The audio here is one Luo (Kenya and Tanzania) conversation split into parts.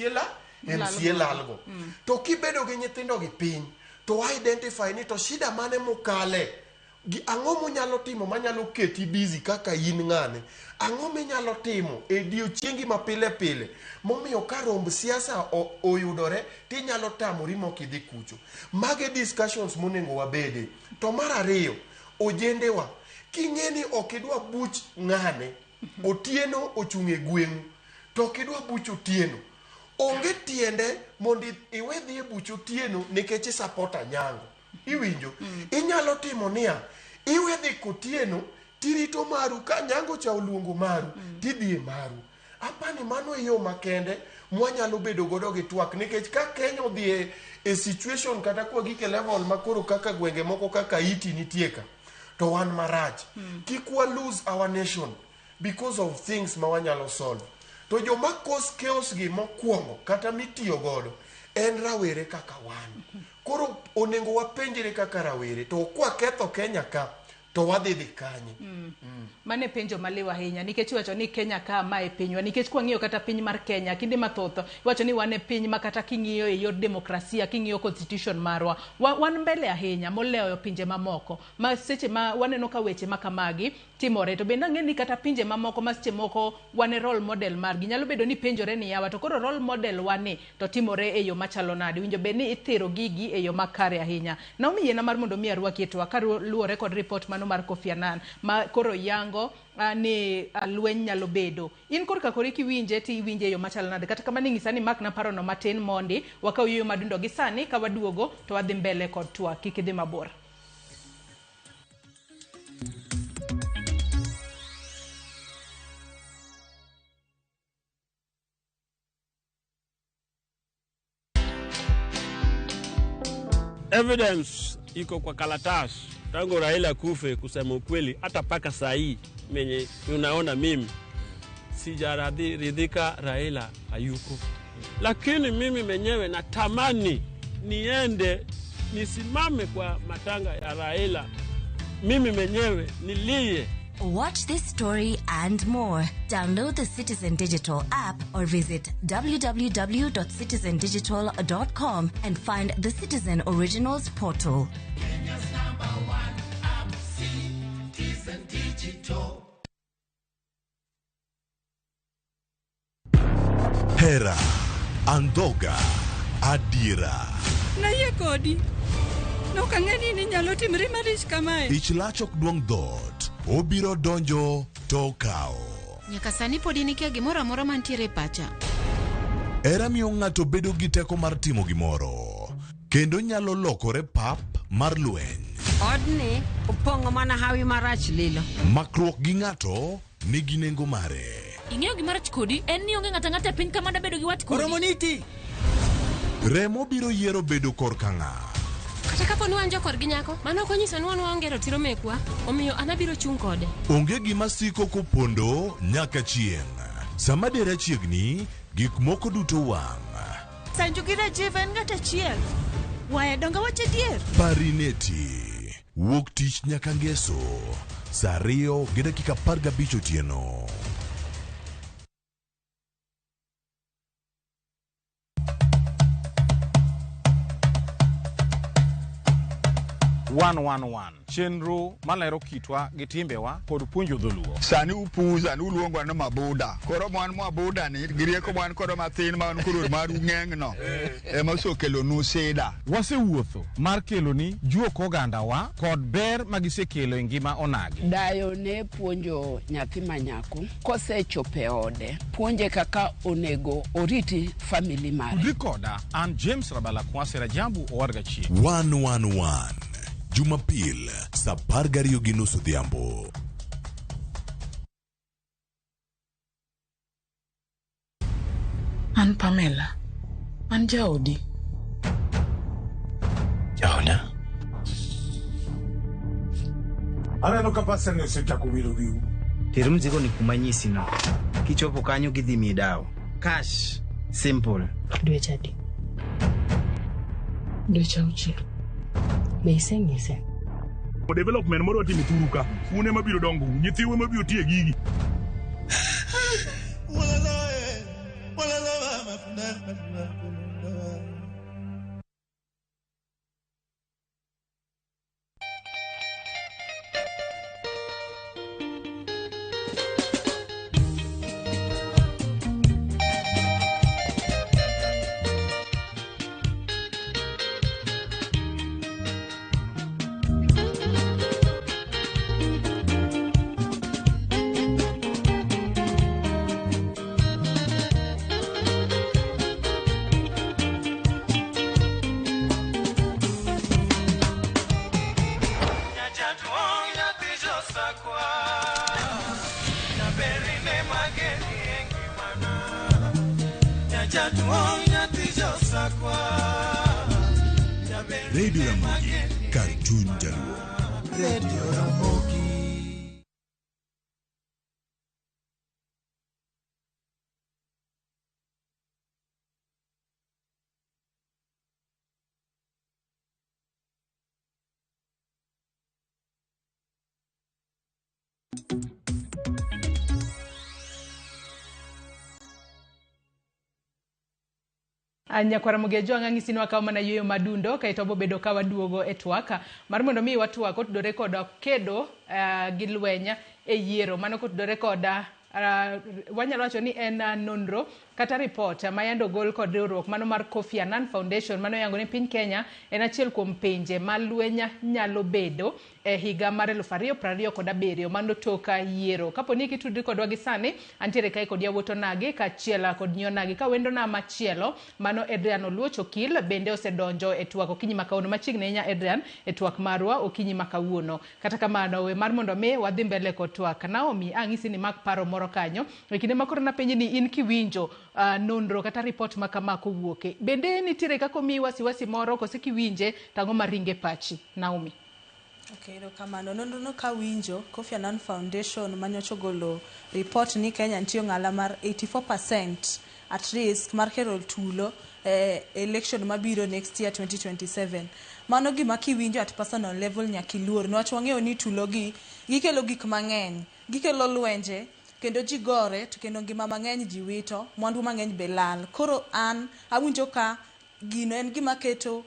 MCA MCA lalgo. To kibedo gi nyithindo gi piny to identify ni to shida mane mokale gi ang'o munyalo timo manyalo keti busy kaka in ng'ane ang'o minyalo timo e diochiengi ma pile pile momiyo ka romb siasa oyudore tinyalo tamori mok idhi kucho. Mage discussions monego wabede. To mar ariyo, ojendewa king'e ni ok idwa buch ng'ane Otieno ochung' e gweng'u to ok idwa buch Otieno onge tiende mondo iwe dhi e buch Otieno nikech i support Anyango. Iwinjo? Inyalo timo niya, iwe dhi kotieno tirito maru ka Anyango cha oluongo maru tidhi e maru. Apani mano e yo makende mwanyalo bedo godo gi twak nikech ka Kenya odhi e, e situation kata kwa gik e level ma koro kaka gwenge moko kaka Haiti nitie ka to wan marach. Kik wa lose our nation because of things ma wanyalo solve. To joma cause chaos gi mokwongo kata mitiyo godo en rawere kaka wan. Koro onego wapenjre kaka rawere to kwaketho Kenya ka to wadhi dhi kanye? Mano e penjo maliw ahinya nikech iwacho ni Kenya ka ma e pinywa nikech kwang'iyo kata piny mar Kenya kinde mathoth iwacho ni wan e piny ma kata king'iyo e yor demokrasia king'iyo constitution marwa wa, wan mbele ahinya moloyo pinje mamoko ma seche ma waneno ka weche ma kamagi timore to bende ang'e ni kata pinje mamoko ma seche moko wan e role model margi nyalo bedo ni penjore ni yawa to koro role model wa ni to timore e yo machalo nade winjo bed ni ithiro gigi e yo makare ahinya. Naomi yiena mar mondo mi arwaki e twak kaluwore kod report mano mar Kofi Annan ma koro yango ni lweny nyalo bedo. In korka kori kiwinje to iwinje e yo machalo nade? Kata kamano inyisa ni makna parono matin mondi wakaw yueyo madundo gi sani ka waduogo to wadhi mbele kod twak. Kik idhi mabor. Evidence iko kwa karatasi tangu Raila kufe, kusema ukweli, hata mpaka saa hii menye unaona mimi sijaridhika Raila hayuko, lakini mimi mwenyewe natamani niende nisimame kwa matanga ya Raila, mimi mwenyewe nilie. Watch this story and more. Download the Citizen Digital app or visit www.citizendigital.com and find the Citizen Originals portal. Kenya's number one app, Citizen Digital. Hera, andhoga, adiera. Nayie kodi. Nok ang'e ni ninyalo timri malich kamae. Ich lach ok duong' dhoot, obiro donjo to okawo. Nyaka sani pod in ikia gimoro amora mantiere e pacha. Hera miyo ng'ato bedo gi teko mar timo gimoro, kendo nyalo lokore pap mar lweny. Odni opong'o mana hawi marach lilo. Makruok gi ng'ato nigi nengo mare. Ing'eyo gima rach kodi en ni onge ng'ato ang'ata e piny ka mada bedo gi wat kodi. Oromo niti. Remo biro yiero bedo korka ng'a. Kata kapo ni wan jokorgi nyako, mano ok onyiso ni wan waonge ratiro mekwa, omiyo an abiro chung' kode. Onge gima siko kopondo nyaka chieng'. Sama dera chiegni, gik moko duto wang'. Sanju gi Rajiv en ng'at achiel. Waya donge awacho adier? Parineti. Wuok tich nyaka ngeso. Saa 2:15 otieno. One one one chenro malero kitwa gi timbewa kod puonjo dholuo. Sani upuza ni uluongwa ni mabuda. Koro mwan mabuda ni gi rieko mwan kodo mathin ma wan koro maru ng'eng no ema osekelonu sida. Wasewuotho mar keloni juok ogandawa kod ber magisekelo e ngima onagi. Dayo ne puonjo nyathi ma nyako kosechopo e ode, puonje kaka onego oriti family mare. Tudri koda an James Rabala Kwasi Rajabu owad Gachieng. 111 Jumapil saa 12:30 odhiambo. An Pamela. An jaodi. Jaoda? Aneno ka pasani osechako wiro wiu. Ter mzigo ni kuma nyisi no. Kichopo kanyo gidhi miyi dawo. Cash. Simple. Dweche adi? Dweche auchiel. Be iseng'ise? Development moro watimo thuru ka. Un ema biro dongo, nyithiu ema biro tiye gigi. Radio Ramogi, kar chuny Jaluo. Radio Ramogi. Nyakwara Mugejo ang'ang'isi ni wakawo mana yueyo madundo kaeto wabobedo ka waduogo e twak mar mondo mi watwak otudore kod kedo gi lweny e yiero mano kotudore kod wanyalo wacho ni en nonro kata report ma yande ogol kod riwruok mano mar Kofi Annan Foundation mano yango ni piny Kenya en achiel kuom pinje ma lweny nyalo bedo e higa mar 2027 mano tok yiero. Kapo ni kitudri kodwa gi sani, antiere kae kod yawuot onagi kaachiel kod nyi onagi ka wendona machielo mano Adrian Oluoch Okil bende osedonjo e twak okinyi ma kawuono machiegni ahinya Adrian e twak marwa okinyi ma kawuono. Kata kamano we mar mondo mi wadhi mbele kod twak Naomi ang'isi ni mak paro moro kanyo e kinde ma koro napenji ni in kiwinjo nonro kata report ma kama kowuoke bende nitiere kaka omiyi wasiwasi moro kose kiwinje tang'o maringe pachi Naomi? Okay, erokamano. Nonro no kawinjo, Kofi Annan Foundation manyocha ogolo report ni Kenya nitie ong'ala mar 84% at risk mar kelo tulo e election mabiro next year 2027. Mano gima kiwinjo at personal level nyaka iluor niwach wang'eyo ni tulo gi gikelo gik mang'eny. Gikelo lwenje kendo ji gore to kendo ngima mang'eny ji wito, mwandu mang'eny be lal. Koro an awinjo ka gino en gima keto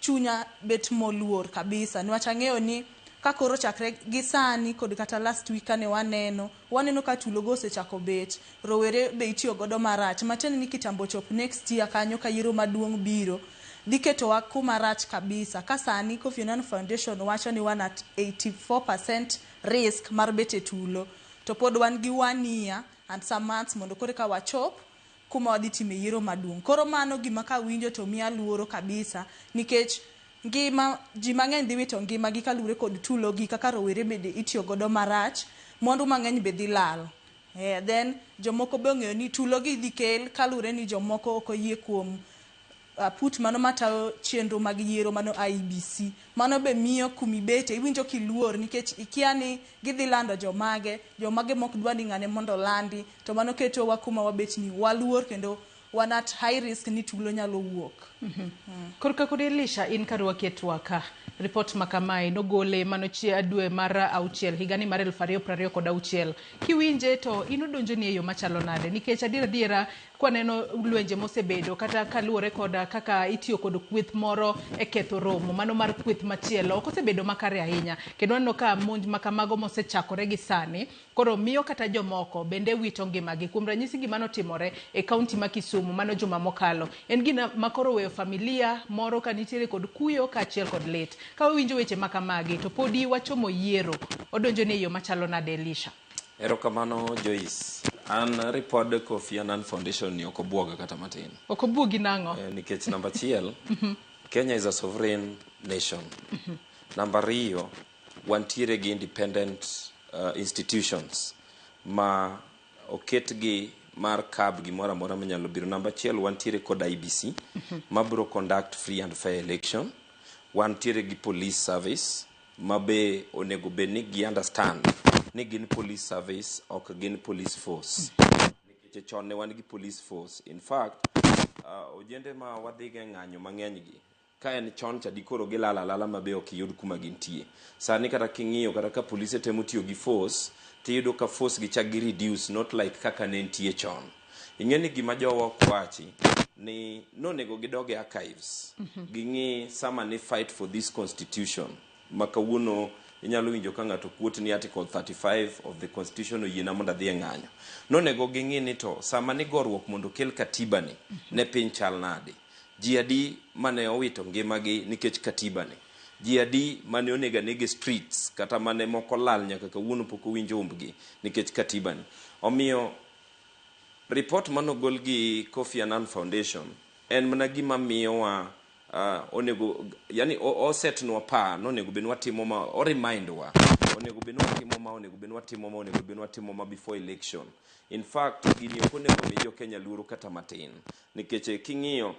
chunya bet moluor kabisa niwach ang'eyo ni ka koro chakre gi sani kod kata last week kane waneno waneno ka tulo go osechako bet rowere be itiyo godo marach matiende ni kitambo chop next year kanyo ka yiero maduong' biro dhi ketowa kuma rach kabisa ka sani Kofi Annan Foundation wacho ni wan at 84% risk mar bet e tulo to pod wan gi one year and some months mondo koro ka wachop kuma wadhi time yiero maduong'. Koro mano gima kawinjo to miya luoro kabisa nikech ngima ji mang'eny dhi wito ngima gi kaluwore kod tulo gi kaka rowere bende itiyo godo marach, mwandu mang'eny be dhi lal. Then jomoko be ong'eyo ni tulo gi idhi kel kaluwore ni jomoko ok oyie kuom aput mano matayo chenro mag yiero mano IEBC. Mano be miyo kumibete iwinjo kiluor nikech ikia ni gidhi lando jomage, jomage mok dwa ni ng'ane mondo olandi, to mano ketowa kuma wabet ni waluor kendo wan at high risk ni tulo nyalo wuok. Korka kod Elisha in karwaki e twak report ma kamae nogole mano dwe mar auchiel higani mar 2026 kiwinje to in odonjoni e yo machalo nade nikech adier adiera kwaneno lwenje mosebedo kata kaluwore kod kaka itiyo kod kweth moro e ketho romo mano mar kweth machielo ok osebedo makare ahinya kendo waneno ka monj makamago mosechakore gi sani koro miyo kata jomoko bende wito ngimagi kuom ranyisi gima notimore e kaunti ma Kisumu mano juma mokalo en gina makoro weyo familia moro ka nitiere kod kuyo kaachiel kod lit ka wawinjo weche makamagi to podi wachomo yiero odonjo ni e yo machalo nade Elisha? Erokamano Joyce. An ripod Kofi Annan Foundation ni ok obwoga kata matin. Ok obwogi nang'o? Nikech namba achiel, Kenya is a sovereign nation. Namba ariyo, wantiere gi independent institutions ma oketgi mar curb gimoro amora manyalo biro. Namba achiel, wantiere kod IEBC ma biro conduct free and fair election. Wantiere gi police service ma be onego bed ni gi understand ni gin police service ok gin police force. Nikech chon ne wan gi police force. In fact, ojende ma wadhiga e ng'anyo mang'eny gi ka en chon cha dikoro gilal alala ma be ok iyud kuma gintie. Sani kata king'iyo kata ka polise temo tiyo gi force tiyudo ka force gi chak gi reduce not like kaka ne nitie chon. Ing'e ni gima jowa ok wachi Ni nonego gidog e archives. Ging'i sama ni fight for this constitution ma kawuono inyalo winjo ka ng'ato kuot ni article 35 of the constitution oyiena mondo adhi e ng'anyo. Nonego ging'i ni to sama ni goruok mondo okel katiba ni ne piny chal nade. Ji adi mane owito ngimagi nikech katiba ni. Ji adi mane onego anega e streets kata mane moko lal nyaka kawuono pok owinj umbgi nikech katiba ni. Omiyo report manogol gi Kofi Annan Foundation en mana gima miyowa onego yani osetnwa pa nonego bed ni watimo ma o remind wa onego bed ni watimo ma onego bed ni watimo ma onego bed ni watimo ma before election. In fact gini ok onego mi jo Kenya luoro kata matin nikech king'iyo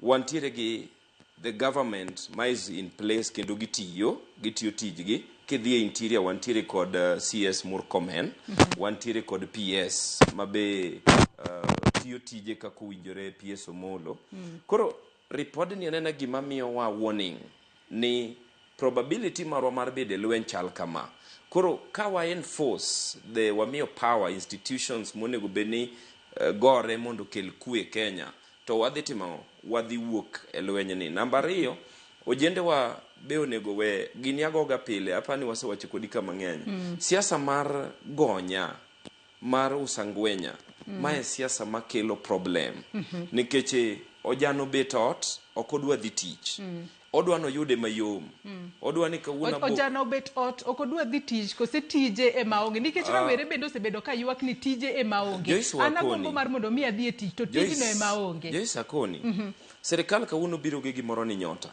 wantiere gi the government ma is in place kendo gitiyo gitiyo tijgi. Kidhi e interior wantiere kod CS Murkomen, wantiere kod PS mabe tiyo tije kaka owinjore, PS Omolo. Koro ripodni anena gima miyowa warning ni probability marwa mar bedo e lweny chal kama. Koro ka wa enforce the wamiyo power institutions monego bed ni gore mondo okel kwe Kenya, to wadhi timo ang'o? Wadhi wuok e lweny ni. Namba ariyo, ojendewa be onego we gini agoga pile, apani wasewacho kodi ka mang'eny. Siasa mar gonya mar usangwenya mae siasa makelo problem. Nikech ojano bet ot ok odwa dhi tich. Odwa noyude mayom. Odwa ni kawuono Ojano bet ot ok odwa dhi tich kose tije ema onge nikech rawere bende osebedo ka ywak ni tije ema onge. Joyce An Wakoni. agombo mar mondo mi adhi e tich to tijno ema onge. Joyce Akoni. Sirikal kawuono biro gi gimoro ni Nyota.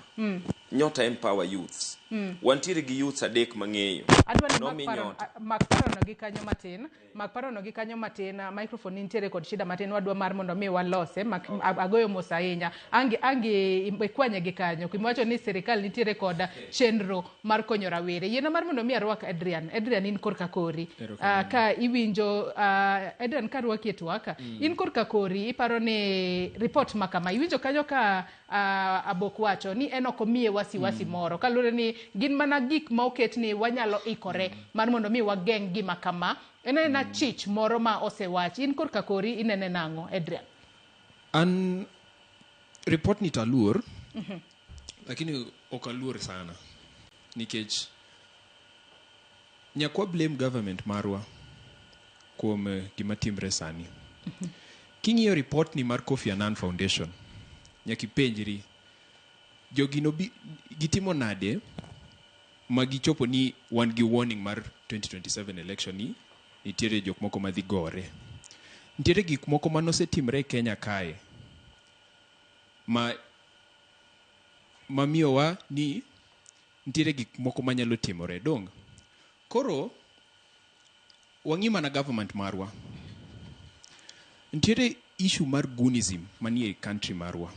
Nyota empower youths. Wantiere gi youths adek mang'eyo. Adwa ni Nomi mak paro, Nyota. mak parono gi kanyo matin, mak parono gi kanyo matin, microphone nitiere kod shida matin, wadwa mar mondo mi walose, mak, agoyo mos ahinya. Angi, angi ikwanye gi kanyo, kiwacho ni sirikal nitiere kod chenro mar konyo rawere. Yiena mar mondo mi arwak Adrian. Adrian in korka kori. Erokamano. Ka iwinjo, Adrian ka arwaki e twak, in korka kori iparo ni report ma kama, iwinjo kanyo ka Abok wacho ni en ok omiye wasiwasi moro kaluwore ni gin mana gik ma oket ni wanyalo ikore mar mondo mi wageng' gima kama. En anena chich moro ma osewach. In korka kori inene nang'o, Adrian? An report ni to aluor, lakini ok aluor sana nikech nyaka wa blame government marwa kuom gima timre sani. King'iyo report ni mar Kofi Annan Foundation, nyaka ipenjri jogi nobi gitimo nade ma gichopo ni wan gi warning mar 2027 election ni nitiere jok moko madhi gore. Nitiere gik moko manosetimre e Kenya kae ma mamiyowa ni nitiere gik moko manyalo timore dong. Koro wang'i mana government marwa. Nitiere issue mar goonism manie country marwa.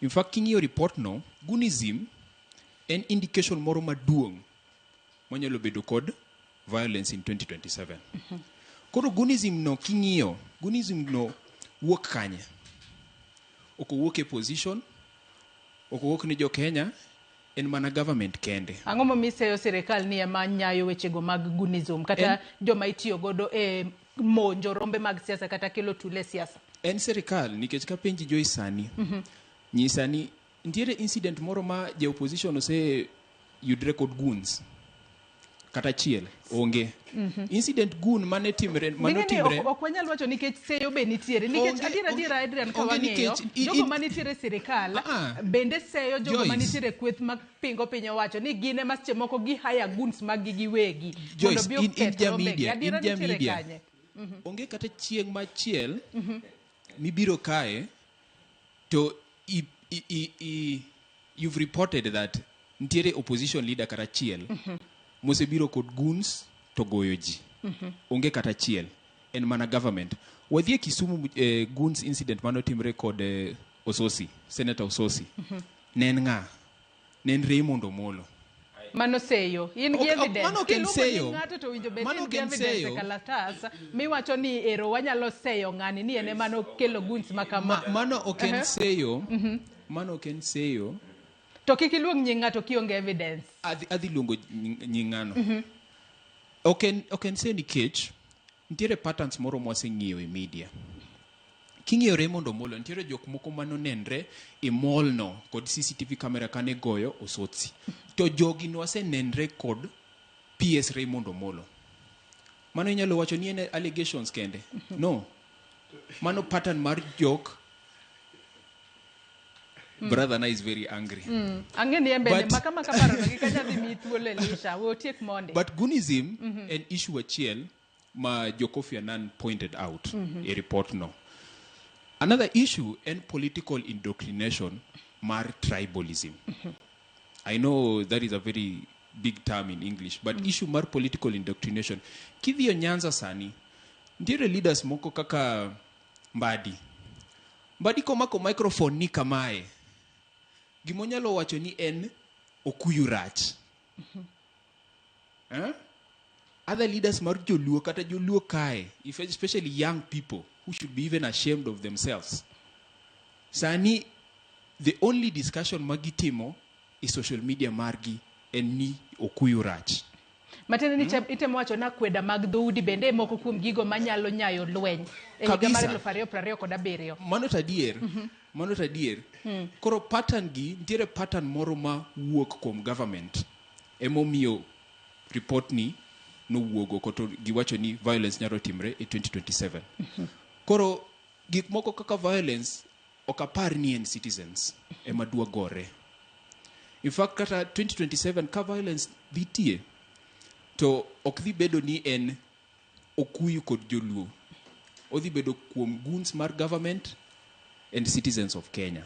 In fact, king'iyo report no, goonism en indication moro maduong' manyalo bedo kod violence in 2027. Koro goonism no king'iyo, goonism no wuok kanye? Ok owuok e position, ok owuok ni jo Kenya, en mana government kende. Ang'o momiyo iseyo sirikal ni ema nyayo wechego mag goonism kata joma itiyo godo e monjo rombe mag siasa kata kelo tule e siasa? En sirikal nikech kapenji Joyce sani, nyisa ni nitiere incident moro ma ja opposition ose yudre kod goons kata achiel onge. Incident goon mane timre mane Ming'e ni otimre ok wanyal wacho nikech seyo be nitiere nikech adier adiera Adrian ka onge wang'iyo nikech jogo manitiere e sirikal bende seyo jogo Joyce. manitiere e kweth mapingo piny owacho ni gin ema seche moko gi hire goons mag gi giwegi mondo Joyce, bi in oketh ja rombegi. media, in Adiera ja nitiere media. kanye? Onge kata chieng' machiel mibiro kae to you've reported that nitiere opposition leader kata achiel mosebiro kod goons to goyo ji. Onge kata achiel, en mana government. Wadhi e Kisumu goons incident manotimre kod Osotsi, Senator Osotsi. Ne en ng'a? Ne en Raymond Omolo. Mano seyo. In gi evidence. Mano ok en Kiluongo seyo. nying ng'ato to winjo bed Mano in ok gi en evidence e seyo. kalatas miwacho ni ero wanyalo seyo ng'ani ni en ema nokelo goons ma kama. Mano ok en seyo. Mano ok en seyo. To kik iluong nying ng'ato kionge evidence. Adhi luongo nying ng'ano. Ok en seyo nikech nitiere patterns moro mwaseng'iyo e media. King'iyo Raymond Omolo, nitiere jok moko manonenre e mall no kod CCTV camera kane goyo Osotsi. To jogi nwasenenre kod PS Raymond Omolo. Mano inyalo wacho ni en allegations kende. No. Mano pattern mar jok. Brother na is very angry. Ang'e ni en bende But- maka maka parono gi kanya dhi miyi thuolo Elisha. We otiek mondi. But Gunism en issue achiel ma jo Kofi Annan pointed out e report no. Another issue en political indoctrination mar tribalism. I know that is a very big term in English, but issue mar political indoctrination. Kidhiyo Nyanza sani, nitiere leaders moko kaka Mbadi. Mbadi komako microphone ni kamae, gimonyalo wacho ni en okuyu rach. Eh? Other leaders mar joluo kata joluo kae, if especially young people who should be even ashamed of themselves. Sani, the only discussion magitimo e social media margi en ni okuyu rach. Matiende ni itemo wacho na kweda mag dhoudi bende e moko kuom gigo manyalo nyayo lweny e higa mar Kabisa. 2027. Mano to adier. Mano to adier. Koro pattern gi, nitiere pattern moro ma wuok kuom government. Emomiyo report ni nowuogo koto giwacho ni violence nyalo timre e 2027. Koro gik moko kaka violence ok apar ni en citizens ema dwa gore. In fact kata 2027 ka violence dhi tie to ok dhi bedo ni en okuyu kod joluo. Odhi bedo kuom goons mar government and citizens of Kenya.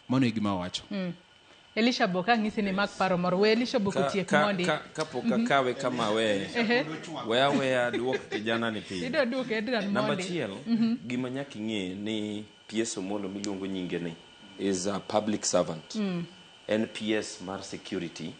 Mano e gima awacho. Elisha Bok ang'isi ni mak paro moro. We Elisha Bok otiek mondi. Kapok akawe kama we we aweya duok kijana ni piny. Idwa duoke Adrian Namba mondi. achiel, gima nyaka ing'e ni PS Omolo miluongo nyinge ni is a public servant. En PS mar security.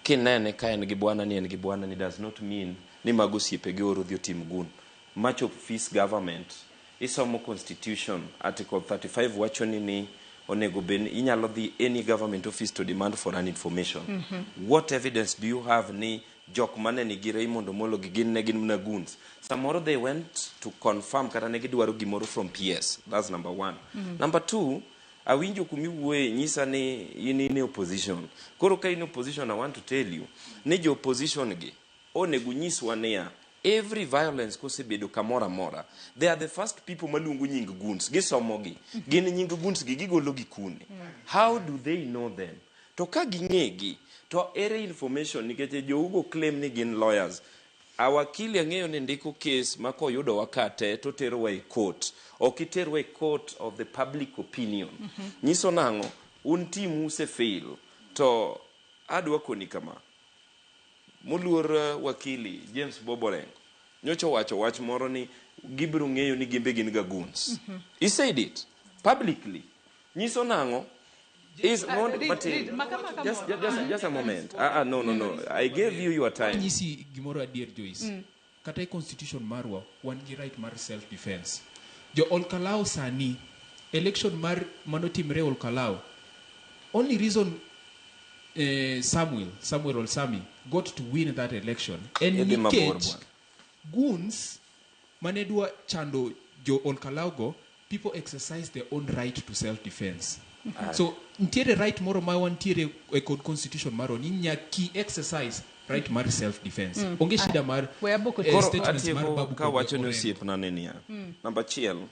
Kinene ka en gi bwana ni en gi bwana ni does not mean ni mago osiepe gi oro dhi otim gun. Machop fees government. Isomo constitution article 35 wacho ni onego bed ni inyalo dhi any government office to demand for an information. What evidence do you have ni jok mane nigi Raymond Omolo gi gin ne gin mana goons? Samoro they went to confirm kata ne gidwaro gimoro from PS. That's number one. Number two, awinjo kumiwuoye nyisa ni in in e opposition. Koro ka in opposition, I want to tell you ni jo opposition gi onego nyiswa niya every violence kosebedo kamoro amora they are the first people maluongo nying goons gisomogi gin nying goons gi gigolo gi kune how do they know them to ka ging'egi to ere information nikech jougo claim ni gin lawyers awakili ang'eyo ni ndiko case ma koyudowa ka te to terowa e court ok iterwa e court of the public opinion nyiso nang'o un team usefail to adwa koni kama moluor wakili James Bob Orengo nyocha owacho wach moro ni gibiro ng'eyo ni gimbe gin ga goons he said it publicly nyiso nang'o is mondo matin read, maka maka just, moro. just a moment no no no I gave you your time Anyisi gimoro adier Joyce. Kata e constitution marwa wan gi right mar self defense. Jo Olkalao sani election mar manotimre Olkalao only reason Samuel Olsami got to win that election en Idhi mabor nikech bwana. goons mane dwa chando jo Olkalao go people exercise their own right to self defense. So nitiere right moro ma wantiere e kod constitution marwa ni nyaki exercise right mar self defense. Onge shida mar We abok eh, Koro statements mar atieko Babu ka kod wacho ni Orengo. osiepna ne niya namba achiel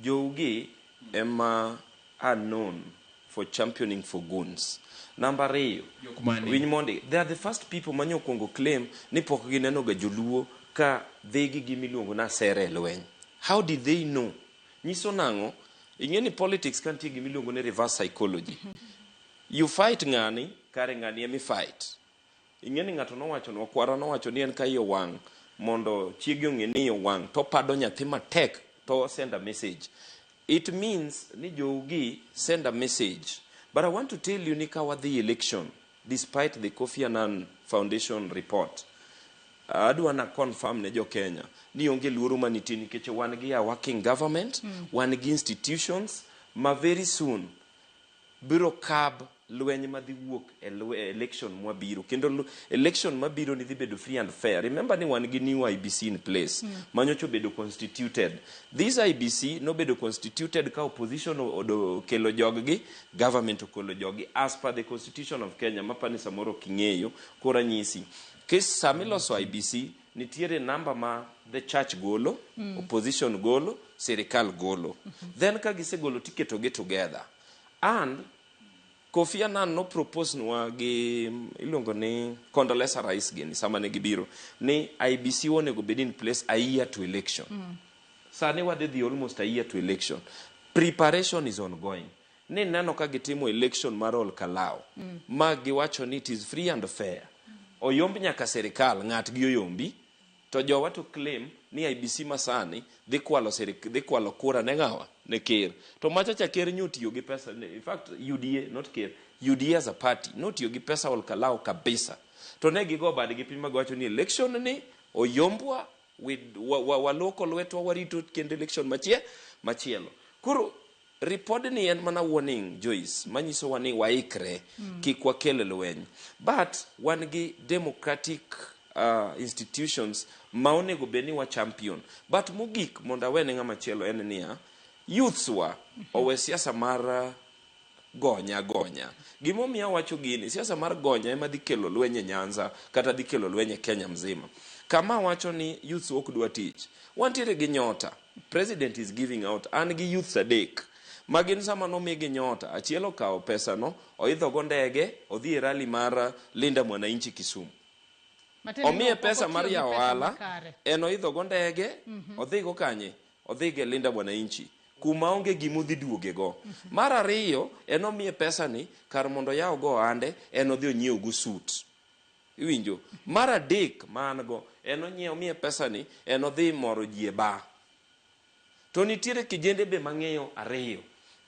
jougi ema are known for championing for goons namba ariyo Jok mane? winj mondi they are the first people manye okwongo claim ni pok gineno ga joluo ka dhi gi gimiluongo ni asere e lweny how did they know nyiso nang'o ing'e ni politics ka nitie gimiluongo ni reverse psychology you fight ng'ani kare ng'ani emi fight ing'e ni ng'ato nowacho kwara nowacho ni en ka iye wang' mondo chiege ong'e ni iye wang' to pado nyathi matek to send a message it means ni jougi send a message but I want to tell you ni ka wadhi election despite the Kofi Annan Foundation report adwa na confirm ne jo Kenya ni onge luoro manitie nikech wan gi a working government wan gi institutions ma very soon biro curb lweny madhi wuok e election mwabiro kendo election mabiro ni dhi bedo free and fair. Remember ni wan gi new IEBC in place manyocha obedo constituted. This IEBC nobedo constituted ka opposition okelo joggi, government okelo joggi as per the constitution of Kenya mapani samoro ok ing'eyo. Koro anyisi kes samiloso IEBC nitiere namba ma the church golo, opposition golo, sirikal golo. Then ka gisegolo tiketogi together. And Kofi Annan no propose nwa gi iluongo ni Condoleezza Rice gini sama ne gibiro ni IEBC onego bed in place a year to election. Sani wadhi dhi almost a year to election. Preparation is ongoing. Ni neno ka gitimo election mar Ol Kalou ma giwacho ni it is free and fair. Oyomb nyaka sirikal ng'at gi oyombi to jowa to claim ni IEBC masani dhi kwalo dhi kwalo kura ne ng'awa ne ker to macha cha ker nyotiyo gi pesa in fact UDA not ker UDA as a party notiyo gi pesa Ol Kalou kabisa to ne gigo badgi piny magiwacho ni election ni oyombwa waloko lwetwa warito kendo election machielo koro report ni en mana warning Joyce manyisowa ni waikre kik wakel lweny but wan gi democratic institutions ma onego bed ni wa champion but mogik mondo awene ng'ama chielo en niya youths wa owe siasa mar gonya gonya gimomiyo awacho gini siasa mar gonya ema dhi kelo lweny e Nyanza kata dhi kelo lweny e Kenya mzima kama wacho ni youths ok dwa tich wantiere gi nyota president is giving out an gi youths adek ma gin sama nomigi nyota achiel okawo pesa no oidho go ndege odhi e rally mar Linda Mwananchi Kisumu omiye pesa mar yawo ohala en oidho go ndege odhi go kanye odhi go e Linda Mwananchi kuma onge gima odhi duoge go mar ariyo en omiye pesa ni kar mondo oyaw go ohande en odhi onyiew go suit iwinjo mar adek ma an go en onyiew omiye pesa ni en odhi moro ji e bar to nitiere kijende be mang'eyo ariyo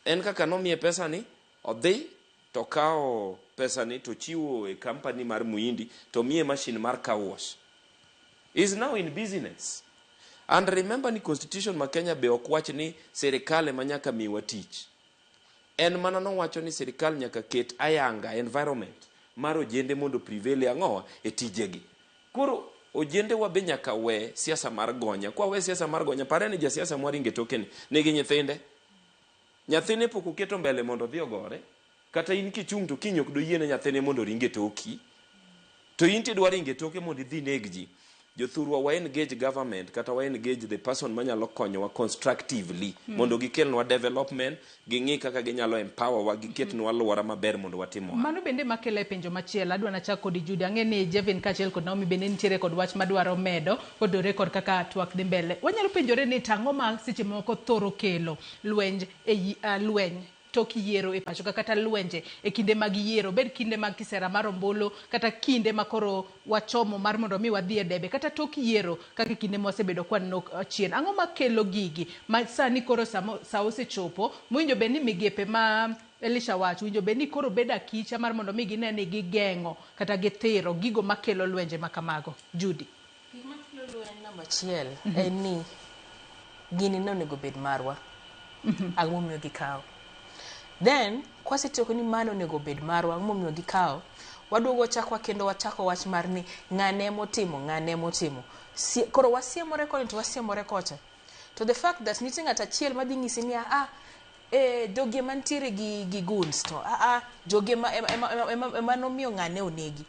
en kaka nomiye pesa ni odhi to kawo pesa ni to chiwo e company mar muhindi to miye machine mar car wash is now in business and remember ni constitution ma Kenya be ok wach ni sirikal ema nyaka miwa tich en mana nowacho ni sirikal nyaka ket ayanga environment mar ojende mondo prevail e ang'owa e tijegi koro ojende wa be nyaka we siasa mar gonya kwa we siasa mar gonya pare ni jasiasa mwaringe toke ni nigi nyithinde nyathine pok oketo mbele mondo odhi ogore kata in kichung' to kiny ok doyiene nyathine mondo oring e toki to in tidwa ringo e toke mondo idhi neg ji jothurwa wa engage government kata wa engage the person manyalo konyowa constructively mondo gikelnwa development ging'i kaka ginyalo empower wa giketnwa alwora maber mondo watim ohala. Mano bende makelo e penjo machielo adwa nachak kodi Judy ang'e ni Jevin kaachiel kod Naomi bende nitiere kod wach madwaro medo kodore kod kaka twak dhi mbele wanyalo penjore ni tang'o ma seche moko thoro kelo lwenj e lweny tok yiero e pacho ka kata lwenje e kinde mag yiero bed kinde mag kisera mar ombulu kata kinde ma koro wachomo mar mondo mi wadhi e debe kata tok yiero kaka kinde mwasebedo kwaneno chien ang'o makelo gigi ma sani koro sa osechopo mowinjo bed ni migepe ma Elisha wacho winjo bed ni koro bedo akicha mar mondo mi gine ni gigeng'o kata githiro gigo makelo lwenje ma kamago Judy. Gima kelo lweny namba achiel en ni gini ne onego bed marwa. Ang'o momiyo gikawo? Then kwasetieko ni mano onego bed marwa, ang'o momiyo gikawo? Waduogo wachako kendo wachako wach mar ni ng'ane motimo, ng'ane motimo. Koro wasiemore koni to wasiemore kocha. To the fact that nitie ng'at achiel madhi nyisi ni ah, jogi ema nitiere gi goons to ah, jogi ema nomiyo ng'ane onegi.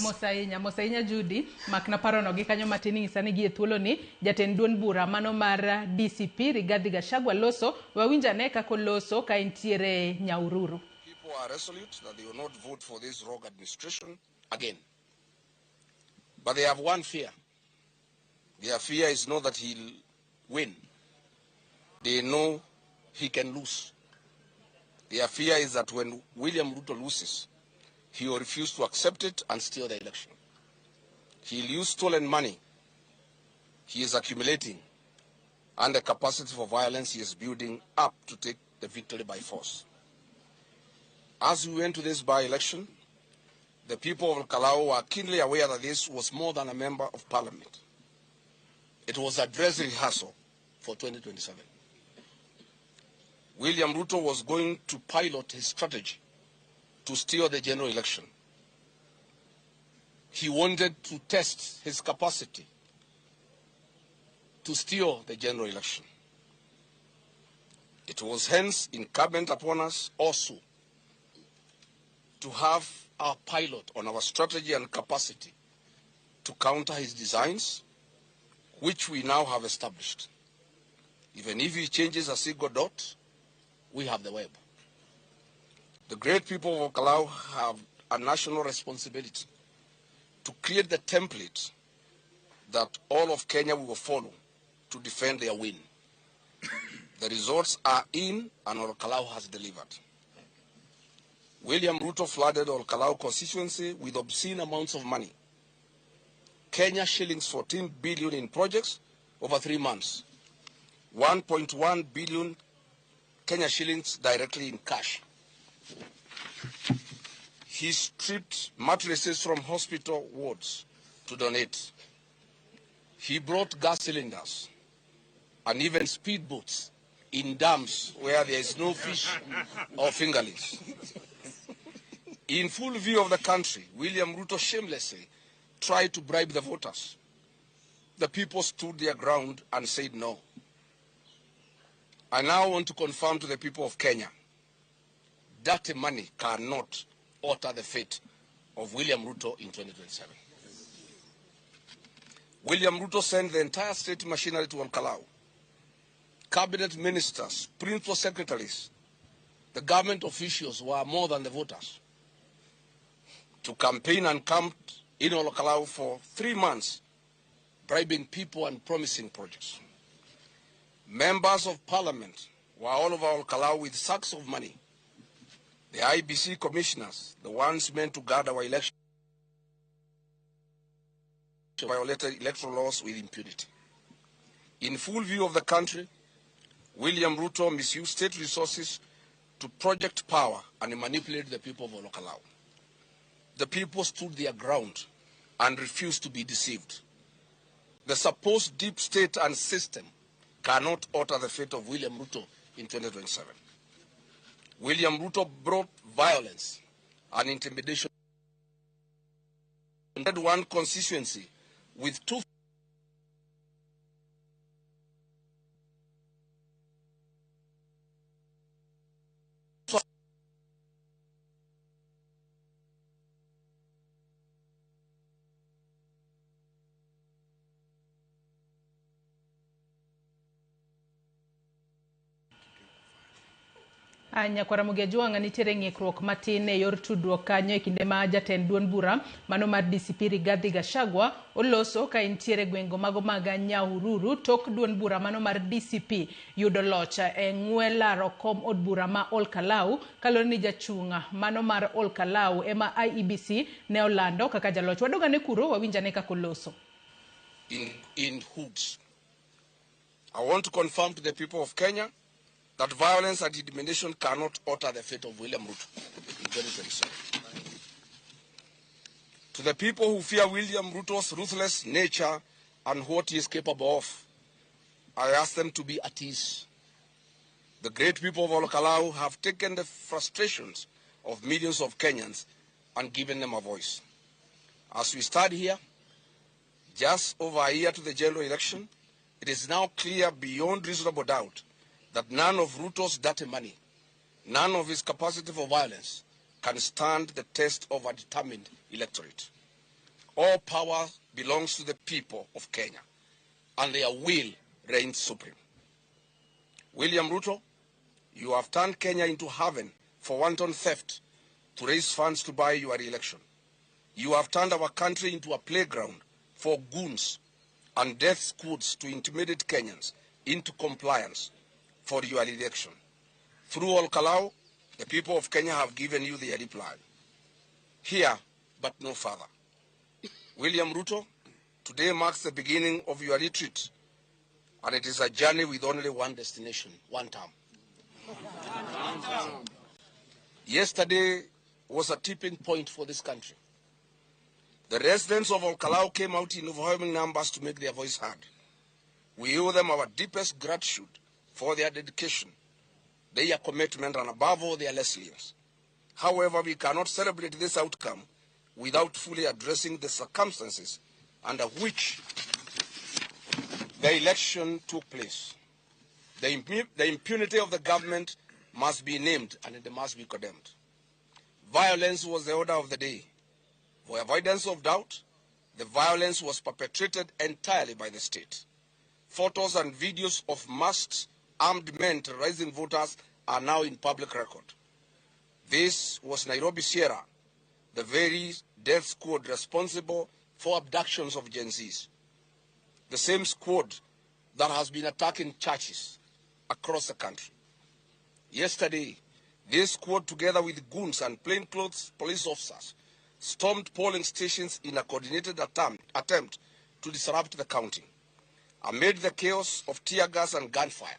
Mos ahinya, mos ahinya Judy, makna parono gi kanyo matin ing'isa ni gi e thuolo ni jatend duond bura mano mar DCP Rigathi Gachagua loso, wawinj ane kaka oloso ka entiere Nyahururu. People are resolute that they will not vote for this rogue administration again. But they have one fear. Their fear is not that he'll win. They know he can lose. Their fear is that when William Ruto loses, he will refuse to accept it and steal the election. He'll use stolen money he is accumulating and the capacity for violence he is building up to take the victory by force. As we went to this by-election, the people of Kalau were keenly aware that this was more than a member of parliament. It was a dress rehearsal for 2027. William Ruto was going to pilot his strategy to steal the general election. He wanted to test his capacity to steal the general election. It was hence incumbent upon us also to have our pilot on our strategy and capacity to counter his designs, which we now have established. Even if he changes a single dot, we have the web. The great people of Olkalou have a national responsibility to create the template that all of Kenya will follow to defend their win. The results are in, and Olkalou has delivered. William Ruto flooded Olkalou constituency with obscene amounts of money. Kenya shillings 14 billion in projects over 3 months. 1.1 billion Kenya shillings directly in cash. He stripped mattresses from hospital wards to donate. He brought gas cylinders and even speedboats in dams where there is no fish or fingerlings. In full view of the country, William Ruto shamelessly tried to bribe the voters. The people stood their ground and said no. I now want to confirm to the people of Kenya that money cannot alter the fate of William Ruto in 2027. William Ruto sent the entire state machinery to Olkalou. Cabinet ministers, principal secretaries, the government officials were more than the voters, to campaign and camp in Olkalou for 3 months, bribing people and promising projects. Members of parliament were all over Olkalou with sacks of money. The IBC commissioners, the ones meant to guard our election, violated electoral laws with impunity. In full view of the country, William Ruto misused state resources to project power and manipulate the people of Olkalou. The people stood their ground and refused to be deceived. The supposed deep state and system cannot alter the fate of William Ruto in 2027. William Ruto brought violence and intimidation. One constituency with two Nyakwara Mugejuanga nitiere ng'ikruok matin e yor tudruok kanyo e kinde ma jatend duond bura mano mar DCP Rigathi Gachagua oloso ka entiere gwengo mago mag Nyahururu tok duond bura mano mar DCP yudo loch e ng'we laro kom od bura ma Olkalou kaluwore ni jachung' mano mar Olkalou ema IEBC ne olando kaka jaloch. Wadogane kuro wawinjane kaka oloso. In hoods. I want to confirm to the people of Kenya that violence and intimidation cannot alter the fate of William Ruto in 2027. To the people who fear William Ruto's ruthless nature and what he is capable of, I ask them to be at ease. The great people of Olkalou have taken the frustrations of millions of Kenyans and given them a voice. As we stand here, just over a year to the general election, it is now clear beyond reasonable doubt that none of Ruto's dirty money, none of his capacity for violence can stand the test of a determined electorate. All power belongs to the people of Kenya, and their will reigns supreme. William Ruto, you have turned Kenya into haven for wanton theft to raise funds to buy your re-election. You have turned our country into a playground for goons and death squads to intimidate Kenyans into compliance for your election. Through Olkalou, the people of Kenya have given you their reply. Here, but no further. William Ruto, today marks the beginning of your retreat, and it is a journey with only one destination, one term. Yesterday was a tipping point for this country. The residents of Olkalou came out in overwhelming numbers to make their voice heard. We owe them our deepest gratitude for their dedication, their commitment, and above all, their resilience. However, we cannot celebrate this outcome without fully addressing the circumstances under which the election took place. The impunity of the government must be named and it must be condemned. Violence was the order of the day. For avoidance of doubt, the violence was perpetrated entirely by the state. Photos and videos of masked armed men terrorizing voters are now in public record. This was Nairobi Sierra, the very death squad responsible for abductions of Gen Zs. The same squad that has been attacking churches across the country. Yesterday, this squad, together with goons and plainclothes police officers, stormed polling stations in a coordinated attempt to disrupt the counting. Amid the chaos of tear gas and gunfire,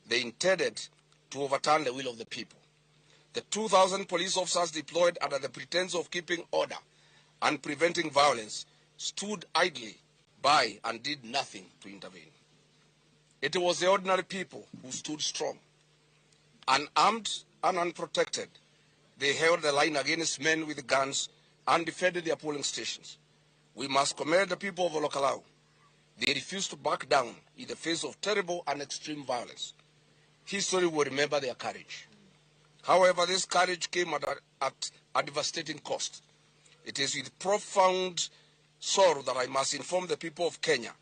they intended to overturn the will of the people. The 2,000 police officers deployed under the pretense of keeping order and preventing violence stood idly by and did nothing to intervene. It was the ordinary people who stood strong. Unarmed and unprotected, they held the line against men with guns and defended their polling stations. We must commend the people of Olkalou. They refused to back down in the face of terrible and extreme violence. History will remember their courage. However, this courage came at a devastating cost. It is with profound sorrow that I must inform the people of Kenya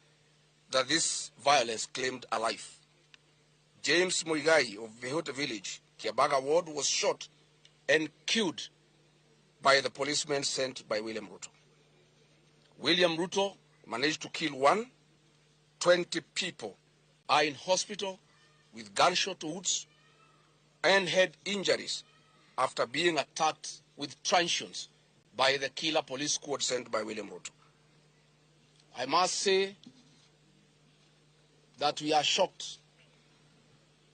that this violence claimed a life. James Muigai of Vehote Village, Kiabaga Ward, was shot and killed by the policemen sent by William Ruto. William Ruto managed to kill one. 20 people are in hospital with gunshot wounds and head injuries after being attacked with truncheons by the killer police squad sent by William Ruto. I must say that we are shocked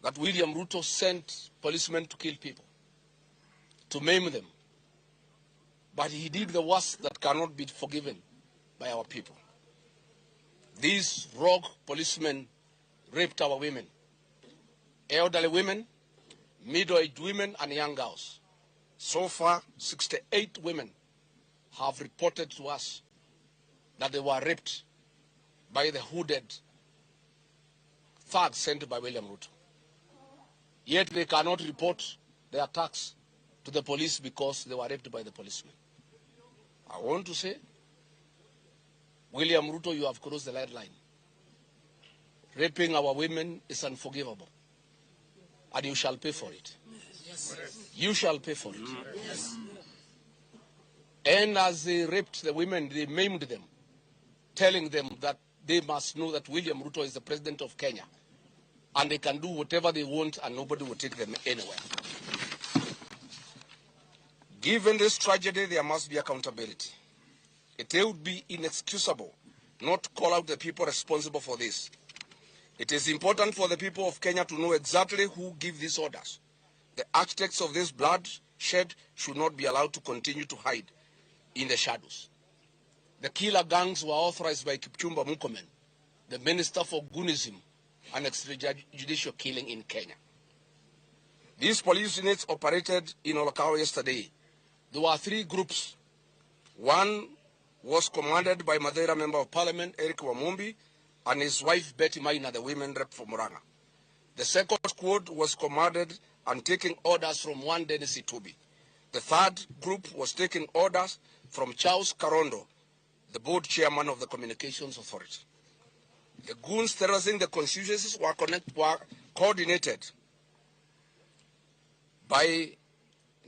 that William Ruto sent policemen to kill people, to maim them. But he did the worst that cannot be forgiven by our people. These rogue policemen raped our women, elderly women, middle-aged women, and young girls. So far, 68 women have reported to us that they were raped by the hooded thugs sent by William Ruto. Yet they cannot report their attacks to the police because they were raped by the policemen. I want to say, William Ruto, you have crossed the red line. Raping our women is unforgivable. And you shall pay for it. Yes. You shall pay for it. Yes. And as they raped the women, they maimed them, telling them that they must know that William Ruto is the president of Kenya. And they can do whatever they want and nobody will take them anywhere. Given this tragedy, there must be accountability. It would be inexcusable not to call out the people responsible for this. It is important for the people of Kenya to know exactly who give these orders. The architects of this bloodshed should not be allowed to continue to hide in the shadows. The killer gangs were authorized by Kipchumba Murkomen, the Minister for Goonism and extrajudicial killing in Kenya. These police units operated in Olkalou yesterday. There were three groups. One was commanded by Madeira Member of Parliament Eric Wamumbi and his wife Betty Maina, the women rep for Murang'a. The second squad was commanded and taking orders from one Dennis Itubi. The third group was taking orders from Charles Karondo, the board chairman of the Communications Authority. The goons terrorizing the constituencies were coordinated by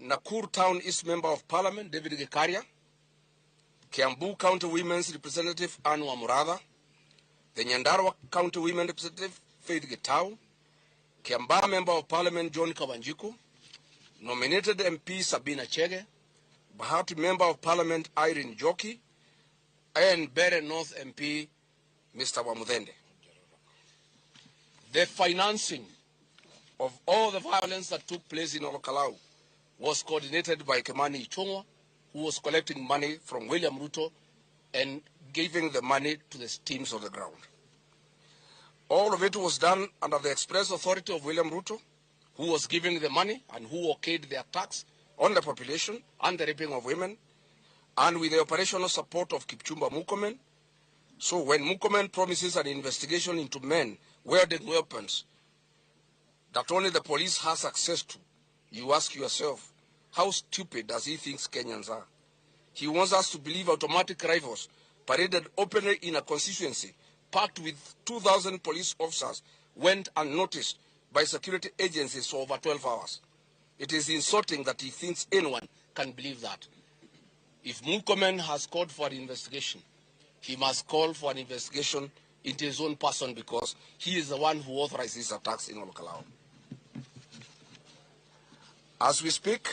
Nakuru Town East Member of Parliament David Gikaria, Kiambu County Women's Representative Anwa Muratha, the Nyandarua County Women Representative Faith Gitau, Kiambaa Member of Parliament John Kawanjiku, nominated MP Sabina Chege, Bahati Member of Parliament Irene Joki, and Bere North MP Mr. Wamuthende. The financing of all the violence that took place in Olkalou was coordinated by Kimani Ichung'wah, who was collecting money from William Ruto and giving the money to the teams on the ground. All of it was done under the express authority of William Ruto, who was giving the money and who okayed the attacks on the population and the raping of women, and with the operational support of Kipchumba Murkomen. So when Murkomen promises an investigation into men wielding weapons that only the police has access to, you ask yourself, how stupid does he think Kenyans are? He wants us to believe automatic rifles paraded openly in a constituency packed with 2,000 police officers went unnoticed by security agencies for over 12 hours. It is insulting that he thinks anyone can believe that. If Murkomen has called for an investigation, he must call for an investigation into his own person, because he is the one who authorized these attacks in Olkalou. As we speak,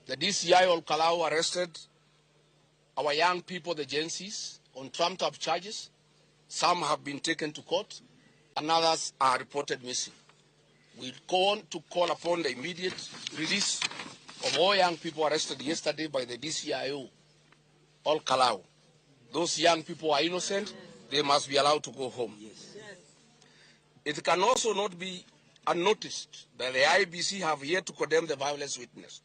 the DCI Olkalou arrested our young people, the Gen Zs, on trumped-up charges. Some have been taken to court, and others are reported missing. We go on to call upon the immediate release of all young people arrested yesterday by the DCIO, Olkalou. Those young people are innocent. They must be allowed to go home. Yes. It can also not be unnoticed that the IEBC have yet to condemn the violence witnessed.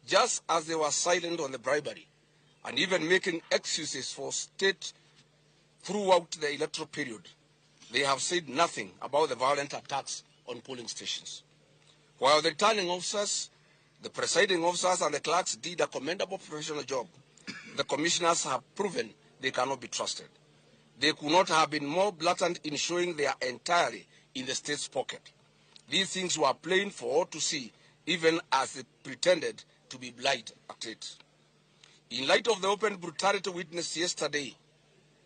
Just as they were silent on the bribery and even making excuses for state throughout the electoral period, they have said nothing about the violent attacks on polling stations. While the returning officers, the presiding officers and the clerks did a commendable professional job, the commissioners have proven they cannot be trusted. They could not have been more blatant in showing they are entirely in the state's pocket. These things were plain for all to see, even as they pretended to be blind at it. In light of the open brutality witnessed yesterday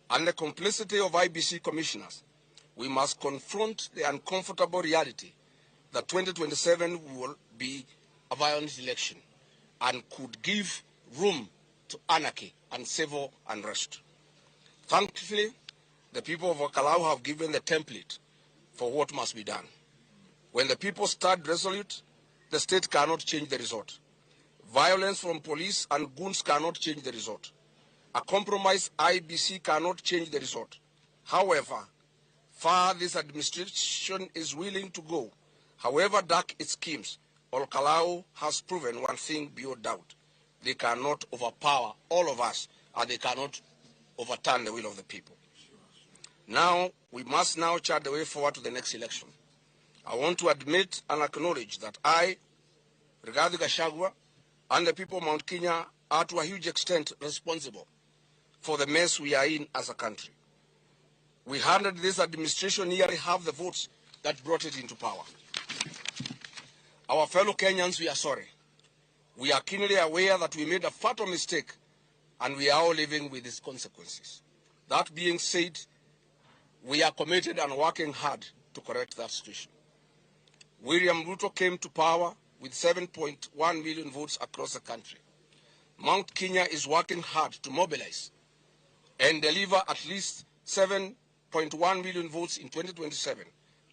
and the complicity of IEBC commissioners, we must confront the uncomfortable reality that 2027 will be a violent election and could give room to anarchy and civil unrest. Thankfully, the people of Olkalou have given the template for what must be done. When the people stand resolute, the state cannot change the result. Violence from police and goons cannot change the result. A compromised IEBC cannot change the result. However far this administration is willing to go, however dark its schemes, Olkalou has proven one thing beyond doubt. They cannot overpower all of us, and they cannot overturn the will of the people. Now, we must now chart the way forward to the next election. I want to admit and acknowledge that I, Rigathi Gachagua, and the people of Mount Kenya are to a huge extent responsible for the mess we are in as a country. We handed this administration nearly half the votes that brought it into power. Our fellow Kenyans, we are sorry. We are keenly aware that we made a fatal mistake, and we are all living with its consequences. That being said, we are committed and working hard to correct that situation. William Ruto came to power with 7.1 million votes across the country. Mount Kenya is working hard to mobilize and deliver at least 7.1 million votes in 2027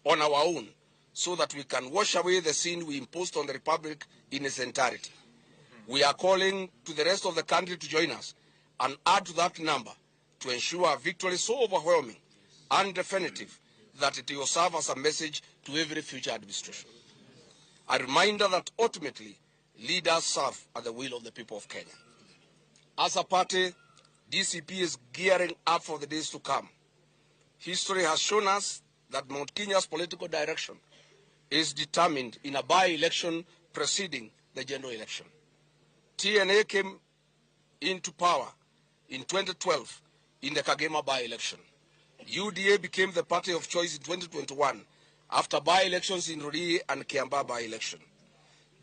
on our own, so that we can wash away the sin we imposed on the Republic in its entirety. We are calling to the rest of the country to join us and add to that number to ensure a victory so overwhelming and definitive that it will serve as a message to every future administration. A reminder that ultimately leaders serve at the will of the people of Kenya. As a party, DCP is gearing up for the days to come. History has shown us that Mount Kenya's political direction is determined in a by-election preceding the general election. TNA came into power in 2012 in the Kagema by-election. UDA became the party of choice in 2021 after by-elections in Rurii and Kiambaa by-election.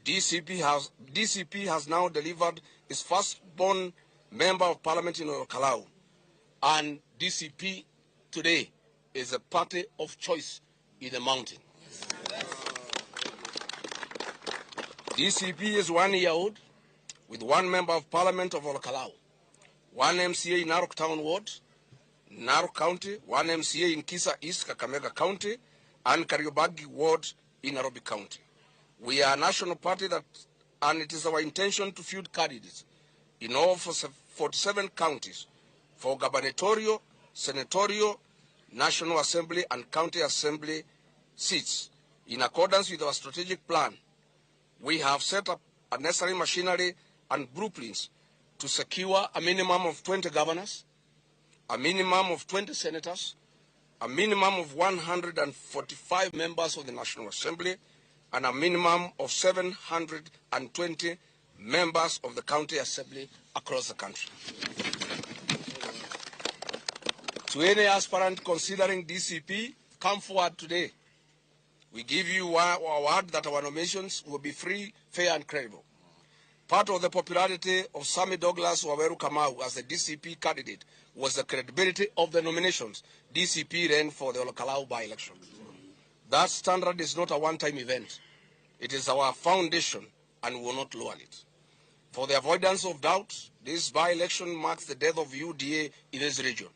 DCP has now delivered its firstborn member of parliament in Olkalou, and DCP today is a party of choice in the mountain. DCP is 1 year old, with one member of parliament of Olkalou, one MCA in Narok Town Ward, Narok County, one MCA in Kisa East, Kakamega County, and Kariobangi Ward in Nairobi County. We are a national party and it is our intention to field candidates in all 47 counties for gubernatorial, senatorial, National Assembly and County Assembly seats. In accordance with our strategic plan, we have set up unnecessary machinery and blueprints to secure a minimum of 20 governors, a minimum of 20 senators, a minimum of 145 members of the National Assembly, and a minimum of 720 members of the County Assembly across the country. To any aspirant considering DCP, come forward today. We give you our word that our nominations will be free, fair, and credible. Part of the popularity of Sammy Douglas Waweru Kamau as the DCP candidate was the credibility of the nominations DCP ran for the Olkalou by-election. That standard is not a one-time event. It is our foundation, and we will not lower it. For the avoidance of doubt, this by-election marks the death of UDA in this region.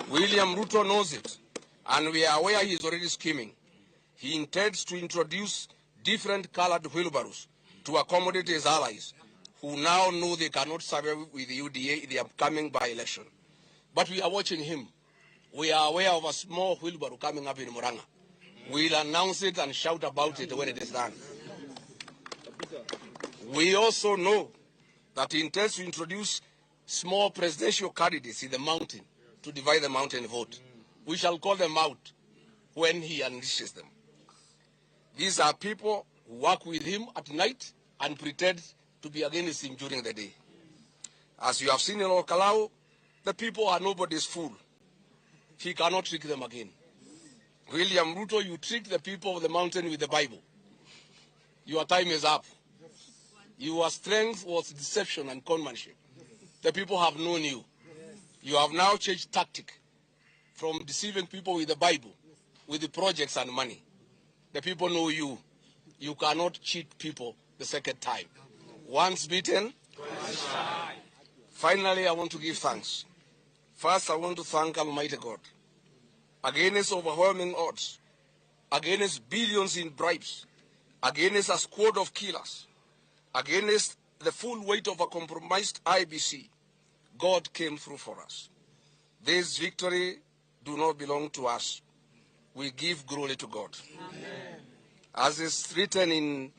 William Ruto knows it, and we are aware he is already scheming. He intends to introduce different colored wheelbarrows to accommodate his allies, who now know they cannot survive with the UDA in the upcoming by-election. But we are watching him. We are aware of a small wheelbarrow coming up in Murang'a. We'll announce it and shout about it when it is done. We also know that he intends to introduce small presidential candidates in the mountain to divide the mountain vote. We shall call them out when he unleashes them. These are people who work with him at night and pretend to be against him during the day. As you have seen in Olkalou, the people are nobody's fool. He cannot trick them again. William Ruto, you tricked the people of the mountain with the Bible. Your time is up. Your strength was deception and conmanship. The people have known you. You have now changed tactic from deceiving people with the Bible, with the projects and money. The people know you. You cannot cheat people the second time. Once beaten, twice shy. Finally, I want to give thanks. First, I want to thank Almighty God. Against overwhelming odds, against billions in bribes, against a squad of killers, against the full weight of a compromised IBC, God came through for us. This victory do not belong to us. We give glory to God. Amen. As is written in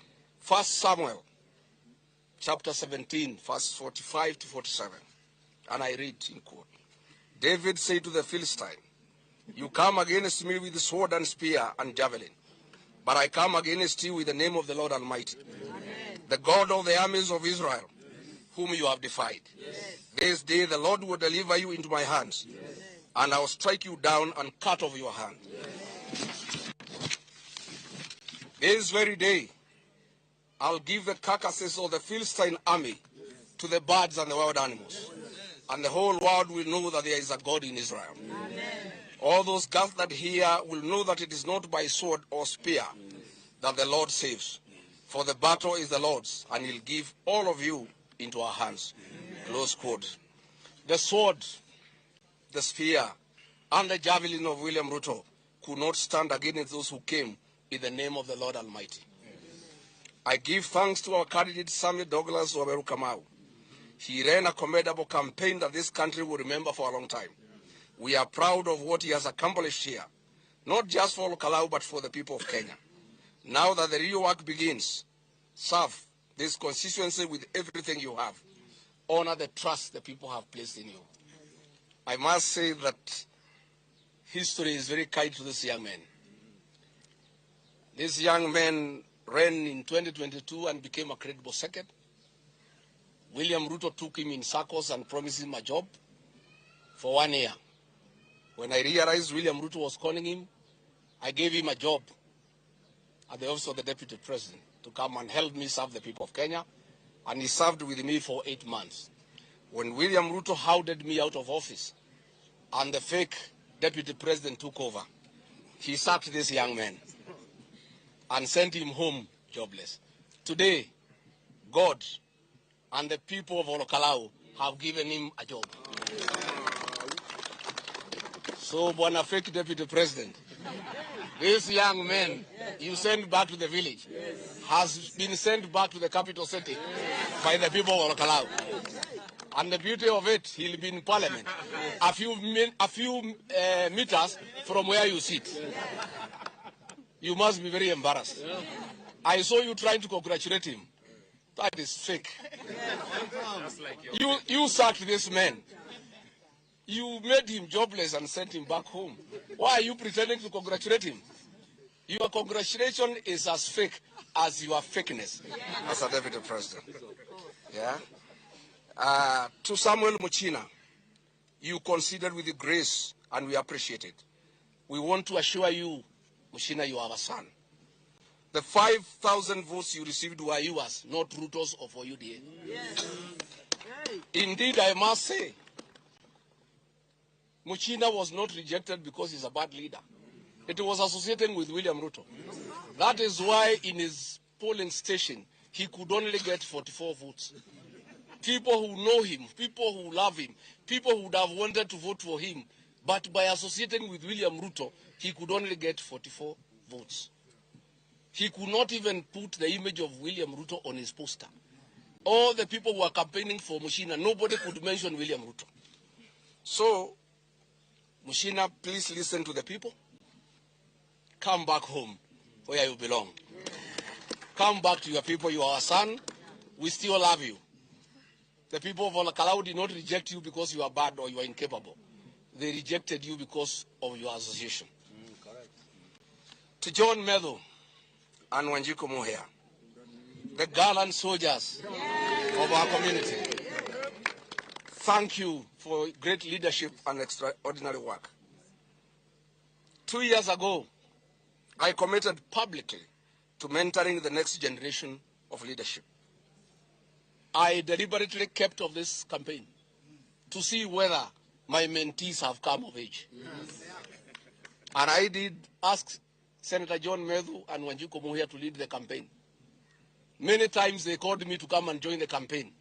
1 Samuel chapter 17, verse 45 to 47, and I read in quote, David said to the Philistine, "You come against me with sword and spear and javelin, but I come against you with the name of the Lord Almighty, Amen, the God of the armies of Israel, whom you have defied. Yes. This day the Lord will deliver you into my hands, yes, and I will strike you down and cut off your hand. Yes. This very day I'll give the carcasses of the Philistine army to the birds and the wild animals, and the whole world will know that there is a God in Israel. Amen. All those gathered here will know that it is not by sword or spear that the Lord saves, for the battle is the Lord's, and he'll give all of you into our hands." Amen. Close quote. The sword, the spear, and the javelin of William Ruto could not stand against those who came in the name of the Lord Almighty. I give thanks to our candidate, Sammy Douglas Waweru Kamau. He ran a commendable campaign that this country will remember for a long time. We are proud of what he has accomplished here, not just for Olkalou, but for the people of Kenya. Now that the real work begins, serve this constituency with everything you have. Honor the trust the people have placed in you. I must say that history is very kind to this young man. This young man ran in 2022 and became a credible second. William Ruto took him in circles and promised him a job for 1 year. When I realized William Ruto was calling him, I gave him a job at the office of the deputy president to come and help me serve the people of Kenya, and he served with me for 8 months. When William Ruto hounded me out of office and the fake deputy president took over, he sacked this young man and sent him home jobless. Today, God and the people of Olkalou have given him a job. So, Bwana fake deputy president, this young man you sent back to the village has been sent back to the capital city by the people of Olkalou. And the beauty of it, he'll be in parliament, a few meters from where you sit. You must be very embarrassed. I saw you trying to congratulate him. That is fake. You sacked this man. You made him jobless and sent him back home. Why are you pretending to congratulate him? Your congratulation is as fake as your fakeness as a deputy president. Yeah? To Samuel Muchina, you considered with grace and we appreciate it. We want to assure you, Muchina, you are our son. The 5,000 votes you received were yours, not Ruto's or for UDA. Yes. Indeed, I must say, Muchina was not rejected because he's a bad leader. It was associating with William Ruto. That is why in his polling station, he could only get 44 votes. People who know him, people who love him, people who would have wanted to vote for him, but by associating with William Ruto, he could only get 44 votes. He could not even put the image of William Ruto on his poster. All the people who were campaigning for Muchina, nobody could mention William Ruto. So, Muchina, please listen to the people. Come back home where you belong. Come back to your people. You are our son. We still love you. The people of Olkalou did not reject you because you are bad or you are incapable. They rejected you because of your association. Correct. To John Methu and Wanjiku Muhia, the gallant soldiers of our community, thank you for great leadership and extraordinary work. 2 years ago, I committed publicly to mentoring the next generation of leadership. I deliberately kept off this campaign to see whether my mentees have come of age. Yes. And I did ask Senator John Methu and Wanjiku Muhia to lead the campaign. Many times they called me to come and join the campaign.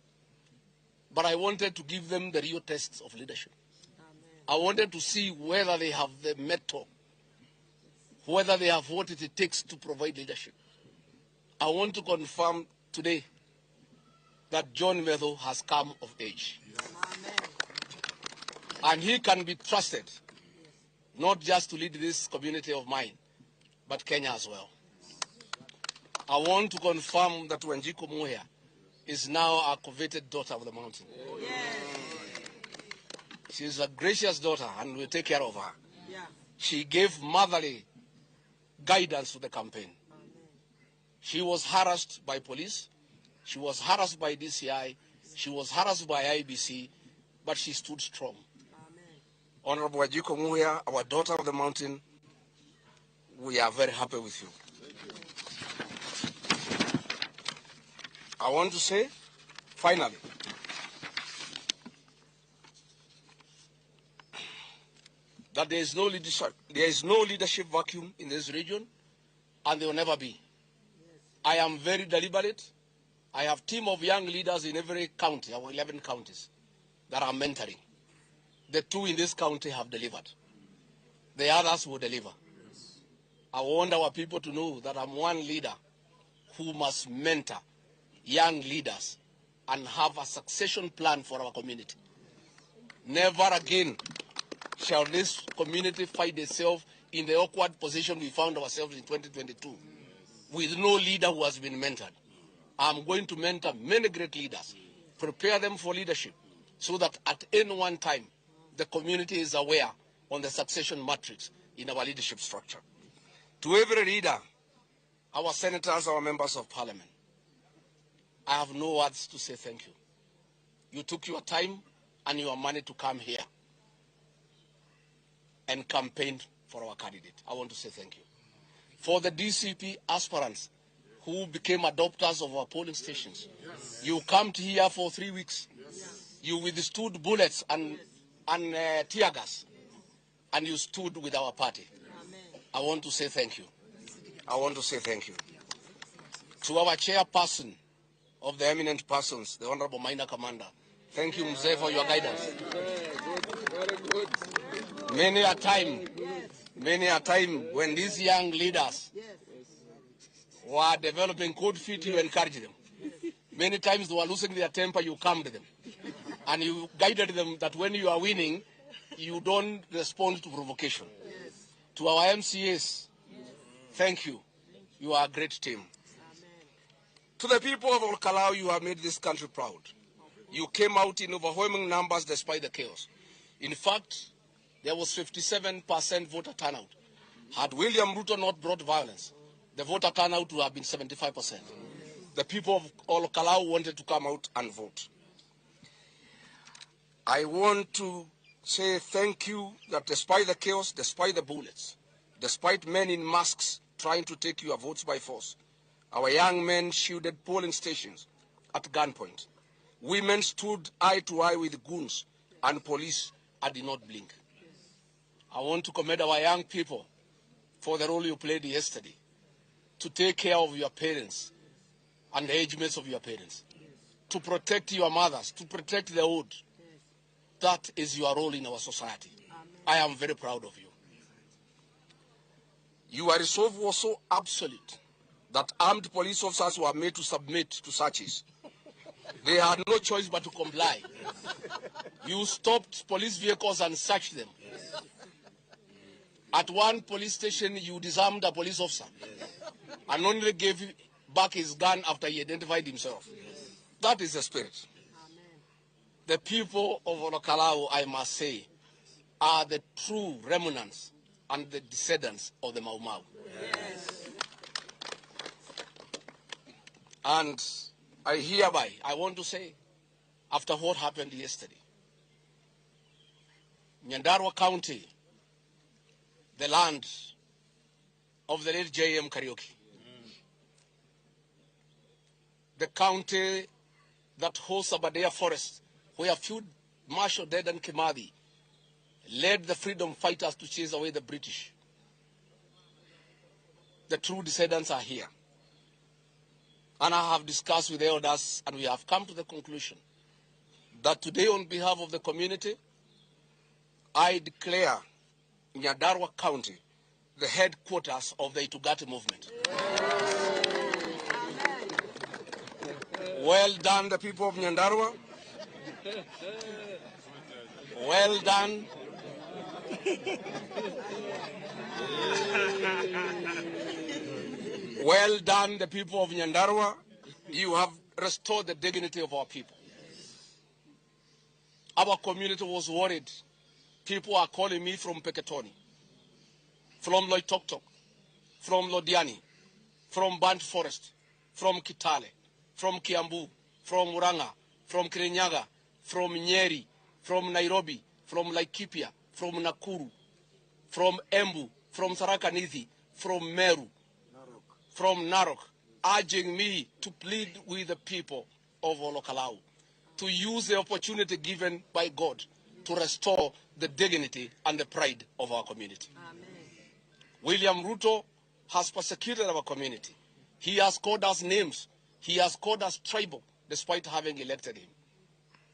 But I wanted to give them the real tests of leadership. Amen. I wanted to see whether they have the mettle, whether they have what it takes to provide leadership. I want to confirm today that John Methu has come of age. Yes. And he can be trusted, not just to lead this community of mine, but Kenya as well. I want to confirm that Wanjiku Muhia is now our coveted daughter of the mountain. Yes. She is a gracious daughter and we'll take care of her. Yeah. She gave motherly guidance to the campaign. Amen. She was harassed by police. She was harassed by DCI. She was harassed by IBC, but she stood strong. Amen. Honorable Wanjiku Muhia, our daughter of the mountain, we are very happy with you. I want to say, finally, that there is no leadership vacuum in this region, and there will never be. Yes. I am very deliberate. I have a team of young leaders in every county, our 11 counties, that are mentoring. The two in this county have delivered. The others will deliver. Yes. I want our people to know that I'm one leader who must mentor young leaders and have a succession plan for our community. Never again shall this community find itself in the awkward position we found ourselves in 2022 with no leader who has been mentored. I'm going to mentor many great leaders, prepare them for leadership, so that at any one time, the community is aware on the succession matrix in our leadership structure. To every leader, our senators, our members of parliament, I have no words to say thank you. You took your time and your money to come here and campaign for our candidate. I want to say thank you. For the DCP aspirants who became adopters of our polling stations, yes. You come to here for 3 weeks. Yes. You withstood bullets and tear gas, and you stood with our party. Amen. I want to say thank you. I want to say thank you. To our chairperson of the eminent persons, the Honorable Minor Commander, thank you, Mzee, for your guidance. Very good. Many a time when these young leaders were developing cold feet, you encouraged them. Many times they were losing their temper, you calmed them. And you guided them that when you are winning, you don't respond to provocation. To our MCAs, thank you. You are a great team. To the people of Olkalau, you have made this country proud. You came out in overwhelming numbers despite the chaos. In fact, there was 57% voter turnout. Had William Ruto not brought violence, the voter turnout would have been 75%. The people of Olkalau wanted to come out and vote. I want to say thank you that despite the chaos, despite the bullets, despite men in masks trying to take your votes by force, our young men shielded polling stations at gunpoint. Women stood eye to eye with goons and police and did not blink. I want to commend our young people for the role you played yesterday to take care of your parents and the age mates of your parents, to protect your mothers, to protect the old. That is your role in our society. I am very proud of you. Your resolve was so absolute that armed police officers were made to submit to searches. They had no choice but to comply. You stopped police vehicles and searched them. At one police station, you disarmed a police officer and only gave back his gun after he identified himself. That is the spirit. The people of Olokalau, I must say, are the true remnants and the descendants of the Mau Mau. Yes. And I hereby, I want to say, after what happened yesterday, Nyandarua County, the land of the late J.M. Kariuki, the county that hosts Aberdare Forest, where Field Marshal Dedan Kimathi led the freedom fighters to chase away the British. The true descendants are here. And I have discussed with the elders, and we have come to the conclusion that today, on behalf of the community, I declare Nyandarua County the headquarters of the Itugati movement. Well done, the people of Nyandarua. Well done. Well done, the people of Nyandarua. You have restored the dignity of our people. Our community was worried. People are calling me from Peketoni, from Loitoktok, from Lodiani, from Bant Forest, from Kitale, from Kiambu, from Murang'a, from Kirinyaga, from Nyeri, from Nairobi, from Laikipia, from Nakuru, from Embu, from Tharaka Nithi, from Meru, from Narok, urging me to plead with the people of Olokalau to use the opportunity given by God to restore the dignity and the pride of our community. Amen. William Ruto has persecuted our community. He has called us names. He has called us tribal, despite having elected him.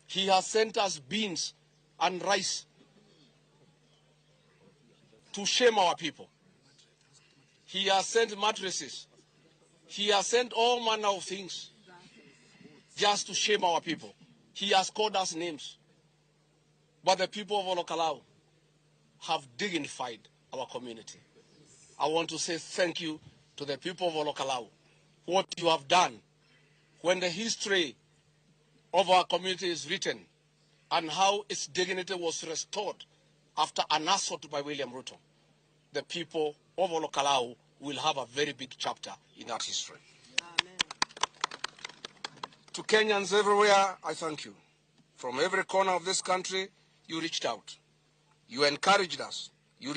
He has sent us beans and rice to shame our people. He has sent mattresses. He has sent all manner of things just to shame our people. He has called us names. But the people of Olokalau have dignified our community. I want to say thank you to the people of Olokalau. What you have done when the history of our community is written and how its dignity was restored after an assault by William Ruto, the people of Olokalau will have a very big chapter in that history. Amen. To Kenyans everywhere, I thank you. From every corner of this country, you reached out. You encouraged us. You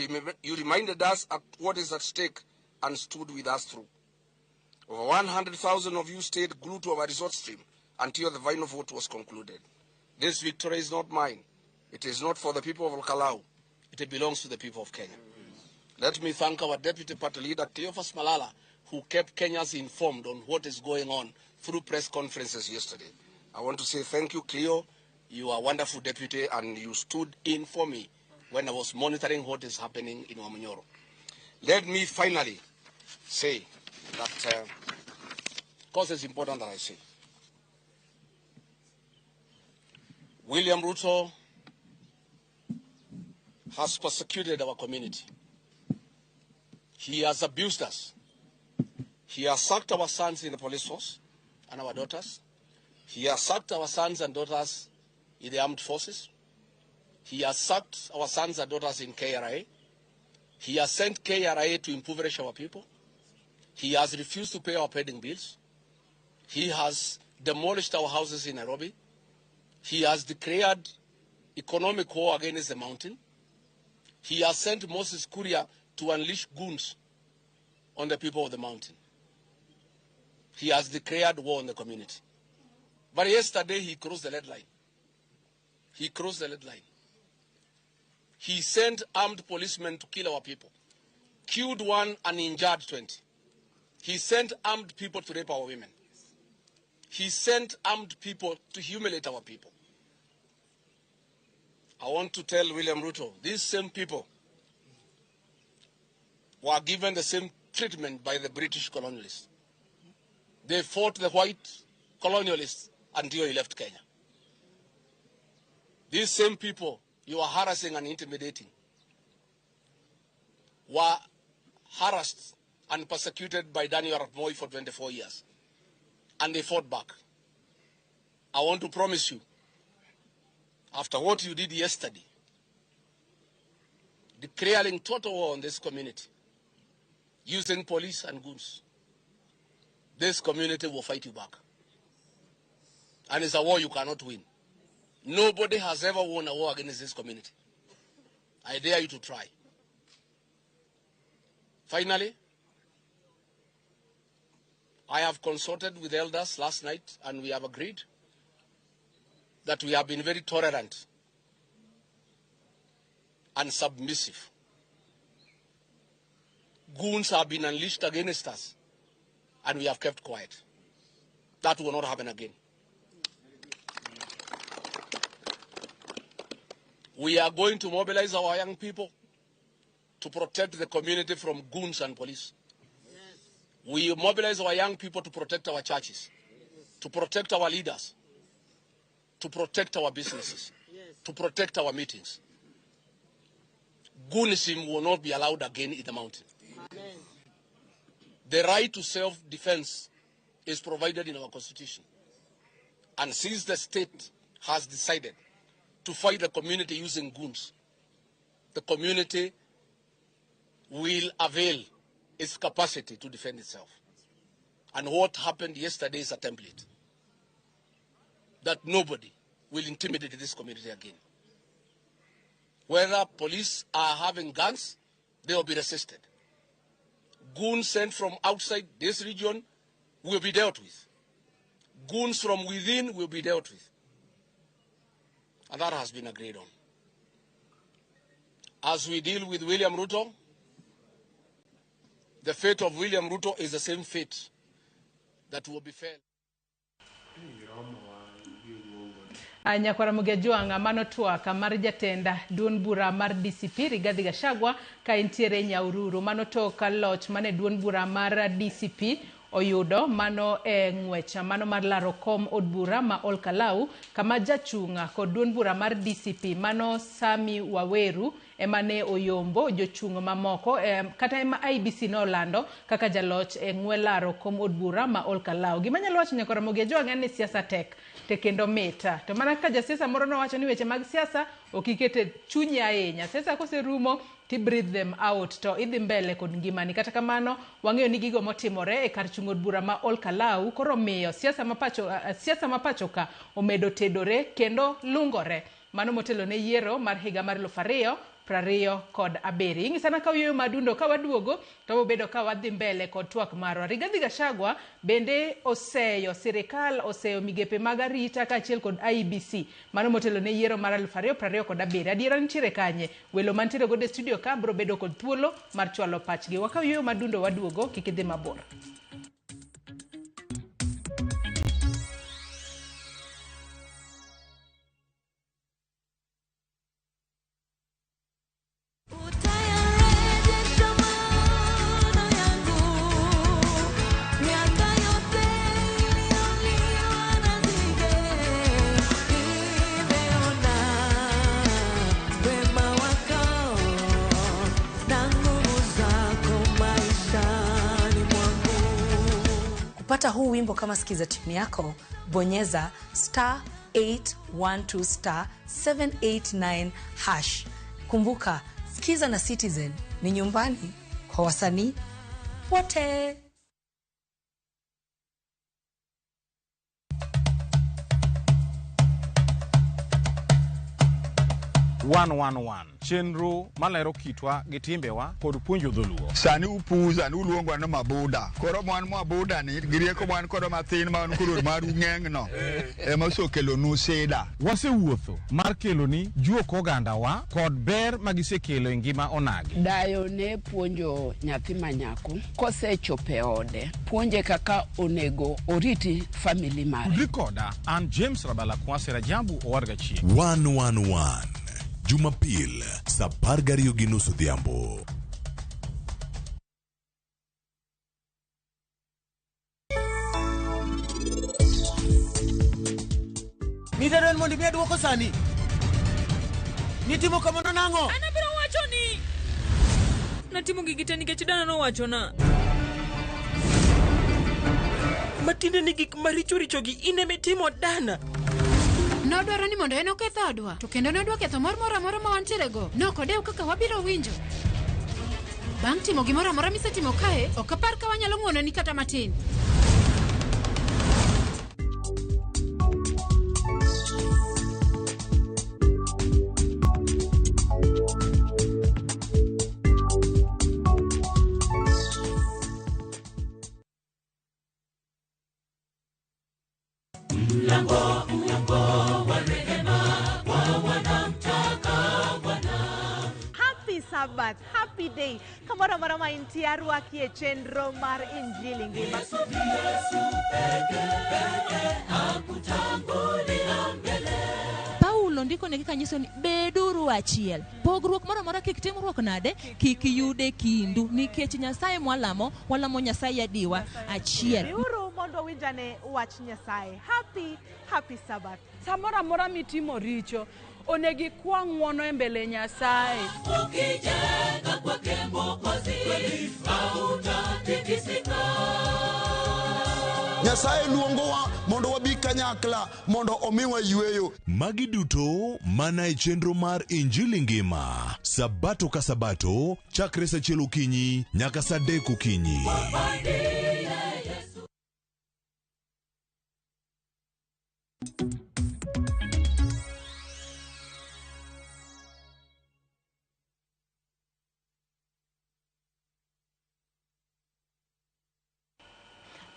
reminded us at what is at stake and stood with us through. Over 100,000 of you stayed glued to our resort stream until the final vote was concluded. This victory is not mine. It is not for the people of Olkalau. It belongs to the people of Kenya. Let me thank our deputy party leader, Cleophas Malala, who kept Kenyans informed on what is going on through press conferences yesterday. I want to say thank you, Cleo. You are a wonderful deputy, and you stood in for me when I was monitoring what is happening in Wamunyoro. Let me finally say that, because it's important that I say, William Ruto has persecuted our community. He has abused us. He has sacked our sons in the police force and our daughters. He has sacked our sons and daughters in the armed forces. He has sacked our sons and daughters in KRA. He has sent KRA to impoverish our people. He has refused to pay our pending bills. He has demolished our houses in Nairobi. He has declared economic war against the mountain. He has sent Moses Kuria to unleash goons on the people of the mountain. He has declared war on the community. But yesterday he crossed the red line. He crossed the red line. He sent armed policemen to kill our people, killed one and injured 20. He sent armed people to rape our women. He sent armed people to humiliate our people. I want to tell William Ruto, these same people were given the same treatment by the British colonialists. They fought the white colonialists until he left Kenya. These same people you are harassing and intimidating were harassed and persecuted by Daniel Arap Moi for 24 years, and they fought back. I want to promise you, after what you did yesterday, declaring total war on this community, using police and goons, this community will fight you back. And it's a war you cannot win. Nobody has ever won a war against this community. I dare you to try. Finally, I have consulted with elders last night, and we have agreed that we have been very tolerant and submissive. Goons have been unleashed against us, and we have kept quiet. That will not happen again. We are going to mobilize our young people to protect the community from goons and police. We mobilize our young people to protect our churches, to protect our leaders, to protect our businesses, to protect our meetings. Goonism will not be allowed again in the mountain. Amen. The right to self-defense is provided in our constitution. And since the state has decided to fight the community using goons, the community will avail its capacity to defend itself. And what happened yesterday is a template that nobody will intimidate this community again. Whether police are having guns, they will be resisted. Goons sent from outside this region will be dealt with. Goons from within will be dealt with. And that has been agreed on. As we deal with William Ruto, the fate of William Ruto is the same fate that will befell. Nyakwara Mugejwanga mano twak mar jatenda duond bura mar DCP Rigathi Gachagua ka entiere Nyahururu. Mano tok loch mane duond bura mar DCP oyudo mano e ng'wech mano mar laro kom od bura ma Olkalau, kama jachung' kod duond bura mar DCP mano Sami Waweru ema ne oyombo jochung' mamoko kata ema IBC nolando kaka jaloch e ng'we laro kom od bura ma Olkalau. Gima anyalo wacho Nyakwara Mugejwanga en ni siasa tek te kendo mita. To mana kaka jasiasa moro nowacho ni weche mag siasa ok ikete chunyi ahinya. Siasa koserumo ti breathe them out to idhi mbele kod ngimani. Kata kamano wang'eyo ni gigo motimore e kar chung' od bura ma Olkalau koro miyo siasa mapacho ka omedo tedore kendo lungore. Mano motelo ne yiero mar higa mar 2027. Ing'isana ka uyueyo madundo ka waduogo to wabedo ka wadhi mbele kod twak marwa. Rigathi Gachagua bende oseyo sirikal, oseyo migepe mag arita kaachiel kod IEBC mano motelo ne yiero mar 2027. Adiera nitiere kanye? Welo mantiere godo e studio ka biro bedo kod thuolo mar chwalo pachgi. Wakaw yueyo madundo waduogo, kik idhi mabor. Maishani mwangu. Kupata huu wimbo kama skiza tune yako, bonyeza star 812 star 789 hash. Kumbuka, Skiza na Citizen ni nyumbani kwa wasanii wote. 111 chenro malero kitwa gi timbewa kod puonjo dholuo. Sani upuza ni uluongo ni mabuda. Koro mwan mwabuda ni gi rieko mwan kodo mathin ma wan koro maru ng'eng no ema osekelonu sida. Wasewuotho mar keloni juok ogandawa kod ber magisekelo e ngima onagi. Dayo ne puonjo nyathi ma nyako kosechopo e ode, puonje kaka onego oriti family mare. Tudri koda an James Rabala Kwasi Rajabu Owadga Chieng. 111 Jumapil saa 12:30 odhiambo. Midhero en mondo imiya dwoko sani. Nitimo kamano nang'o? An abiro wacho ni natimo gigi te nikech dana nowachona. Matiende ni gik maricho richogi in emitimo dana. Nodwaro ni mondo en oketh odwa, to kendo nodwa ketho mor moro amora ma wantiere go. Nokodew kaka wabiro winjo. Bang' timo gimoro amora misetimo kae, ok apar ka wanyalo ng'wononi kata matin. Mlango, mlango wa rehema kwa wanamtaka Bwana. Happy Sabbath, happy day. Kamoro amora ma intie arwaki e chenro mar Injili Ngima. Yesu, Yesu peke peke akutangulia mbele. Paulo ndiko negi kanyiso ni beduru achiel. Pogruok moro amora kik timruok nade, kik yude kindu, nikech Nyasaye mwalamo, walamo Nyasaye adiwa achiel. Biuru mondo wawinjane wach Nyasaye. Happy, happy Sabbath. Samoro amora mitimo richo, onego ikwa ng'wono e mbele Nyasaye. Ukijenga kwake Mwokozi, hautatikisika. Nyasaye luongowa mondo wabi kanyakla mondo omiwa yweyo. Magi duto mana e chenro mar Injili Ngima, Sabato ka Sabato, chakre saa 1 okinyi nyaka saa 3 okinyi.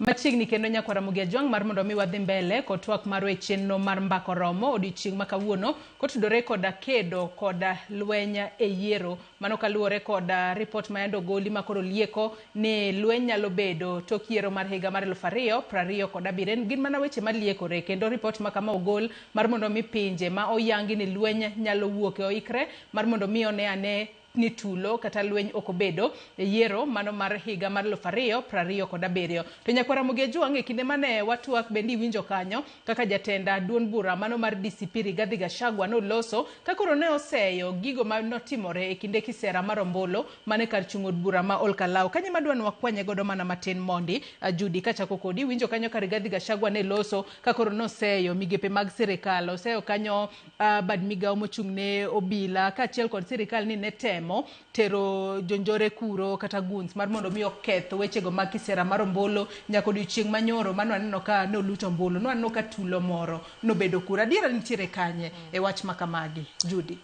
Machiegni kendo nyakwara Ramogi Ajwang' mar mondo mi wadhi mbele kod twak marwa e chenro mar Mbaka Oromo odiochieng' ma kawuono kotudore koda kedo koda lweny e yiero. Mano kaluwore koda ripot ma yande ogoli ma koro lieko ni lweny nyalo bedo tok yiero mar higa mar 2027. Gin mana weche maliekore kendo ripot ma kama ogol mar mondo mi pinje ma oyangi ni lweny nyalo wuok e oikre mar mondo mi one ane ni tulo kata lweny ok obedo e yiero mano mar higa mar 2027. To nyakwara Ramogi Ajwang' e kinde mane watwak bende iwinjo kanyo kaka jatenda duond bura mano mar DCP Rigathi Gachagua noloso ka koro ne oseyo gigo ma notimore e kinde kisera mar ombulu mane kar chung' od bura ma Olkalau. Kanyo ema dwa ni wakwanye godo mana matin mondi Judy kachako kodi iwinjo kanyo ka Rigathi Gachagua ne loso ka koro noseyo migepe mag sirikal, oseyo kanyo bad migawo mochung' ne obila kaachiel kod sirikal ni ne temo tero jonjore kuro kata guns mar mondo mi oketh wechego mag kisera mar ombulu nyaka odiochieng' manyoro mano waneno ka noluto ombulu, nwaneno ka tulo moro nobedo kuro. Adiera nitiere kanye e wach ma kamagi, Judy?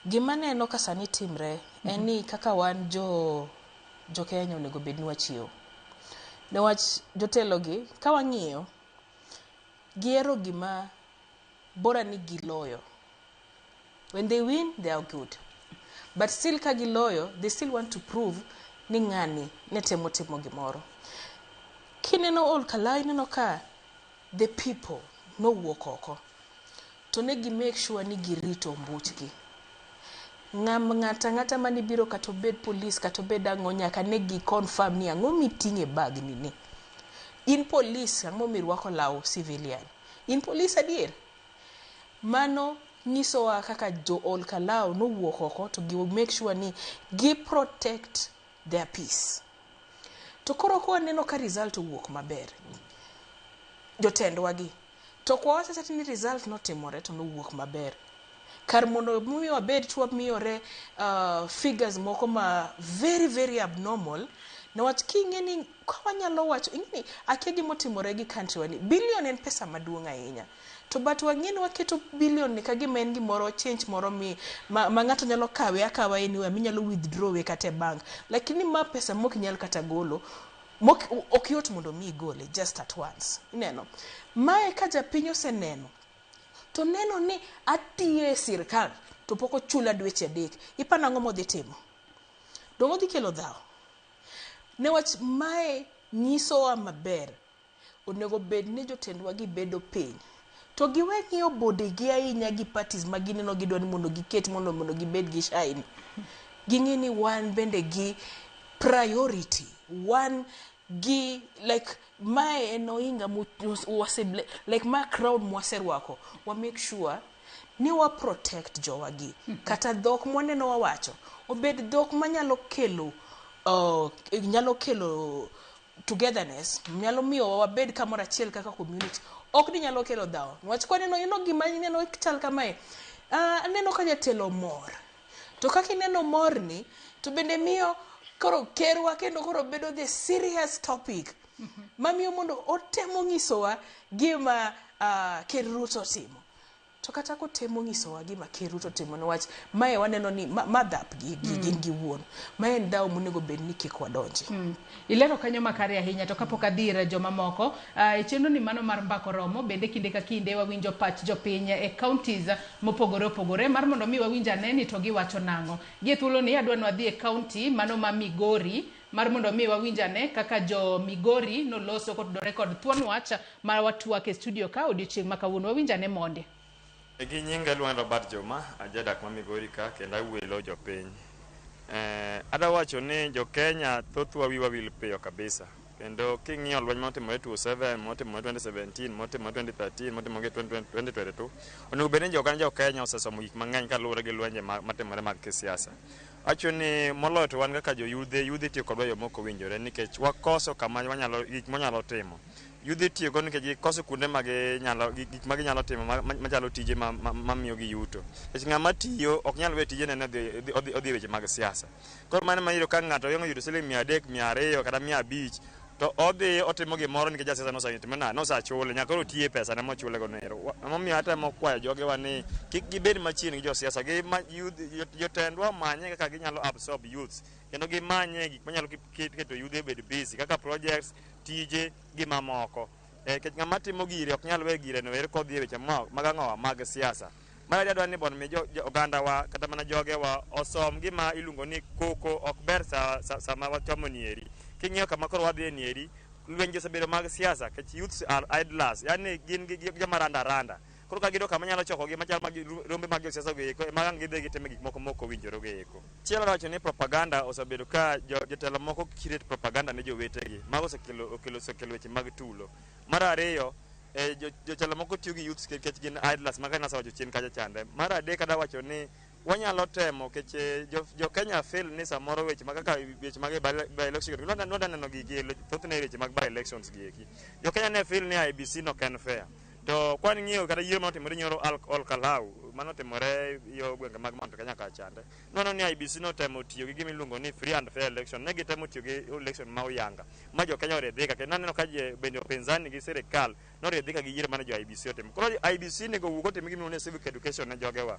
Gima neno ka sani timre en ni kaka wan jo Kenya onego bed ni wachiew. Newach jotelogi ka wang'iyo gihero gima bora ni giloyo. When they win, they are good. But still ka giloyo, they still want to prove ni ng'ani ne temo timo gimoro. Kineno Olkalau ineno ka the people nowuok oko to ne gi make sure ni girito ombuchgi. Ng'ata ang'ata mane biro kata obed police kata obed ang'o nyaka ne gi confirm ni ang'o miting'o e bag ni ni. In police ang'o mirwako law civilian? In police adier? Mano nyisowa kaka jo Olkalau nowuok oko to gi make sure ni gi protect their peace. To koro ka waneno ka result owuok maber, jotendwa gi to ok wawach awacha ni result notimore to nowuok maber. Kar mondo mi wabed to wamiyore figures moko ma very very abnormal, niwach king'e ni ka wanyalo wacho, ing'e ni akia gimotimore gi country wa ni, billion en pesa maduong' ahinya. To but wang'e ni waketo billion ni kagima en gimoro change moro mi ma ng'ato nyalo kawe akawa anywhere minyalo withdraw e kata e bank. Lakini ma pesa mok nyal kata golo, mok ok yot mondo mi igole just at once. Ineno? Mae ka japiny oseneno, to neno ni atiye e sirkal to pok ochula dweche 3. Iparo nang'o modhi timo? Dong' odhi kelo dhawo. Newach mae nyisowa maber, onego bed ni jotendwa gi bedo piny. To giwe ng'iyo bode gi ahinya gi parties ma gineno gidwa ni mondo giket mondo gibed gi shine. Ging'e ni wan bende gi priority. Wan gi like mae en ohinga like ma crowd mwaserwako. Wa make sure ni wa protect jowa gi. Kata dhok mwaneno wawacho, obed dhok manyalo kelo nyalo kelo togetherness, nyalo miyo wabed kamoro achiel kaka community. Ok ni nyalo kelo dhawo. Niwach kwaneno ineno gima ineno chal kamae, aneno ka jatelo mor. To kaka ineno morni, to bende miyo koro kerwa kendo koro bedo the serious topic. Mamiyo mondo otemo nyisowa gima Ker Ruto timo. To kata kotemo nyisowa gima Ker Ruto timo, niwach mae waneno ni ma dhap gi gin gi wuon. Ma en dhawo monego bed ni kik wadonje. Ilero kanyo makare ahinya, to kapok adhi ir jomamoko, e chenro ni mano mar Mbaka Oromo, bende kinde ka kinde wawinjo pach jopiny e counties mopogore opogore mar mondo mi wawinj ane ni to giwacho nang'o. Gi e thuolo ni adwa ni wadhi e county mano ma Migori mar mondo mi wawinj ane kaka jo Migori noloso kotudore kod thuon wach ma watwak e studio ka odiochieng' ma kawuono. Wawinj ane monde. Gi nyinga iluonga Robert Juma, ajadak ma Migori ka kendo awuoyo e lo jopiny. Adwa wacho ni jo Kenya thothwa wiwa wil piyo kabisa. Kendo king'iyo lweny motimore 2007, motimore 2017, motimore 2013, motimore 2022, onego bed ni joganda jo Kenya osesomo gik mang'eny kaluwore gi lwenje matimore mag kisiasa. Awacho ni moloyo to wan kaka joyudhe, yudhe itiyo kodwa e yo mok owinjore nikech wakoso kama wanyalo, gik mwanyalo timo. Yudhe itiyo go nikech gikoso kuonde ma ginyalo, gik ma ginyalo timo machalo tije mamiyo gi yuto. Nikech ng'ama tiyo ok nyal weyo tijene ni odhi e weche mag siasa. Koro mano ema iyudo ka ng'ato oyudo siling 300, 200 kata 500 to odhi otimo gimoro nikech jasiasa nosetimo nade, nosechule, nyaka koro otiye pesa ne mochule go nero. Emomiyo atemo kwayo jogewa ni kik gibed machiegni gi josiasa, jotendwa omanye kaka ginyalo absorb youths, kendo gimanye gik manyalo keto yudhe obed busy kaka projects, tije gi mamoko. Nikech ng'ama timo gire ok nyal weyo gire no ero kodhi e weche mag ang'owa mag siasa. Mar ariyo adwa ni mondo mi ogandawa kata mana jogewa osom gima iluongo ni koko ok ber sama wachomo nieri. King'iyo kama koro wadhi e nieri, lwenje osebedo mag siasa nikech youths are idlers, yani gin gi joma randa randa. Koro ka giyudo kama nyalo chokogi machal mag rombe mag josiasa go eko, ema ang' gidhi gitime gik moko mok owinjore go eko. Chielo adwa wacho ni propaganda osebedo ka jotelo moko create propaganda ne jowetegi. Mago osekelo weche mag tulo. Mar ariyo, jotelo moko tiyo gi youths nikech gin idlers maka nasewacho chien kacha chande. Mar adek adwa wacho ni wanyalo temo nikech jo Kenya feel ni samoro weche mag kaka weche mag by election nwa neno gigi thothne weche mag by elections gi eki. Jo Kenya ne feel ni IEBC no ken fair. To kwan ng'iyo kata yiero manotimore nyoro Ol Kalou manotimore yo gwenge mag Mount Kenya kacha chande. Nwaneno ni IEBC notemo tiyo gi gima iluongo ni free and fair election. Ne gitemo tiyo gi election ma oyanga ma jo Kenya oridhika. Kendo naneno ka bende upinzani gi sirikal noridhika gi yiero mane jo IEBC otimo. Koro IEBC onego owuog otim gima iluongo ni civic education ne jogewa.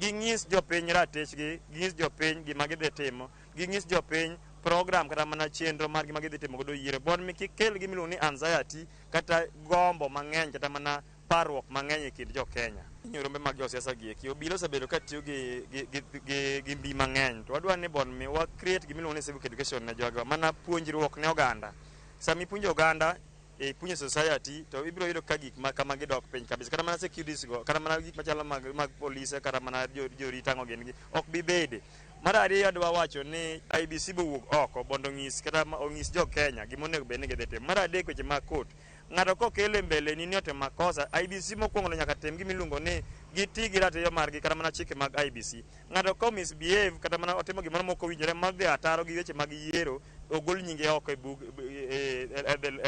Ging'is jopiny ratichgi, ging'is jopiny gima gidhi timo, ging'is jopiny program kata mana chenro margi ma gidhi timo godo yiero. Mondo mi kik kel gima iluongo ni anxiety kata gombo mang'eny kata mana parruok mang'eny e kind jo Kenya. Ng'iyo rombe mag josiasa gi eki, obila osebedo ka tiyo gi mbi mang'eny. To wadwa ni mondo mi wa create gima iluongo ni civic education ne jogewa, mana puonjruok ne oganda. Sama ipuonjo oganda, ipuonjo society, to ibiro yudo ka gik ma kamagi dok piny kabisa. Kata mana securities go, kata mana gik machalo mag polise, kata mana jorit ang'o gin gi, ok bi bede. Mar ariyo adwa wacho ni IEBC bowuok oko mondo onyis kata onyis jo Kenya gima onego bed ni gidhi timo. Mar adek weche mag court. Ng'ato kokele e mbele ni otimo makosa, IEBC mokwongo no nyaka tim gima iluongo ni giti gi ratiro margi kata mana chike mag IEBC. Ng'ato ka misbehave kata mana otimo gimoro mok owinjore modhi ataro gi weche mag yiero, ogol nyinge oko e bug e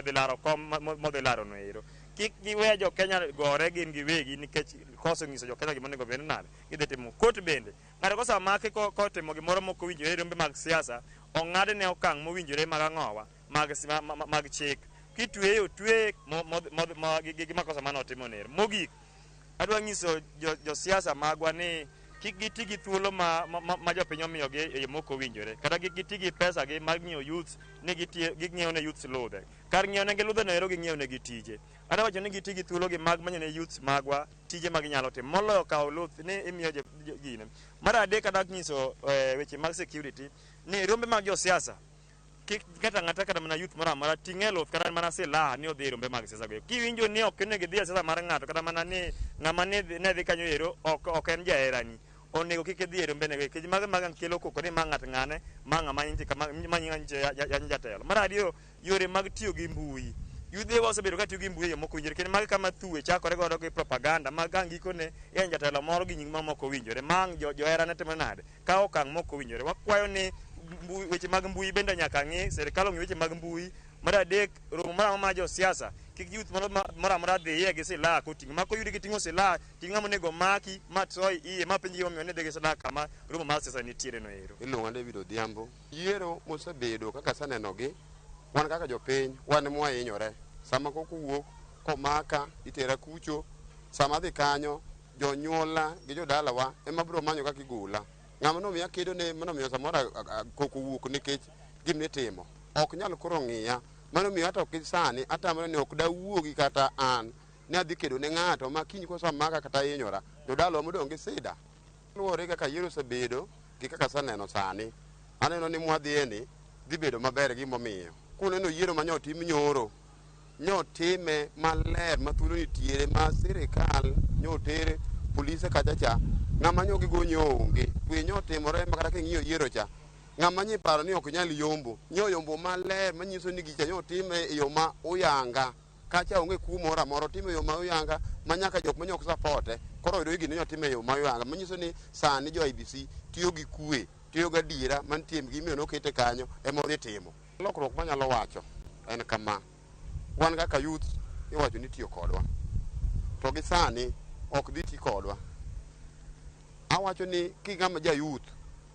dhi laro kom modhi laro no ero. Kik giwe jo Kenya gore gin giwegi nikech koso nyiso jo Kenya gima onego bed nade gidhi timo. Kot bende ng'ato kosemaki kotimo gimoro mok owinjore e rombe mag siasa, ong'adne okang' mowinjore mag ang'owa mag chik. Kitweyo tweye gi makosa mane otimo nero. Mogik, adwa nyiso josiasa magwa ni kik giti gi thuolo ma jopiny omiyogi e yo mok owinjore, kata kik giti gi pesa gi mar ng'iewo youths ni ging'iewo ne youths ludhe. Kar ng'iewo negi ludhe no ero ging'iewo negi tije. Adwa wacho ni giti gi thuolo gi mag manyo ne youths magwa tije ma ginyalo timo moloyo kawo luth ni imiyo gine. Mar adek, adwa nyiso weche mag security ni rombe mag josiasa kik ng'ato ang'ata kata mana youth moro amora ting' e luth kata mana silaha ni odhi e rombe mag siasa go. Kiwinjo ni ok onego idhi e siasa mar ng'ato kata mana ni ng'ama ne dhi kanyo ero ok en jaherani, onego kik idhi e rombe nego nikech mago mag kelo koko ni ma ng'at ng'ane ma ng'ama nitie kama ma yanyo jatelo. Mar ariyo, yore mag tiyo gi mbui. Yudhewa osebedo ka tiyo gi mbui e yo mok owinjore kendo mago kama thuwe chakore godo gi propaganda ma ka gikone yanyo jatelo moro gi nying moro mok owinjore ma ang' joherane timo nade kawo okang' mok owinjore. Wakwayo ni weche mag mbui bende nyaka ng'i, sirikal ong'i weche mag mbui. Mar adek, romo moro amora mar josiasa kik youth moro amora dhiye gi silaha koting'o. Ma koyudi kiting'o silaha, ting' ng'ama onego maki ma soyi iye ma penji gimomiyo ne idhi gi silaha kama romo mar siasa nitiere no ero. Iluonga David Odhiambo. Yiero mosebedo kaka asenenogi, wan kaka jopiny, wan ema wahinyore. Sama koko wuok, komaka, itera kucho, sama adhi kanyo, jonyuola gi jodalawa ema biro manyo kaka igola. Ng'ama nomiya kedo ne, manomiyo samoro koko wuok nikech gima itimo. Ok nyal koro ng'iya. Mano miyo hata ok sani atamre ni ok dawuogi kata an ni adhi kedo ne ng'ato ma kiny kosamaka kata hinyora, jodalawa modong' gi sida. Luwore kaka yiero osebedo gi kaka aseneno sani. Aneno ni mwadhiye ni dhi bedo maber gimomiyo. Kuneno yiero ma nyotim nyoro, nyotime maler ma thuolo nitiere ma sirikal nyotere polise kacha cha, ng'ama nyo gigonyo onge. Kwe nyotimore ma kata king'iyo yiero cha, ng'ama nyiparo ni ok nyal yombo, nyoyombo maler manyiso ni gicha nyotime e yo ma uyanga. Kacha onge kuo moro amora, otime e yo ma uyanga ma nyaka jok ma nyok sapote koro oyudo ni gini nyotime e yo ma uyanga, manyiso ni sani jo IEBC tiyo gi kwe, tiyo gi adiera mantie gimiyo nokete kanyo ema odhi timo. Lokruok manyalo wacho en kama, wan kaka youth iwacho ni tiyo kodwa, to gi sani ok dhi ti kodwa. Awacho ni king'ama ja youth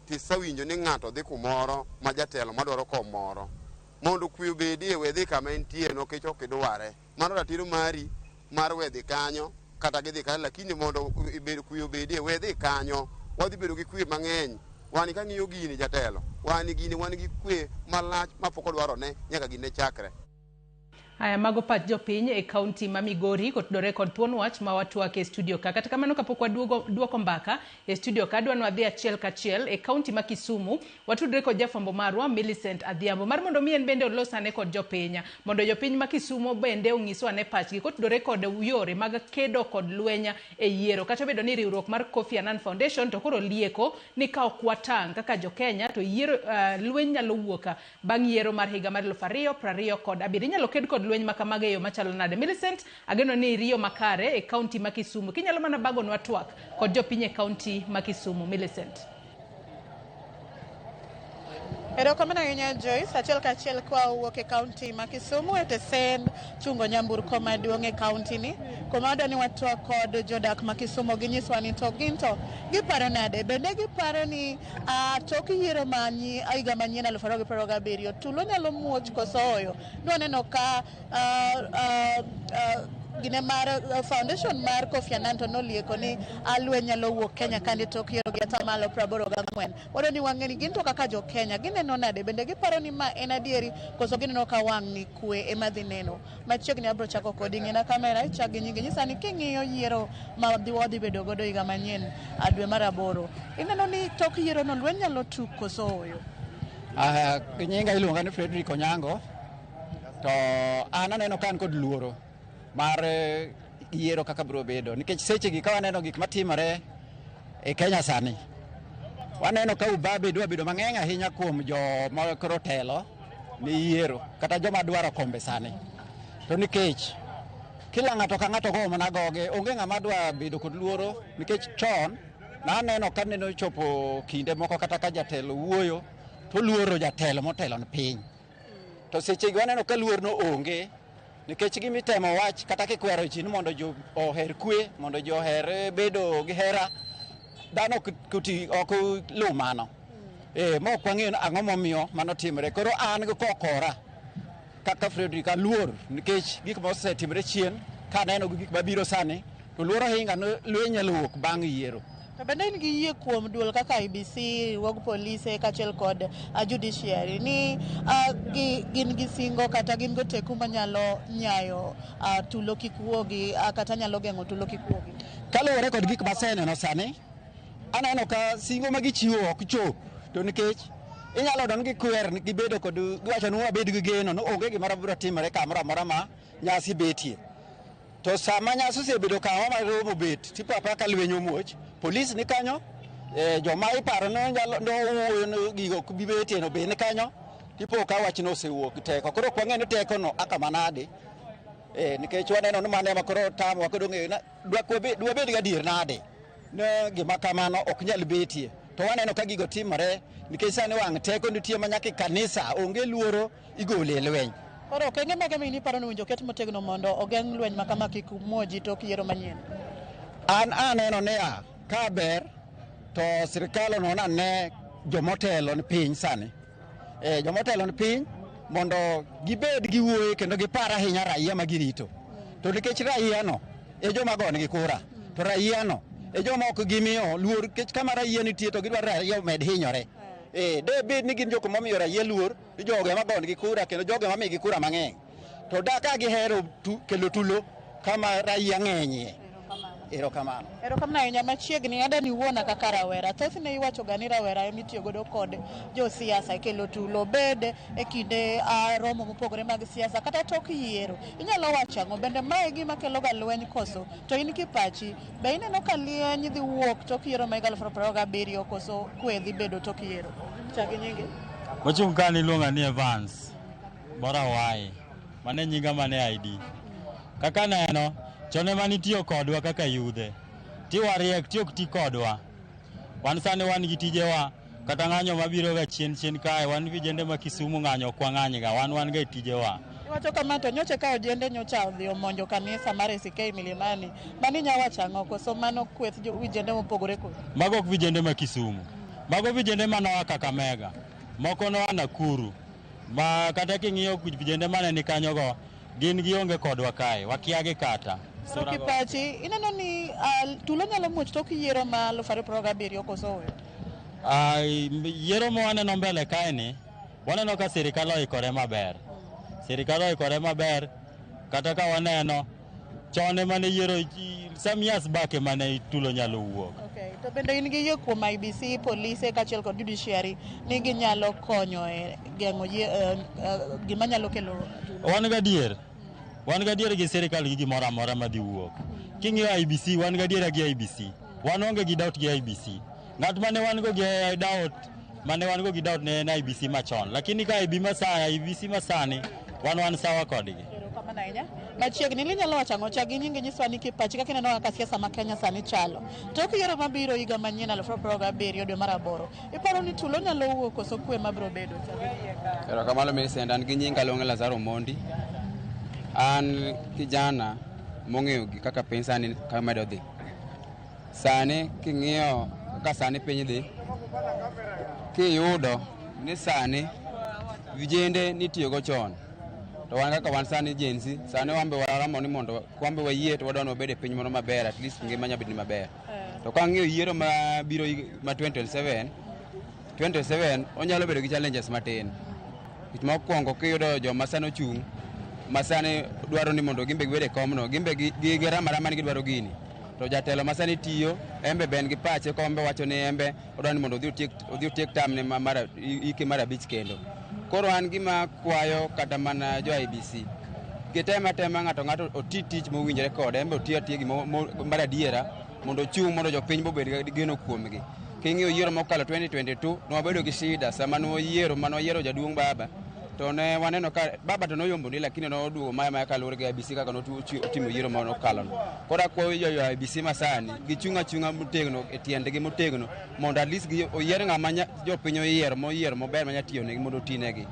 tisewinjo ni ng'ato dhi kumoro ma jatelo madwaro kom moro, mondo kwe obedie we dhi kama entie no nikech ok idware. Mano ratiro mari mar we dhi kanyo kata gidhi kanyo, lakini mondo kwe obedie we dhi kanyo. Wadhi bedo gi kwe mang'eny. Wan kang'iyo gini jatelo, wan gini wan gi kwe malach mapok odwarone nyaka gini chakre. Haya, mago pach jopiny e kaunti ma Migori kotudore kod thuon wach ma watwak e studio ka. Kata kamano kapok waduoko mbaka e studio ka, adwa ni wadhi achiel kachiel e kaunti ma Kisumu, watudre kod jafwambo marwa Millicent Adhiambo mar mondo mi en bende olos ane kod jopiny, mondo jopiny ma Kisumu bende onyiswa ane pachgi kotudore kod yore mag kedo kod lweny e yiero. Kata obedo ni riwruok mar Kofi Annan Foundation to koro lieko ni ka ok watang' kaka jo-Kenya to yiero lweny nyalo wuok bang' yiero mar higa mar 2027. Inyalo ked kod lweny ma kamago e yo machalo nade? Millicent, ageno ni iriyo makare e kaunti ma Kisumu. Kinyalo mana bagonwa twak kod jopiny e kaunti ma Kisumu. Millicent. Erokamano ahinya Joyce, achiel kachiel kwa owuok e kaunti ma Kisumu e tesend chungo nyamburko maduong' e kaunti ni. Kuma wadwa ni watwak kod jodak ma Kisumu ginyiswa ni to gin to giparo nade? Bende giparo ni tok yiero ma higa manyien 2027 tulo nyalo muoch koso oyo? Nwaneno ka gine mar foundation mar Kofi Annan to nolieko ni lweny nyalo wuok Kenya kandi tok yiero gi atamalo 84. Wadwa ni wang'e ni gin to kaka jo Kenya gineno nade? Bende giparo ni ma en adieri koso gineno ka wang' ni kwe ema dhi neno? Machiegni abro chako kodi ng'ina kamera ichak gi nyingi nyisa ni king'iyo yiero ma wadhi bedo godo higa manyien dwe mar 8, ineno ni tok yiero no lweny nyalo tuk koso oyo? Nyinga iluonga ni Frederick Onyango, to an aneno ka an kod luoro mar yiero kaka biro bedo nikech sechegi ka waneno gik matimore e Kenya sani, waneno ka ubabe dwa bedo mang'eny ahinya kuom joma koro telo ne yiero kata joma dwaro kombe sani. To nikech kila ng'ato ka ng'ato goyo mana goge, onge ng'ama dwa bedo kod luoro nikech chon naneno ka neno chopo kinde moko kata ka jatelo wuoyo to luoro jatelo motelo ne piny. To sechegi waneno ka luorno onge nikech gimitemo wach kata kikwero ji ni mondo ji oher kwe, mondo ji oher bedo gi hera, dhano ok luw mano. Ma ok wang'eyo ni ang'o momiyo mano timore. Koro an gi kokora kaka Frederick aluor nikech gik mosetimore chien kaneno gi gik mabiro sani to luoro ahinga ni lweny nyalo wuok bang' yiero. To bende in gi yie kuom duol kaka IEBC, riwruog polise kaachiel kod judiciary ni gin gi singo kata gin go teku manyalo nyayo tulo kik wuogi kata nyalo geng'o tulo kik wuogi? Kaluwore kod gik maseneno sani, aneno ka singo ma gichiwo ok chop, to nikech inyalo yudo ni gikwer gibedo kod giwacho ni wabed gi geno ni onge gimoro biro timore kamoro amora ma nyasi betie. To sama nyasi osebedo kama ma romo bet, tipo apaka ka lweny omuoch, polis ni kanyo, joma iparo ni nyalo nowuoyo ni gigo ok bi betie no be ni kanyo, tipo ka wachno osewuok gi teko. Koro ok wang'e ni teko no aka manade. Nikech waneno ni mano ema koro tamowa koro ng'eyo na dwabed gadier nade ne gima kamano ok nyal betie. To waneno ka gigo timore nikech sani wang' teko nitie ma nyaka e kanisa onge luoro igole e lweny. Koro okenge mage ma in iparo ni owinjo oket motegno mondo ogeng' lweny ma kama kik muoji tok yiero manyien? An aneno niya, ka ber to sirikal onon ane jomotelo ni piny sani. Jomotelo ni piny mondo gibed gi wuoye kendo gipar ahinya raia ma girito. To nikech raia no e joma gonegi kura, to raia no e joma ok gimiyo luor, nikech kama raia nitie to gidwaro raia omed hinyore. De bed ni gin jok momiyo raia luor, ni jogo ema gonegi kura kendo jogo ema migi kura mang'eny. To da ka gihero kelo tulo kama raia ng'enyie. Erokamano. Erokamano ahinya. Machiegni adani wuona kaka rawera. Thothne iwacho ga ni rawera ema itiyo godo kod josiasa e kelo tulo, bed e kinde romo mopogore mag siasa kata tok yiero. Inyalo wacho ang'o? Bende mae gima kelo ga lweny koso? To in kipachi, be ineno ka lweny dhi wuok tok yiero ma higa 2027 koso kwe dhi bedo tok yiero? Chak gi nyingi. Mochung' ka niluonga ni Evans Bora Wai. Mane nyinga mane ID. Kaka neno, chon ema nitiyo kodwa kaka yudhe. Ti wariek, ti ok ti kodwa. Wan sani wan gi tijewa, kata ng'anyo mabiro ga chien chien kae, wan vijende ma Kisumu ng'anyo ok wang'any ga, wan ga e tijewa. Iwacho kama to nyocha ka ojende nyocha odhi omonjo kanisa mar ACK Milimani. Mano inya wacho ang'o koso mano kweth vijende mopogore koso? Mago ok vijende ma Kisumu. Mago vijende manoa Kakamega. Moko noa Nakuru. Ma kata king'iyo vijende mane ni kanyogo, gin gionge kodwa kae, wakia gi kata. Koro kipachi, ineno ni tulo nyalo muoch tok yiero ma 2027 koso weyo? Yiero ma waneno mbele kae ni, waneno ka sirikal oikore maber. Sirikal oikore maber, kata ka waneno, chon ema ne yiero, some years back ema ne tulo nyalo wuok. Okay. To bende in gi yie kuom IEBC, polise kaachiel kod judiciary ni ginyalo konyo e geng'o gima nyalo kelo tulo? Wan gadier. Wan gadier gi sirikal gi gimoro amora madhi wuok. King'iyo IEBC, wan gadiera gi IEBC. Wan onge gi doubt gi IEBC. Ng'at mane wan go gi doubt, mane wan go gi doubt ne en IEBC machon. Lakini ka IEBC masani, IEBC masani, wan sawa kodgi. Erokamano ahinya. Machiegni inyalo wacho ang'o? Chak gi nyingi nyiswa ni kipachi kaka ineno kaka siasa ma Kenya sani chalo. Tok yiero mabiro higa manyien 2027 dwe mar 8. Iparo ni tulo nyalo wuok koso kwe mabiro bedo? Erokamano Millicent, an gi nyinga luongo Lazaro Mondi. An kijana mong'eyo kaka piny sani kamedo dhi. Sani king'iyo kaka sani piny dhi, kiyudo ni sani vijende nitiyogo chon. To wan kaka wan sani Gen Z, sani wan be waramo ni mondo wan be wayie to wadwa ni wabed e piny moro maber, at least ngima nyalo bedo maber. To kang'iyo yiero mabiro ma 2027 onyalo bedo gi challenges matin. Nikech mokwongo kiyudo joma sani ochung' ma sani dwaro ni mondo gimbe gibed e komno, gimbe giramo arama ni gidwaro gini. To jatelo ma sani tiyo, embe be en gi pache kombe wacho ni embe odwaro ni mondo odhi otiek term ne mar hike mar 5 kendo. Koro an gima kwayo kata mana jo IEBC, gitem atema ng'ato ng'ato oti tich mowinjore kode, embe oti atiya gima mar adiera mondo ochung' mondo jopiny bobed gi geno kuomgi. King'iyo yiero mokalo 2022, ne wabedo gi shida sama ne wayiero mane wayiero jaduong' baba, to ne waneno ka baba to noyombo ni lakini noduogo maya maya kaluwore gi IEBC kaka notimo yiero ma nokalo no. Koro akwayo jo IEBC masani gichung' achung'a motegno e tiendgi motegno mondo at least oyier ng'ama jopiny oyiero moyiero maber manya tiyonegi mondo otinegi.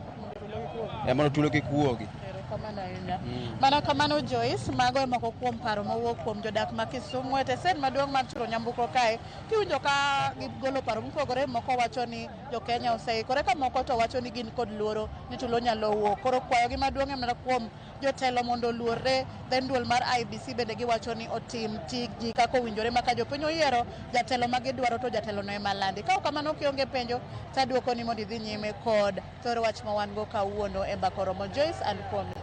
Ema tulo kik wuogi. Erokamano ahinya. Mana kamano Joyce, mago e moko kuom paro mowuok kuom jodak ma Kisumu e tesen maduong' mar churo nyamburko kae. Kiwinjo ka gigolo paro mopogore, moko wacho ni jo Kenya oseikore ka moko to wacho ni gin kod luoro ni tulo nyalo wuok. Koro kwayogi maduong' en mana kuom jotelo mondo oluorre, then duol mar IEBC bende giwacho ni otim tijgi kaka owinjore ma ka jopiny oyiero jatelo ma gidwaro to jatelono ema landi. Ka ok kamano kionge penjo taduoko ni mondo idhi nyime kod thor wach ma wan go kawuono e Mbaka Oromo. Joyce and Kwame.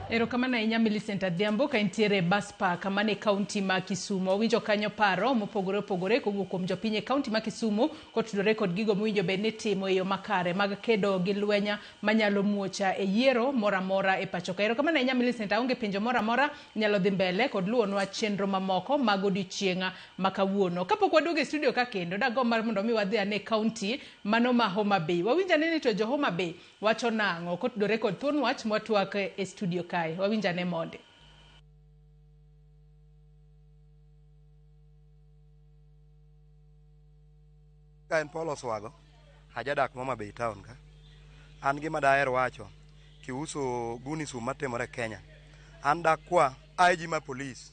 Erokamano ahinya Millicent Adhiambo ka intiere e bus park mane kaunti ma Kisumu. Wawinjo kanyo paro mopogore opogore kowuok kuom jopiny e kaunti ma Kisumu kotudore kod gigo mowinjo bed ni itimo e yo makare mag kedo gi lweny manyalo muocha e yiero moro amora e pacho ka. Erokamano ahinya Millicent, aonge penjo moro amora, inyalo dhi mbele kod luwonwa chenro mamoko mag odiochieng' ma kawuono. Kapok waduogo e studio ka kendo, dagomb mar mondo mi wadhi ane kaunti mano ma Homa Bay. Wawinj ane ni to jo Homa Bay wacho nang'o kotudore kod thuon wach mwatwak e studio kae. Wawinj ane monde. Ka en Paul Oswago, ajadak Homa Bay town ka. An gima daher wacho kiuso gunism matimore Kenya. An dakwa IG mar police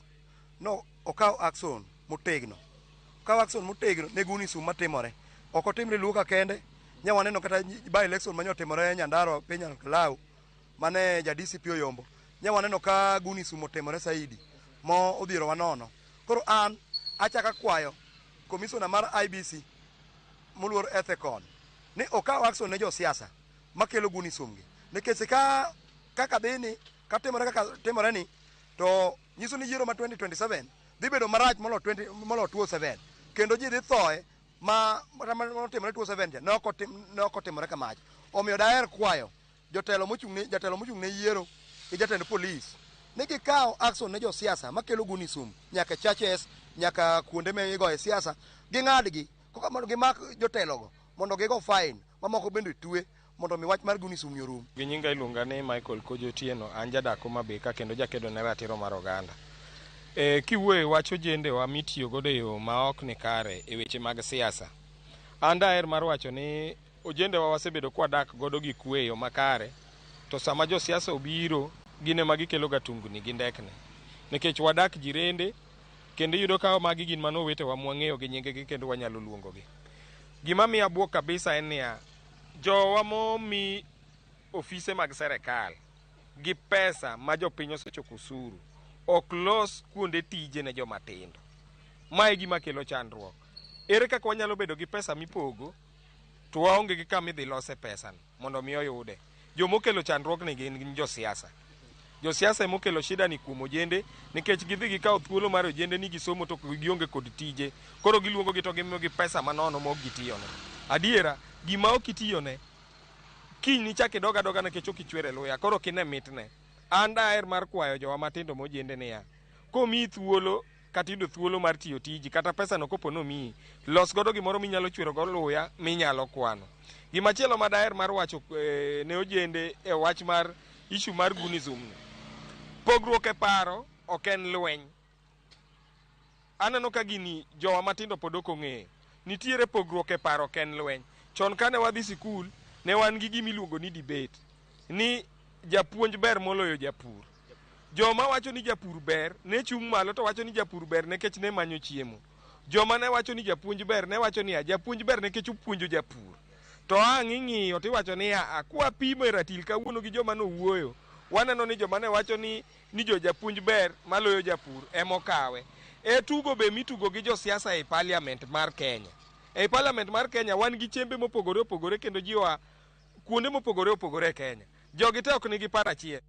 no okaw action motegno. Okaw action motegno ne gunism matimore. Ok otimre Luo ka kende, nya waneno kata by election manyo otimore Nyandarua piny Kalau mane ja DCP oyombo. Nya waneno ka gunism otimore saidi mo odhierowa nono. Koro an achaka kwayo commissioner mar IEBC moluor Ethekon ni okaw action ne josiasa makelo gunism gi. Nikech ka kaka dhi ni katimore kaka timore ni to nyiso ni yiero ma 2027 dhi bedo marach molo 20 molo 2007 kendo ji dhi thoe ma notimore 2007 cha ne ok otimore kamacha. Omiyo daher kwayo jotelo mochung' ne jatelo mochung' ne yiero gi jatend polis ni gikaw action ne josiasa makelo gunism nyaka churches nyaka kuonde ma igoye siasa ging'adgi koka gimak jotelogo mondo gigo fine mamoko bende twe mondo mi wach mar gunism ni orum. Gi nyinga iluonga ni Michael Kojo Otieno, an jadak Homa Bay ka kendo jakedo ne ratiro mar oganda. Kiwuoyo e wach ojendewa mitiyo godo e yo ma ok ni kare e weche mag siasa, an daher mar wacho ni ojendewa wasebedo kwadak godo gi kwe e yo makare, to sama josiasa obiro gin ema gikelo ga tungni gi ndekni. Nikech wadak jirende kendo iyudo ka magi gin mana owetewa mwang'eyo gi nyingegi kendo wanyalo luongogi. Gima miya buok kabisa en niya, jowa momi ofise mag serikal gi pesa ma jopiny osechoko osuru ok los kuonde tije ne joma tindo. Ma e gima kelo chandruok. Ere kaka wanyalo bedo gi pesa mipogo to waonge gi kama idhi lose pesano mondo mi oyude? Jomokelo chandruokni gin josiasa. Josiasa emokelo shida ni kuom ojende nikech gidhi gikawo thuolo mar ojende ni gisomo to gionge kod tije. Koro giluongo gi to gimiyogi pesa manono ma ok gitiyone. Adiera, gima ok itiyone, kiny nichak idog adoga nikech ok ichwer e luya, koro ok ine mitne. An daher mar kwayo jowa matindo mojende niya, komiyi thuolo kata yudo thuolo mar tiyo tiji kata pesa no kopo nomiyi, los godo gimoro minyalo chwero go luya minyalo kwano. Gimachielo ma daher mar wacho ne ojende e wach mar issue mar gunism ni, pogruok e paro ok en lweny. Aneno ka gini jowa matindo pod ok ong'eyo. Nitiere pogruok e paro ok en lweny. Chon kane wadhi sikul, ne wan gi gima iluongo ni debate. Ni japuonj ber moloyo japur. Joma wacho ni japur ber ne chung' malo to wacho ni japur ber nikech ne manyo chiemo. Joma ne wacho ni japuonj ber ne wacho niya japuonj ber nikech opuonjo japur. To ang' ing'iyo tiwacho niya kwa pimo e ratil kawuono gi joma nowuoyo, waneno ni joma ne wacho ni jo japuonj ber maloyo japur emokawe. E tugo be mitugo gi josiasa e parliament mar Kenya. E parliament mar Kenya wan gi chembe mopogore opogore kendo ji oa kuonde mopogore opogore e Kenya. Jogi te ok nigi paro achiel.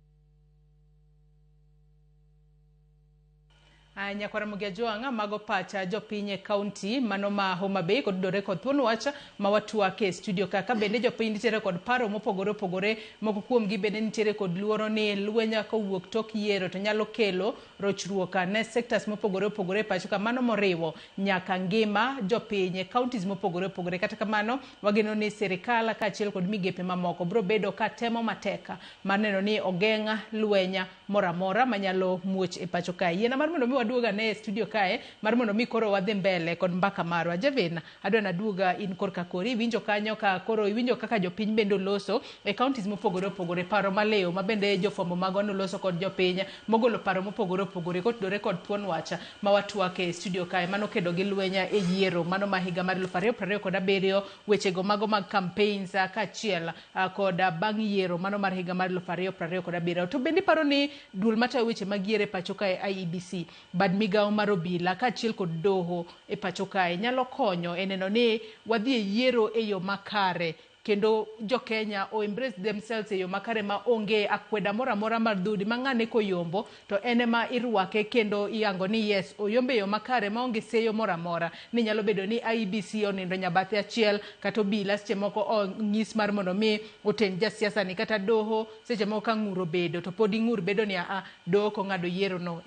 Nyakwara Ramogi Ajwang', mago pacha jopiny e kaunti mano ma Homa Bay kotudore kod thuon wach ma watwake e studio ka. Ka bende jopiny nitiere kod paro mopogore opogore, moko kuomgi bende nitiere kod luoro ni lweny kowuok tok yiero to nyalo kelo rochruok ne sectors mopogore opogore e pacho ka, mano moriwo nyaka ngima jopiny e counties mopogore opogore. Kata kamano, wageno ni sirikal kaachiel kod migepe mamoko biro bedo ka temo matek mar neno ni ogeng' lweny moro amora manyalo muoch e pacho kae. Yiena mar mondo mi waduogo ane e studio kae mar mondo mi koro wadhi mbele kod mbaka marwa. Jevin, adwa naduoga in korka kori, iwinjo kanyo ka koro iwinjo kaka jopiny bende oloso e counties mopogore opogore, paro maliw ma bende jofwambo magwa noloso kod jopiny mogolo paro mopogore opogore kotudore kod thuon wach ma watwak e studio kae mano kedo gi lweny e yiero mano ma higa mar 2027, wechego mago mag campaigns kaachiel kod bang' yiero mano mar higa mar 2027. To bende iparo ni duol matayo weche mag yiero e pacho kae IEBC, bad migawo mar obila kaachiel kod doho e pacho kae nyalo konyo e neno ni wadhi e yiero e yo makare kendo jo Kenya o embrace themselves e yo makare ma onge akweda moro amora mar dhudi ma ng'ane koyombo to en ema irwake kendo iyango ni yes oyombo e yo makare maonge seyo moro amora ni nyalo bedo ni IEBC onindo nyabathe achiel kata obila seche moko onyis mar mondo mi oten jasiasa ni kata doho seche moko ka ng'ur obedo to pod ing'ur bedo ni aa doho ok ong'ado yiero no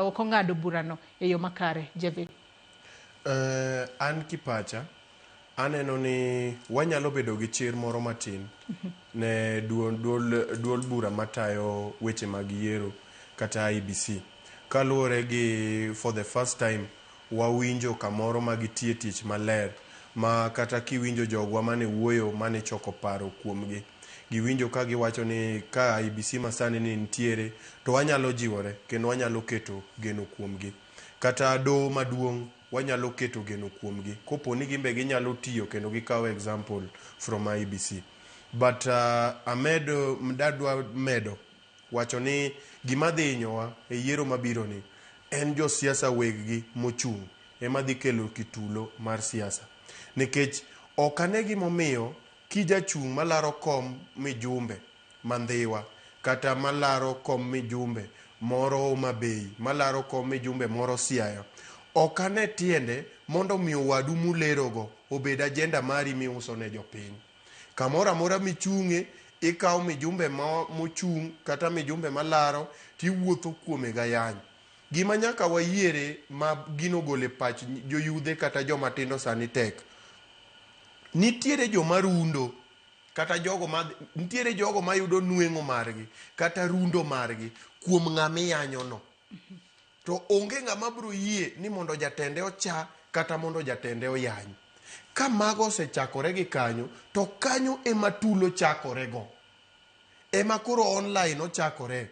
ok ong'ado burano e yo makare. Jevin. An kipacha aneno ni wanyalo bedo gi chir moro matin ne duol bura matayo weche mag yiero kata IEBC kaluwore gi for the first time wawinjo kamoro ma gitie tich maler ma kata kiwinjo jogwa mane wuoyo mane choko paro kuomgi giwinjo ka giwacho ni ka IEBC masani ni nitiere to wanyalo jiwore kendo wanyalo keto geno kuomgi. Kata doho maduong' wanyalo keto geno kuomgi kopo ni gimbe ginyalo tiyo kendo gikawo example from IEBC. But amedo dadwa medo wacho ni gima dhi hinyowa e yiero mabiro ni en josiasa weggi mochung' ema dhi kelo kitulo mar siasa. Nikech ok ane gimomiyo kijachung' malaro kom mijumbe ma Ndhiwa kata malaro kom mijumbe moro Homa Bay, malaro kom mijumbe moro Siaya, ok ane tiende mondo miyo wadu mulerogo obed agenda mari miuso ne jopiny. Kamoro amora michung'e, ikawo mijumbe mochung' kata mijumbe malaro tiwuotho kuome gayany. Gima nyaka wayiere ma gino gole pach joyudhe kata joma tindo sani tek. Nitiere joma rundo kata jogo ma nitiere jogo mayudo nweng'o margi kata rundo margi kuom ng'ama iyanyo no. To onge ng'ama biro yie ni mondo jatende ocha kata mondo jatende oyany. Ka mago osechakore gi kanyo, to kanyo ema tulo chakore go. Ema koro online ochakore.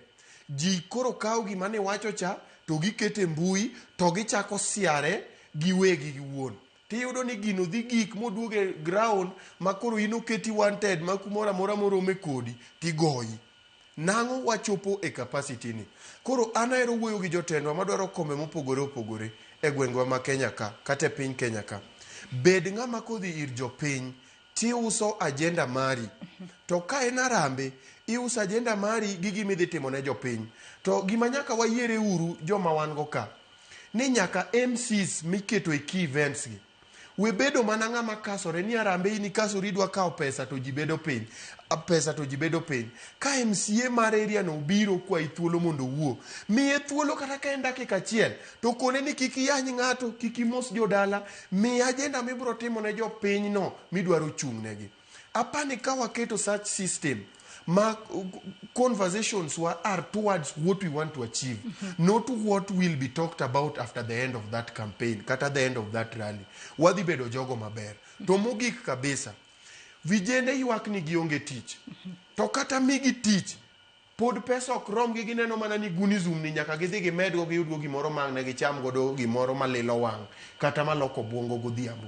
Ji koro kawo gima ne wacho cha to gikete mbui to gichako siare giwegi giwuon. Tiyudo ni gino dhi gik moduogo e ground ma koro in oketi wanted ma kumoro amora morome kodi tigoyi. Nang'o wachopo e capacity ni? Koro an ahero wuoyo gi jotendwa madwaro kombe mopogore opogore e gwengwa ma Kenya ka kata e piny Kenya ka. Bed ng'ama kodhi ir jopiny tiuso agenda mari. To ka en arambe, iuso agenda mari gi gima idhi timo ne jopiny. To gima nyaka wayiere uru joma wan go ka, ni nyaka MCs miketo e key events gi, we bedo mana ng'ama kasore ni arambe in ikasori idwa kawo pesa to ji bedo piny, pesa to ji bedo piny. Ka MCA mar area no obiro kwayi thuolo mondo owuo, miye thuolo kata ka en dakika achiel, to kone ni kik iyany ng'ato, kik imos jodala, miye agenda mibiro timo ne jopiny no midwaro chung' negi. Apani ka waketo such system ma conversations wa are towards what we want to achieve, not what will be talked about after the end of that campaign kata the end of that rally, wadhi bedo jogo maber. To mogik kabisa, vijende ywak ni gionge tich. To kata migi tich, pod pesa ok romgi, gineno mana ni gunism ni nyaka gidhi gimedgo giyudgo gimoro ma ne gicham godo gimoro malilo wang' kata maloko obwongo godhiambo.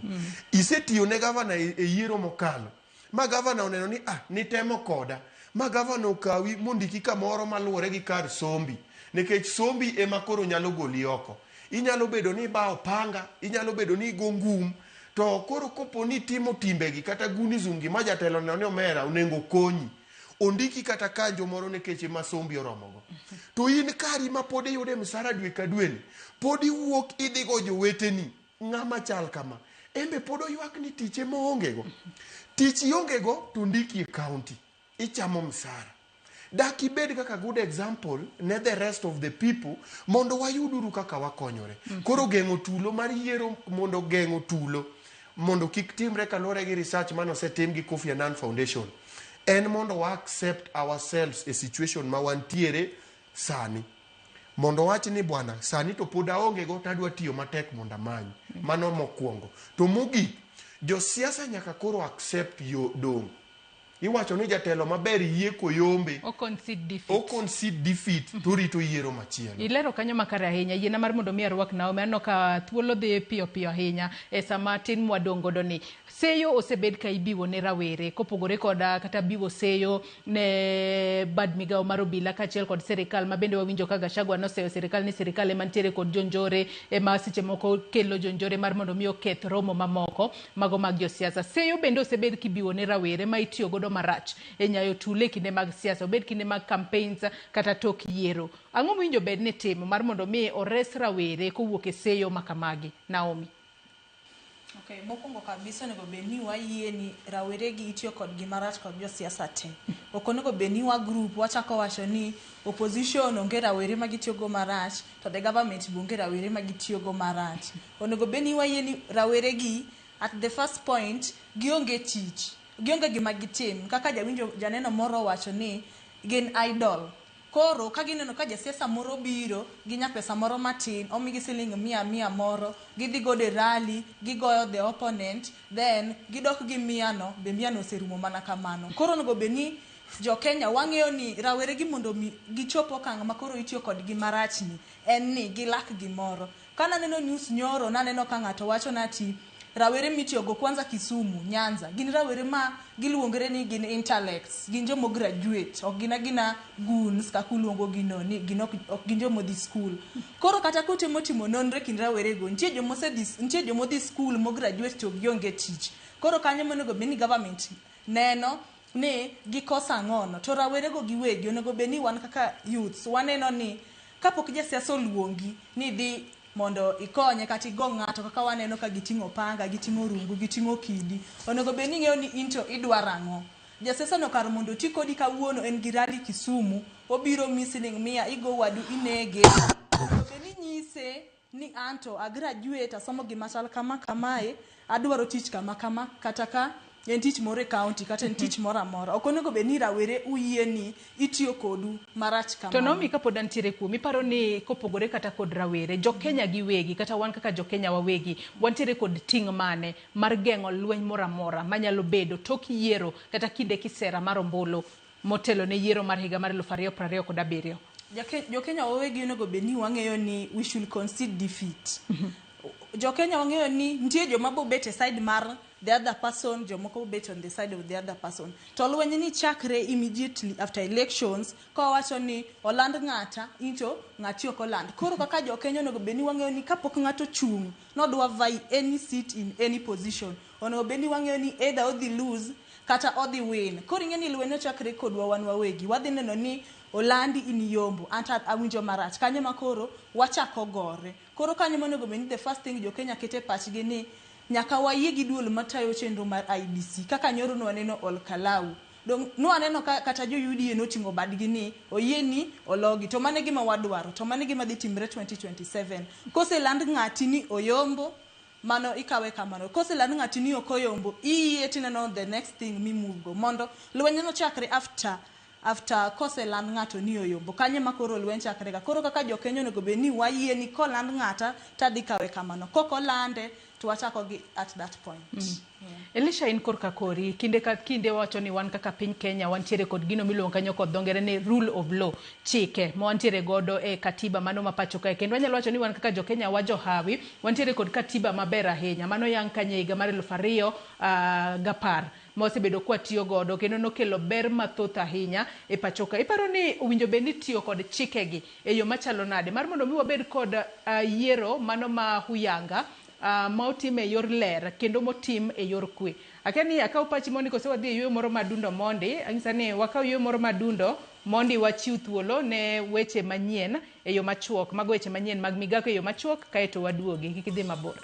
Isetiyo ne gavana e yiero mokalo ma gavana oneno ni nitemo koda ma gavana okawi mondiki kamoro maluwore gi kar sombi, nikech sombi ema koro nyalo goli oko. Inyalo bedo ni ibawo panga, inyalo bedo ni igo ngum, to koro kopo ni itimo timbegi kata gunism gi ma jatelo oneno ni omera onego konyi, ondiki kata kanjo moro nikech ema sombi oromogo. To in kari ma pod iyude msara dwe ka dwe ni, pod iwuok idhi go joweteni ng'ama chal kama, embe pod oywak ni tich ema oonge go. Tich ionge go to ndiki e county, ichamo msara. Dak ibed kaka good example ne the rest of the people mondo wayuduru kaka wakonyore. Koro geng'o tulo mar yiero mondo geng'o tulo mondo kik timre kaluwore gi research mane osetim gi Kofi Annan Foundation en mondo wa accept ourselves e situation ma wantiere sani. Mondo owach ni bwana, sani to pod aonge go to adwa tiyo matek mondo amany. Mano mokwongo. To mogik, josiasa nyaka koro accept yo dong'. Iwacho ni jatelo maber yie koyombe. O concede defeat. O concede defeat to rito yiero machielo. Ilero kanyo makare ahinya. Yiena mar mondo mi arwak Naomi. Aneno ka thuolo dhi piyo piyo ahinya e sama tin mwadong' godo ni. Seyo osebed ka ibiwo ne rawere kopogore koda kata biwo seyo ne bad migawo mar obila kaachiel kod sirikal ma bende wawinjo ka Gachagua noseyo sirikal ni sirikal ema nitiere kod jonjore ema seche moko kelo jonjore mar mondo mi oketh romo mamoko mago mag josiasa. Seyo bende osebed kibiwo ne rawere ma itiyo godo marach e nyayo tule e kinde mag siasa, obed kinde mag campaigns kata tok yiero. Ang'o mowinjo bed ni itimo mar mondo mi ores rawere kowuok e seyo makamagi? Naomi. Okay, mokwongo kabisa onego bed ni wayie ni rawere gi itiyo kodgi marach kod josiasa te. Ok onego bed ni wa group wachako wacho ni opposition onge rawere ma gitiyogo marach to the government be onge rawere ma gitiyogo marach. Onego bed ni wayie ni rawere gi at the first point gionge tich, gionge gima gitim. Kaka jawinjo janeno moro owacho ni gin idle. Koro ka gineno ka jasiasa moro biro gi nyapesa moro matin, omigi siling mia mia moro, gidhi godo e rally, gigoyo the opponent, then gidok gi mia no, be mia no oserumo mana kamano. Koro onego bed ni jo Kenya wang'eyo ni rawere gi mondo mi gichop okang' ma koro itiyo kodgi marach ni, en ni gilak gimoro. Ka naneno news nyoro, naneno ka ng'ato wacho nati rawere mitiyogo kwanza Kisumu, Nyanza, gin rawere ma giluongre ni gin intellects, gin jomo graduate, ok gin agina goons kaka uluongo gi no, ni gin ok gin jomo dhi school. Koro kata kutemo timo nonro e kind rawere go, nitie jomo nitie jomo dhi school mo graduate to gionge tich. Koro kanyo monego bed ni government neno ni gikoso ang'ono. To rawere go giwegi onego bed ni wan kaka youths waneno ni kapok jasiasa oluongi ni dhi mondo ikonye kata igo ng'ato kaka waneno ka giting'o panga, giting'o rungu, giting'o kidi. Onego bed ni ing'eyo ni in to idwaro ang'o. Jasiasa no kar mondo oti kodi kawuono en gi rally Kisumu, obiro mi siling mia, igo wadu inege. Onego bed ni inyise ni anto a graduate asomo gima chal kama kamae, adwaro tich kama kama, kata ka en tich moro e county kata en tich moro amora. Ok onego bed ni rawere uyie ni itiyo kodu marach To kamano. Naomi kapod antiere kuomi, iparo ni kopogore kata kod rawere, jo-Kenya giwegi kata wan kaka jo-Kenya wawegi, wantiere kod ting' mane mar geng'o lweny moro amora manyalo bedo tok yiero kata kinde kisera mar ombulu motelo ne yiero mar higa mar 2027? Jo-Kenya wawegi onego bed ni wang'eyo ni we should concede defeat. Jo-Kenya wang'eyo ni nitie joma bobet e side mar the other person, jomoko bobet on the side of the other person. To lweny ni chakre immediately after elections, kawawacho ni oland ng'ata, into ng'ati ok oland. Koro kaka jo-Kenya onego bed ni wang'eyo ni kapok ng'ato chung' nodwa vie any seat in any position, onego bed ni wang'eyo ni either odhi lose kata odhi win. Koro ing'e ni lweny ochakre kodwa wan wawegi. Wadhi neno ni olandi in yombo, anto awinjo marach. Kanyo ma koro wachako gore. Koro kanyo monego bed ni the first thing jo-Kenya keto e pachgi ni nyaka wayie gi duol matayo chenro mar IEBC. Kaka nyoro nwaneno Ol Kalou. Dong nwaneno ka kata jo UDA noting'o badgi ni oyie ni ologi. To mano e gima wadwaro. To mano e gima dhi timre 2027. Koseland ng'ati ni oyombo, mano ikawe kamano. Koseland ng'ati ni ok oyombo, iyie tineno the next thing mi move go. Mondo lweny nochakre after koseland ng'ato ni oyombo. Kanyo ema koro lweny chakre ga. Koro kaka jo-Kenya onego bed ni wayie ni koland ng'ata tadhi kawe kamano. Kok olande to wachako gi at that point. Elisha, in korka kori, kinde ka kinde wawacho ni wan kaka piny Kenya wantiere kod gino miluongo kanyo kod dho ngere ni rule of law, chike ma wantiere godo e katiba mano ma pacho kae. Kendo wanyalo wacho ni wan kaka jo Kenya wajohawi, wantiere kod katiba maber ahinya. Mano yang kanye higa mar 2010 ma wasebedo kwatiyo godo kendo nokelo ber mathoth ahinya e pacho ka. Iparo ni owinjo bed ni tiyo kod chikegi e yo machalo nade mar mondo mi wabed kod yiero mano ma huyanga ma otim e yor ler kendo motim e yor kwe. Akia ni akaw pachi mondi kose wadhi e yueyo moro madundo mondi, anyisa ni wakaw yueyo moro madundo mondi wachiw thuolo ne weche manyien e yo machuok. Mago weche manyien mag Migago e yo machuok kaeto waduogi, kik idhi mabor.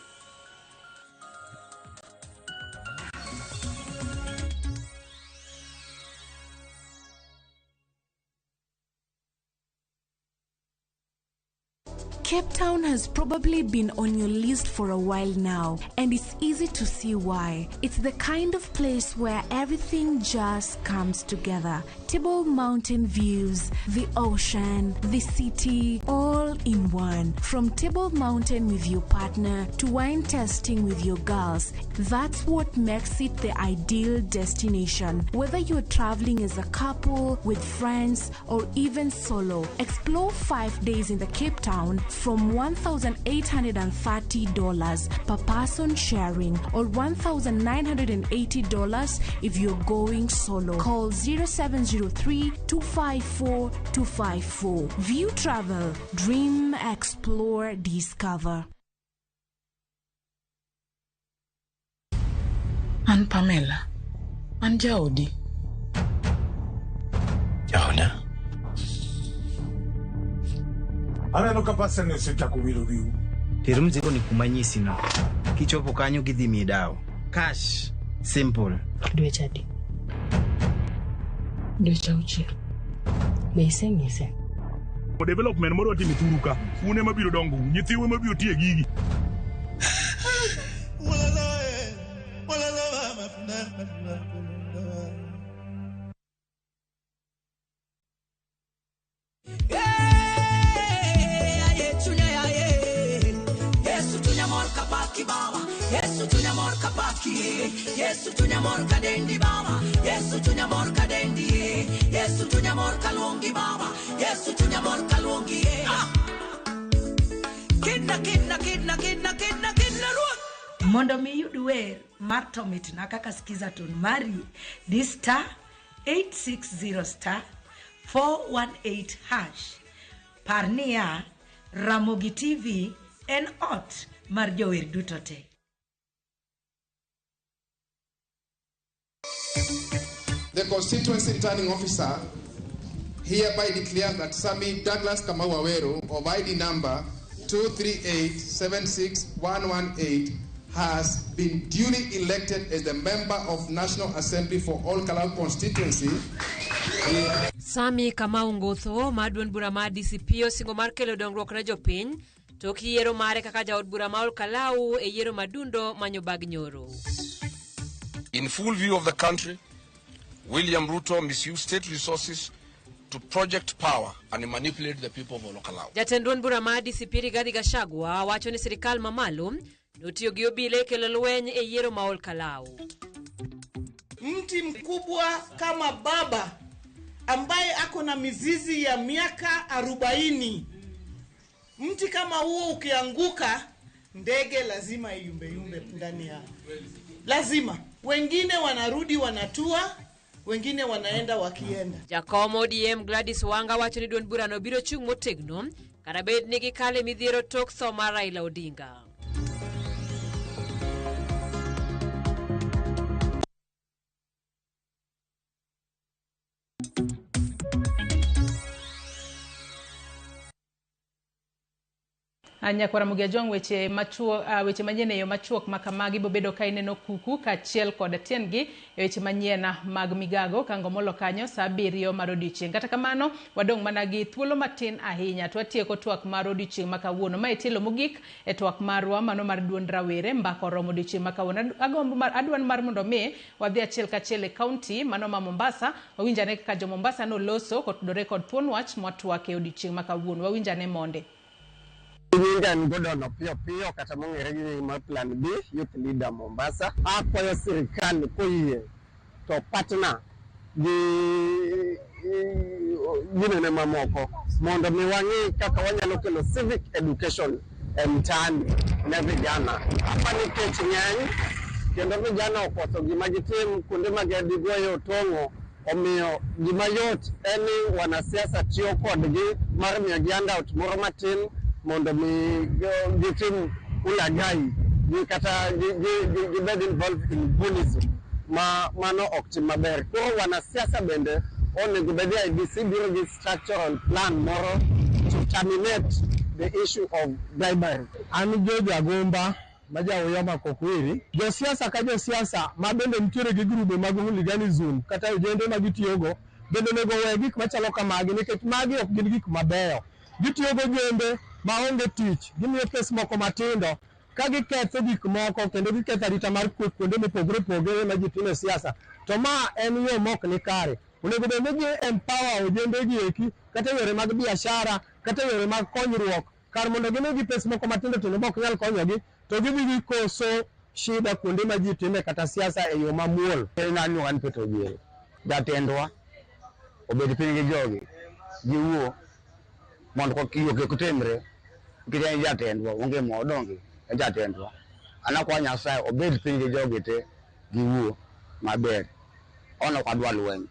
Cape Town has probably been on your list for a while now, and it's easy to see why. It's the kind of place where everything just comes together. Table Mountain views, the ocean, the city, all in one. From Table Mountain with your partner to wine tasting with your girls, that's what makes it the ideal destination. Whether you're traveling as a couple, with friends, or even solo, explore 5 days in the Cape Town from $1,830 per person sharing, or $1,980 if you're going solo. Call 0703 254 254. View Travel. Dream, explore, discover. An Pamela. An jaodi. Jaoda? Aneno ka pasani osechako wilo wiu. Ter mzigo ni kuma nyisi no. Kichopo kanyo gidhi miyi dawo. Cash. Simple. Dweche adi? Dweche 6. Be iseng'ise? Development moro watimo e thuru ka. Un ema biro dongo, nyithiu ema biro tiyo e gigi. Yesu chunya mor kapaki, Yesu chunya mor kadendi baba, Yesu chunya mor kadendi, Yesu chunya mor kaluongi baba, Yesu chunya mor kaluongi. Kidna kidna kidna kidna kidna kidna ruoth. Mondo mi iyud wer mar to mitna kaka skiza tune mari, di star 860 star 418 hash. Par niya, Ramogi TV en ot mar jower duto te. The constituency returning officer hereby declares that Sami Douglas Kamau Waweru of ID number 238-76118 has been duly elected as the member of National Assembly for Ol Kalou constituency. Sami Kamau Ngotho ma duond bura mar DCP osingo mar kelo dongruok ne jopiny tok yiero mare kaka jaod bura ma Ol Kalou e yiero madundo manyo bag nyoro. In full view of the country, William Ruto misused state resources to project power and manipulate the people of Ol Kalou. Jatend duond bura mar DCP Rigathi Gachagua wacho ni sirikal mamalo notiyo gi obila e kelo lweny e yiero ma Ol Kalou. Mti mkubwa kama baba ambaye ako na mizizi ya miaka 40. Mti kama huo ukianguka, ndege lazima iyumbe yumbe ndani ya. Lazima. Wengine wanarudi wanatua, wengine wanaenda wakienda. Jakom ODM Gladys Wanga wacho ni duond burano biro chung' motegno kata bed ni gikale midhiero tok tho mar Raila Odinga. Nyakwara Mugia Jwang', weche machuok, weche manyien e yo machuok ma kamagi bobedo ka ineno kuku kaachiel kod tiendgi e weche manyien mag migago kango molo kanyo sa 7 mar odiochieng'. Kata kamano wadong' mana gi thuolo matin ahinya to watieko twak mar odiochieng' ma kawuono. Mae tielo mogik e twak marwa mano mar duond rawere mbaka oromo odiochieng' ma kawuono. Agombo mar adwan mar mondo mi wadhi achiel kachiel e kaunti mano ma Mombasa, wawinjane kaka jo Mombasa noloso kotudore kod thuon wach mwatwak e odiochieng' ma kawuono. Wawinjane monde. Nyinga en Gordon Opiyo Piyo kata mong'ere gi nying mar Plan B, Youth Leader Mombasa. Akwayo sirikal koyie to partner gi ginene mamoko mondo mi wang'i kaka wanyalo kelo civic education e mtaani ne vijana. Hapa nikech ng'eny kendo vijana okoso gima gitim kuonde ma gigoye otong'o, omiyo gima yot en ni wanasiasa tiyo kodgi mar miyogi handout moro matin mondo mi gitim ulaghai gi kata gibed involved in bullism ma mano ok tim maber. Koro wanasiasa bende onego bed ni IEBC biro gi structural plan moro to terminate the issue of bribery. An George Agomba ma ja Kokwiri, josiasa ka josiasa ma bende nitiere gi grube mag hooliganism kata ojende ma gitiyogo bende onego owe gik machalo kamagi nikech magi ok gin gik mabeyo. Gitiyo go jembe maonge tich, gimiyo kes moko matindo ka giketho gik moko kendo giketho arita mar kwe kuonde mopogore opogore ma ji time siasa. To ma en yo mok ni kare. Onego bed ni gi empower ojende gi eki kata e yore mag biashara kata e yore mag konyruok kar mondo gimigi pes moko matindo tindo mok nyal konyogi to gidhi gikoso shida kuonde ma ji time kata siasa e yo mamuol. En an iluonga ni Petro Ojiel. Jatendwa obed piny gi jogi giwuo mondo yo kik timre nikech en jatendwa onge mo donge en jatendwa. An akwayo Nyasaye obed piny gi jogi te giwuo maber. An ok adwa lweny.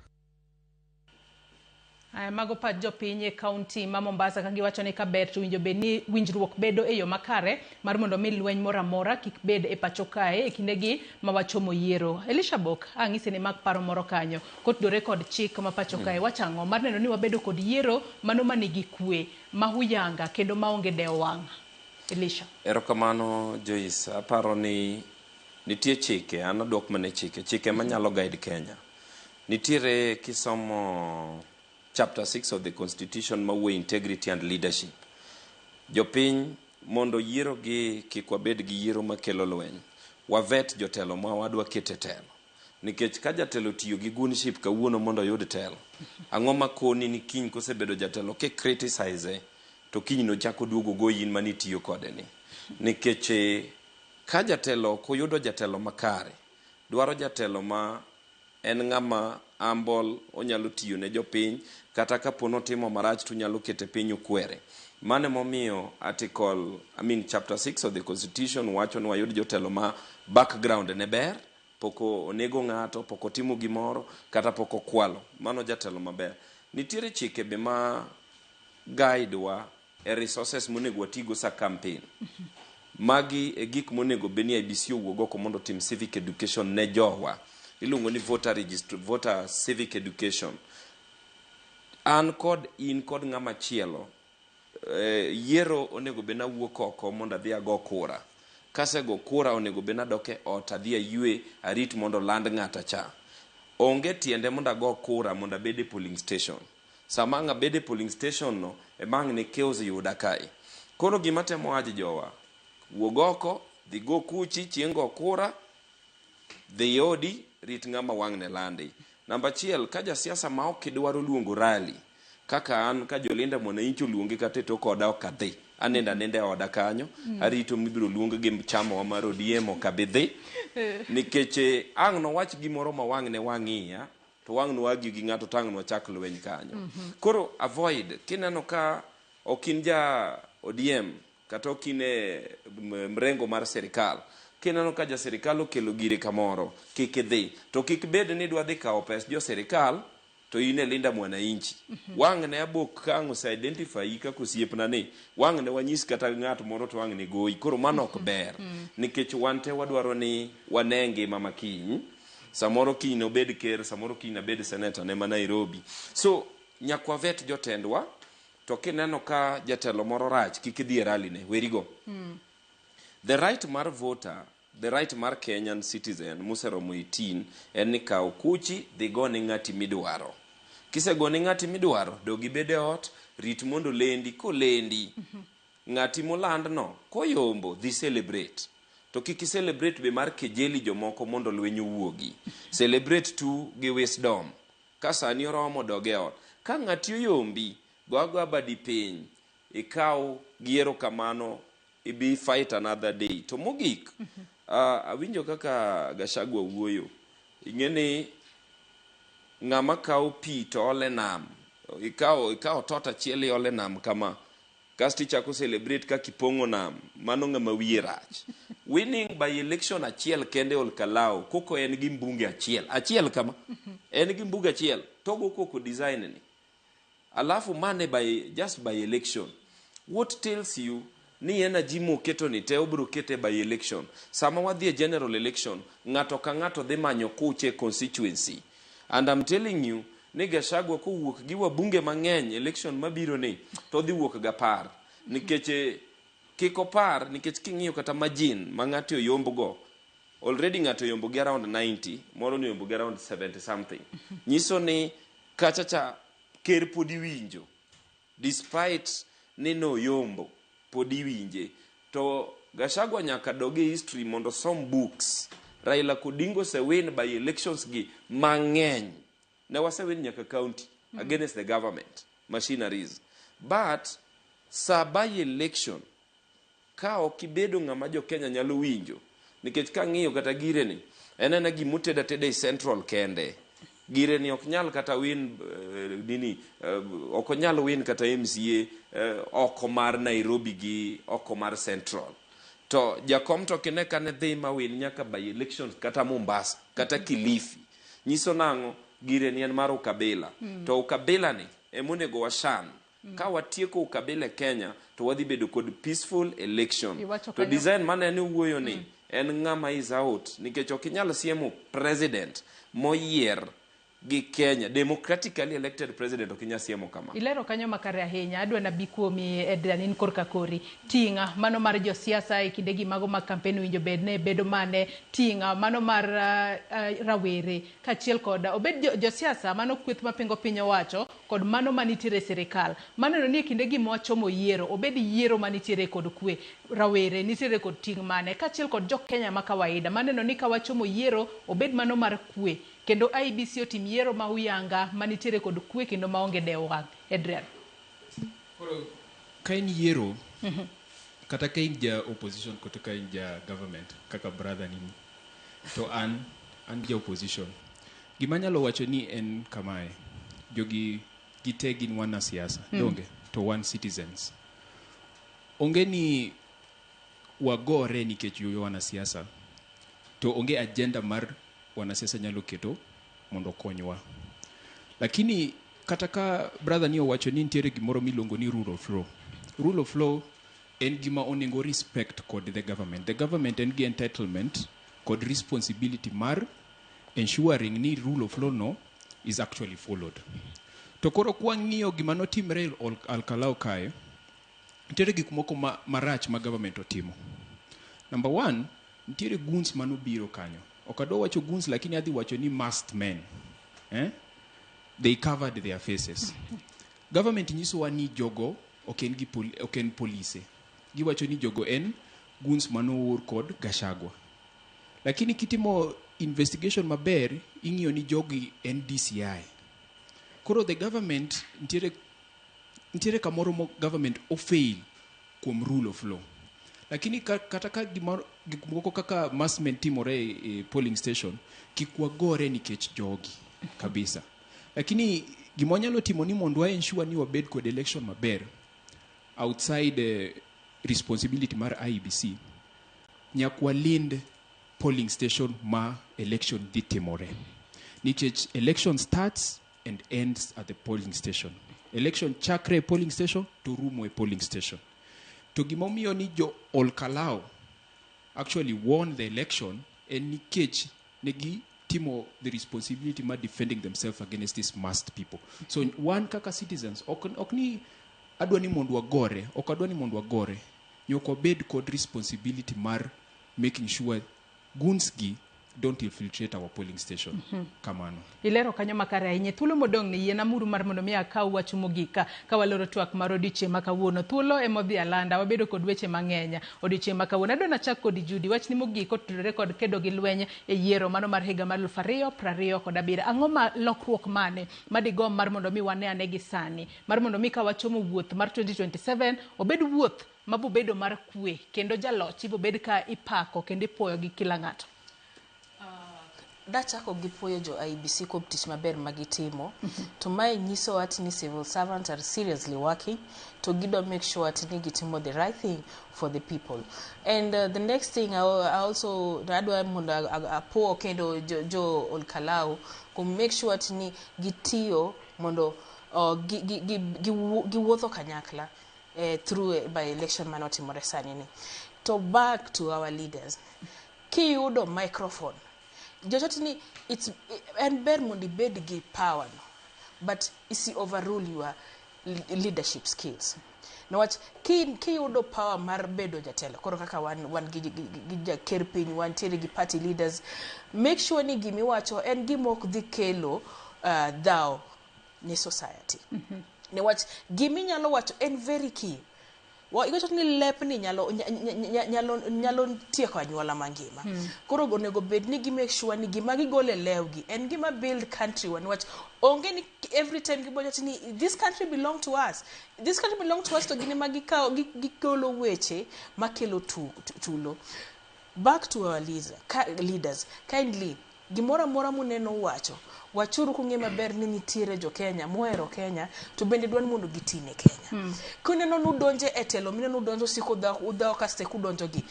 Aya, mago pach jopiny e kaunti ma Mombasa ka giwacho ni kaber to winjo bed ni winjruok bedo e yo makare mar mondo mi lweny moro amora kik bed e pacho kae e kindegi ma wachomo yiero. Elisha Bok, ang'isi ni mak paro moro kanyo kotudore kod chik ma pacho kae wachang'o mar neno ni wabedo kod yiero mano manigi kwe ma huyanga kendo maonge dewo wang'. Elisha. Erokamano Joyce, aparo ni nitie chike, an adwok mana e chike, chike manyalo guide Kenya. Nitiere kisomo chapter 6 of the constitution mawuoyo integrity and leadership. Jopiny mondo yiero gi kik wabed gi yiero makelo lweny. Wavet jotelo ma wadwa keto e telo. Nikech ka jatelo tiyo gi goonship kawuono mondo oyud telo, ang'o makoni ni kiny kosebedo jatelo ki criticize to kiny nochak oduogo goyi in mane itiyo kode ni. Nikech ka jatelo ok oyudo jatelo makare, dwaro jatelo ma en ng'ama humble, onyalo tiyo ne jopiny, kata kapo notimo marach to unyalo kete piny ukwere. Mano emomiyo article, I mean chapter 6 of the constitution wacho ni wayud jotelo ma background ne ber, pok onego ng'ato, pok otimo gimoro, kata pok okwalo. Mano jatelo maber. Nitiere chike be ma guide wa e resources monego watigo sa campaign. Magi e gik monego bed ni IEBC owuog oko mondo otim civic education ne jowa. Iluongo ni voter, voter civic education. An kod in kod ng'ama chielo, yiero onego bed nawuok oko mondo adhi ago kura. Kasego kura onego bed nadok e ot adhi aywe arit mondo oland ng'ata cha. Onge tiende mondo ago kura mondo abed e polling station. Sama ang' abed e polling station no, ema ang' ne chaos yuda kae. Koro gima temo wacho jowa, wuog oko, dhi go kuchi chieng' go kura, dhi odi, rit ng'ama wang' ne landi. Namba achiel, ka jasiasa ma ok idwaro luongo rally, kaka an ka jolinda mwananchi oluongi kata e tok oda ok adhi. Anindo aninda e oda kanyo, arito mibiro luong gi chamawa mar ODM ok abi dhi. Nikech ang' nowach gimoro ma wang' ne wang' iya, to wang' noargue gi ng'ato to ang' nwachak lweny kanyo. Koro avoid, kineno ka ok in ja ODM, kata ok in e mrengo mar sirikal, kineno ka ja sirikal okelo gire kamoro, kik idhi. To kik bed ni idwa dhi kawo pes jo sirikal, to in e Linda Mwananchi. Wang' ne abok ka ang' ose identify yi kaka osiepna ni, wang' ne wanyis kata ng'at moro to wang' ne goyi. Koro mano ok ber. Nikech wan te wadwaro ni wane ngima ma kiny. Samoro kiny nobed ker, samoro kiny nabed senator ne ma Nairobi. So, nyaka wavet jotendwa, to kineno ka jatelo moro rach, kik idhi e rally ne, werigo. The right mar voter, the right mar Kenyan citizen moseromo 18 en ni kaw kuchi dhi gone ng'ati midwaro. Kisegone ng'ati midwaro, dog ibed e ot, rit mondo lendi, kolendi, ng'ati molandno, koyombo, dhi celebrate. To kik i celebrate be mar kejeli jomoko mondo lweny owuogi. Celebrate tu gi wisdom. Ka sani oromo, dog e ot. Ka ng'ati oyombi, go agoya badi piny, ikaw gi erokamano, ibi fight another day. To mogik, awinjo kaka Gachagua wuoyo. Ing'e ni ng'ama kawo pi to ole nam. Ikawo tot achiel iole nam kama. Kasto ichako celebrate kaka ipong'o nam. Mano ng'ama wiye rach. Winning by election achiel kende Olkalau, koko en gi mbunge achiel. Achiel kama. En gi mbunge achiel. Togo koko design ni. Alafu mane by, just by election. What tells you ni energy moketo ni te obiro kete by election. Sama wadhi e general election, ng'ato ka ng'ato dhi manyo kuche constituency. And I'm telling you, ni Gachagua kowuok gi wabunge mang'eny election mabiro ni, to odhi wuok gapar. Nikech kik opar, nikech king'iyo kata margin ma ng'ati oyomb go, already ng'ato oyombo gi around 90, moro ni oyombo gi around 70 something. Nyiso ni kacha cha ker pod iwinjo. Despite ni noyombo, pod pod iwinje. To Gachagua nyaka dog e history mondo osom books. Raila Kodingo osewin by elections gi mang'eny. Ne wasewin nyaka county against the government machineries. But sa by election ka ok ibedo ng'ama jo Kenya nyalo winjo nikech kang'iyo kata gireni en ena gimotedo ateda e central kende gireni ok nyal kata win nini ok onyal win kata MCA oko mar Nairobi gi oko mar central to jakom to kine kane dhi ma win nyaka by elections kata Mombasa kata Kilifi nyiso nang'o gireni en mar ukabila to ukabila ni emonego washan ka watieko ukabila e Kenya to wadhi bedo kod peaceful election Iwacho to kanyo- design manene wuoyo ni en ng'ama is out nikech ok inyal siemo president moyier gi Kenya democratically elected president ok inyal siemo kama. Ilero kanyo makare ahinya. Adwa nabi kuomi Adrian, in korka kori. Ting'a mano mar josiasa e kindegi mago mag kampen winjo bed ne bedo mane ting'a mano mar rawere kaachiel kod obed josiasa mano kweth mapingo piny owacho kod mano manitiere e sirikal. Maneno ni e kindegi mwachomo yiero obed yiero manitiere kod kwe rawere nitiere kod ting' mane kaachiel kod jo Kenya ma kawaida maneno ni ka wachomo yiero obed mano mar kwe kendo IEBC otim yiero ma huyanga manitiere kod kwe kendo maonge dewo wang'. Adrian. Koro ka en yiero kata ka in ja opposition kata ka in ja government kaka brother ni to an ja opposition gima anyalo wacho ni en kamae jogi gite gin wanasiasa donge to wan citizens onge ni wagore nikech yuyo wanasiasa to onge agenda mar wanasiasa nyalo keto mondo okonywa lakini kata ka brother ni owacho ni nitiere gimoro miluongo ni rule of law. Rule of law en gima onego respect kod the government. The government en gi entitlement kod responsibility mar ensuring ni rule of law no is actually followed. To koro kwang'iyo gima notimre Alkalau kae, nitiere gik moko marach ma government otimo. Number one, nitiere goons manobiro kanyo. Ok adwa wacho goons lakini adhi wacho ni masked men. Eh? They covered their faces. Government nyisowa ni jogo ok en polise. Giwacho ni jogo en goons manoor kod Gachagua. Lakini kitimo investigation maber, ing'iyo ni jogi en DCI. Koro the government nitiere kamoro mo government ofail kuom rule of law. Lakini kata ka gik moko kaka mass men timore e polling station, kik wagore nikech jogi kabisa. Lakini gima wanyalo timo ni mondo wa ensure ni wabed kod election maber outside responsibility mar IEBC, nyaka walind polling station ma election dhi timore. Nikech election starts and ends at the polling station. Election chakre e polling station to rumo e polling station. To gimomiyo ni jo Olkalou actually won the election en nikech negi timo the responsibility mar defending themselves against these masked people. So one kaka citizens, ok ni adwa ni mondo wagore, ok adwa ni mondo wagore, nyaka wabed kod responsibility mar making sure goons gi don't infiltrate our polling station. Kamano. Ilero kanyo makare ahinya. Thuolo modong' ni yiena muru mar mondo mi akaw wach mogik ka waloro twak mar odiochieng' ma kawuono. Thuolo emodhi alanda, wabedo kod weche mang'eny odiochieng' ma kawuono. Adwa nachak kod Judy, wachni mogik otudore kod kedo gi lweny e yiero mano mar higa mar 2027. Ang'o ma lokruok mane madigom mar mondo mi wane ane gi sani? Mar mondo mi ka wachomo wuoth mar 2027 obed wuoth mabobedo mar kwe kendo jaloch ibobed ka ipako kendo ipuoyo gi kila ng'ato. Dachako gi puoyo jo IEBC kuom tich maber ma gitimo to mae nyiso ati ni civil servants are seriously working to gidwa make sure ati ni gitimo the right thing for the people. And the next thing I also adwa mondo apuo kendo jo Olkalou kuom make sure ati ni gitiyo mondo giwuotho kanyakla through by election manotimore sani ni. To back to our leaders, kiyudo microphone jochot ni it's en ber mondo ibed gi power no, but isi overrule your leadership skills. Niwach kiyudo power mar bedo jatelo, koro kaka wan gi jaker piny, wantiere gi party leaders, make sure ni gimiwacho en gima ok dhi kelo dhaw ne society. Niwach giminyalo wacho en very key. Iwacho ni lepni nyalo, nyalo, nyalo tieko anyuola mangima. Koro onego bed ni gi make sure ni gima gigolo e lewgi en gima build country wa niwach onge ni every time gibowacho ni this country belong to us, this country belong to us, to gin ema gikawo gigolo weche makelo tulo. Back to our leaders, kindly, gimoro amora muneno wacho, wachuru kung'e maber ni nitiere jo Kenya mohero Kenya to bende dwa ni mondo giti ne Kenya. Kuneno nudonje e telo, mineno udonjo siko udhawo kasto eka gi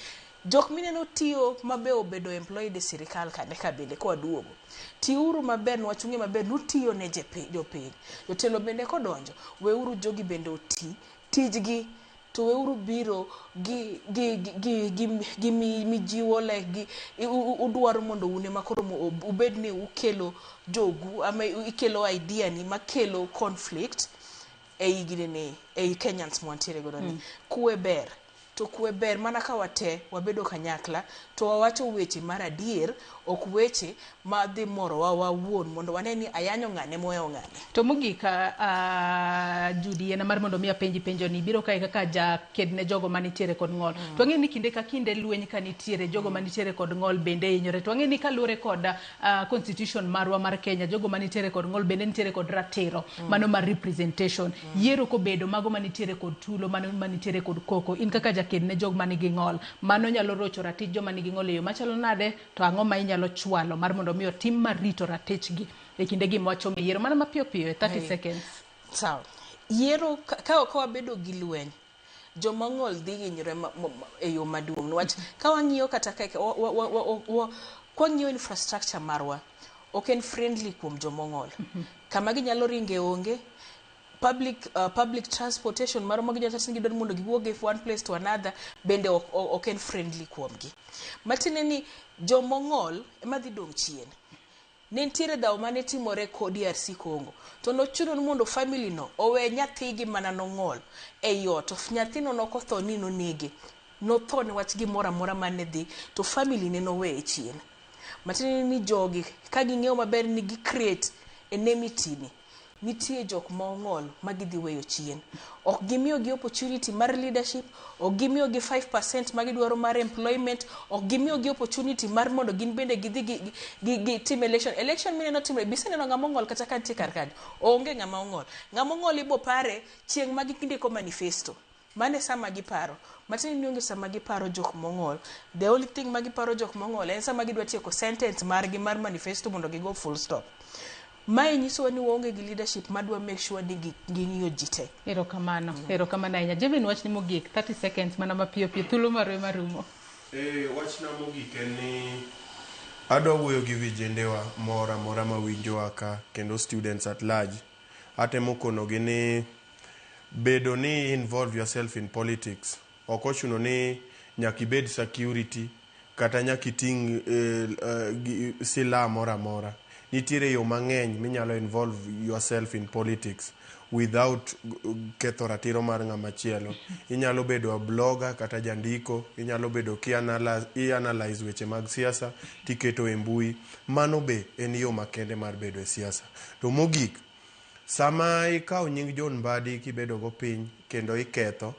jok mineno tiyo mabe obedo employed e sirikal kande ka bende kwaduogo tiuru maber niwach ung'e maber nutiyo ne jopiny. Jotelo bende kodonjo, weuru jogi bende oti tijgi, to weuru biro gi mijiwo like gi udwaro mondo un ema koro ubed ni ukelo jogu ama ikelo idea ni makelo conflict ei ginene ei Kenyans mwantiere godo ni. Kwe ber, to kwe ber mana ka wate wabedo kanyakla to wawacho weche mar adier, ok weche madhi morowa wawuon mondo wane ni ayanyo ng'ane mohewo ng'ane. To mogik, Judy, en mar mondo mi apenji penjo ni biro kae kaka jaked ne jogo manitiere kod ng'ol. To ang'e ni kinde ka kinde lweny ka nitiere, jogo manitiere kod ng'ol bende hinyore. To ang'e ni kaluwore kod constitution marwa mar Kenya, jogo manitiere kod ng'ol bende nitiere kod ratiro mano mar representation. Yiero kobedo mago manitiere kod tulo, mano manitiere kod koko. In kaka jaked ne jogo manigi ng'ol, mano nyalo rocho ratich joma nigi ng'ol e yo machalo nade? To ang'o ma inyalo chwalo mar mondo mi otim mar rito ratichgi e kinde gi mwachomo e yiero mana mapiyo piyo e 30 seconds? Sawa. Yiero ka wabedo gi lweny, joma ong'ol dhi hinyore e yo maduong', niwach ka wang'iyo kata ka kwang'iyo infrastructure marwa ok en friendly kuom joma ong'ol. Kama ginyalo ringe onge public transportation maro ma ginyalo ni gidwaro mondo giwuog e one place to another bende ok en friendly kuomgi. Matiende ni joma ong'ol ema dhi dong' chien. Ne nitiere dhawo mane timore ko DRC Congo to nochuno ni mondo family no owe nyathigi mana nong'ol ei ot, to nyathino nokotho ni nonege, notho niwach gimoro amora mane dhi to family ne noweye chien. Matiende ni jogi ka ging'eyo maber ni gi create enmity ni nitie jok ma ong'ol ma gidhi weyo chien. Ok gimiyogi opportunity mar leadership, ok gimiyogi 5% ma gidwaro mar employment, ok gimiyogi opportunity mar mondo gin bende gidhi gitim election. Election mineno timore, biseneno ng'ama ong'ol kata ka nitie kar kanyo? Onge ng'ama ong'ol. Ng'ama ong'ol ibo pare chieng' ma gindiko manifesto. Mano e sama giparo. Matiende ni onge sama giparo jok mong'ol. The only thing ma giparo jok mong'ol en sama gidwa tieko sentence margi mar manifesto mondo gigo full stop. Mae nyisowa ni waonge gi leadership madwa make sure ni ging'iyo ji te. Erokamano, erokamano ahinya. Jevin, wachni mogik, 30 seconds mana mapiyo piyo, thuolo marwa marumo. Wachna mogik en ni adwa wuoyo gi vijendewa moro amora mawinjowa ka kendo students at large. Atemo konogi ni bedo ni involve yourself in politics ok ochuno ni nyaka ibed security kata nyaka iting' silaha moro amora. Nitiere yo mang'eny minyalo involve yourself in politics without ketho ratiro mar ng'ama chielo. Inyalo bedo a blogger kata jandiko, inyalo bedo ki i-analyze weche mag siasa tiketo e mbui. Mano be en yo makende mar bedo e siasa. To mogik, sama ikawo nying John Mbadi kibedo go piny kendo iketho,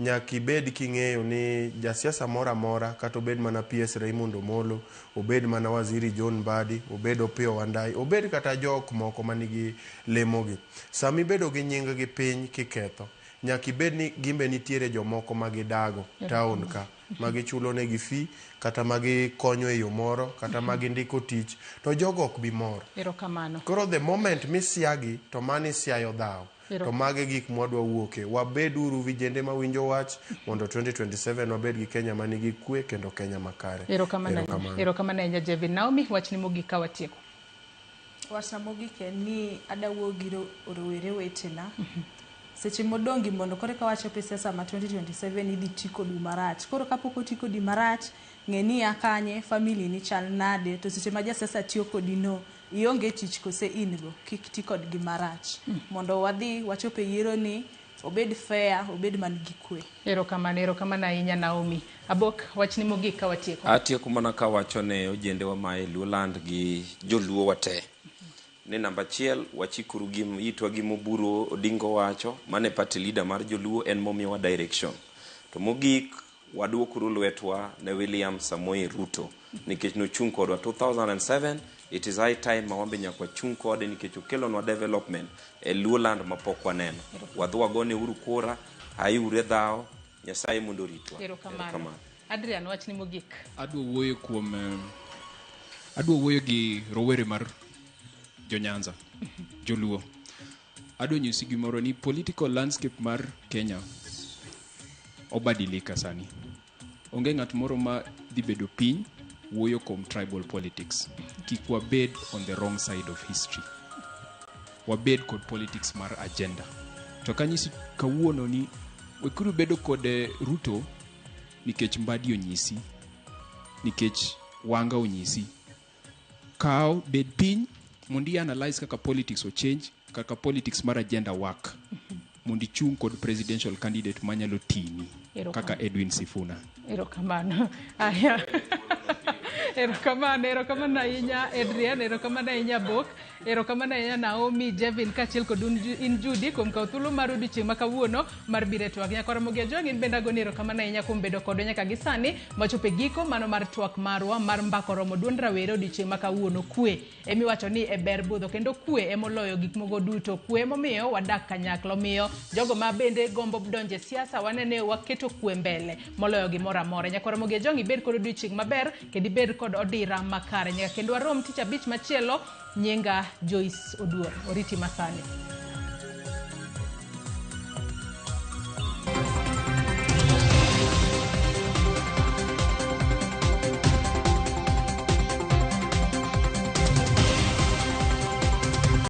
nyaka ibed king'eyo ni jasiasa moro amora kata obed mana PS Raymond Omolo, obed mana Waziri John Mbadi, obed Opiyo Wandayi, obed kata jok moko manigi lemogi. Sama ibedo gi nying gi piny kiketho, nyaka ibed ni gimbe nitiere jomoko ma gidago town ka ma gichulo negi fee kata ma gikonyo e yo moro kata ma gindiko tich to jogo ok bi mor. Erokamano. Koro the moment misiagi to mano isiayo dhawo. To mago e gik mwadwa wuoke. Wabed uru vijende mawinjo wach mondo 2027 wabed gi Kenya manigi kwe kendo Kenya makare. Erokamano ahinya. Erokamano ahinya, Jevin. Naomi, wachni mogik ka watieko. Wachna mogik en ni ada wuo gi rowere wetena seche modong' gi mondo koro eka wachopo e siasa ma 2027 idhi ti kodu marach. Koro kapok oti kodi marach, ng'e ni ia kanye, family ni chal nade, to seche ma jasiasa tiyo kodi no, ionge tich kose in go, kik ti kodgi marach. Mondo wadhi wachop e yiero ni obed fair, obed man gi kwe. Erokamano, erokamano ahinya, Naomi. Abok, wachni mogik ka watieko. Atieko mana kawacho ne ojendewa ma e Luoland gi joluo wate ni namba achiel, wachikuru gi itwa gi Moburu Odinga wacho mane party leader mar joluo en momiyowa direction. To mogik waduokuru lwetwa ne William Samoei Ruto nikech nochung' kodwa 2007. It is high time ma wan be nyaka wachung' kode nikech okelonwa development e Luoland mapok waneno. Wadhi wagone uru kura, aiuru e dhawo, Nyasaye mondo oritwa. Erokamano. Adrian, wachni mogik. Adwa wuoyo kuom adwa wuoyo gi rowere mar jonyanza joluo. Adwa nyisi gimoro ni political landscape mar Kenya obadilika sani. Onge ng'at moro ma dhi bedo piny wuoyo kuom tribal politics. Kik wabed on the wrong side of history. Wabed kod politics mar agenda. To kanyisi kawuono ni wekuru bedo kod Ruto nikech Mbadi onyisi, nikech Wanga onyisi. Kaw bed piny mondo i analyze kaka politics o change, kaka politics mar agenda work. Mondo ichung' kod presidential candidate manyalo tini kaka Edwin Sifuna. Erokamano. Aya. Erokamano, erokamano ahinya Adrian, erokamano ahinya Bok, erokamano ahinya Naomi, Jevin kaachiel kod in Judy kuom kawo thuolo mar odiochieng' ma kawuono mar biro e twak. Nyakora Mogi Ajwang' in bende agoni erokamano ahinya kuom bedo kodwa nyaka gi sani machopo e giko mano mar twak marwa mar mbako romo duond rawere odiochieng' ma kawuono. Kwe emiwacho ni e ber budho kendo kwe emoloyo gik moko duto. Kwe emomiyo wadak kanyakla. Omiyo jogo ma bende gombo donjo e siasa wanene waketo kwe mbele moloyo gimoro amora. Nyakwar Ramogi Ajwang' ibed kod odiochieng' maber kendo ibed kod odira makare. Nyaka kendo warom tich abich machielo. Nyinga Joyce Oduor. Oriti masani.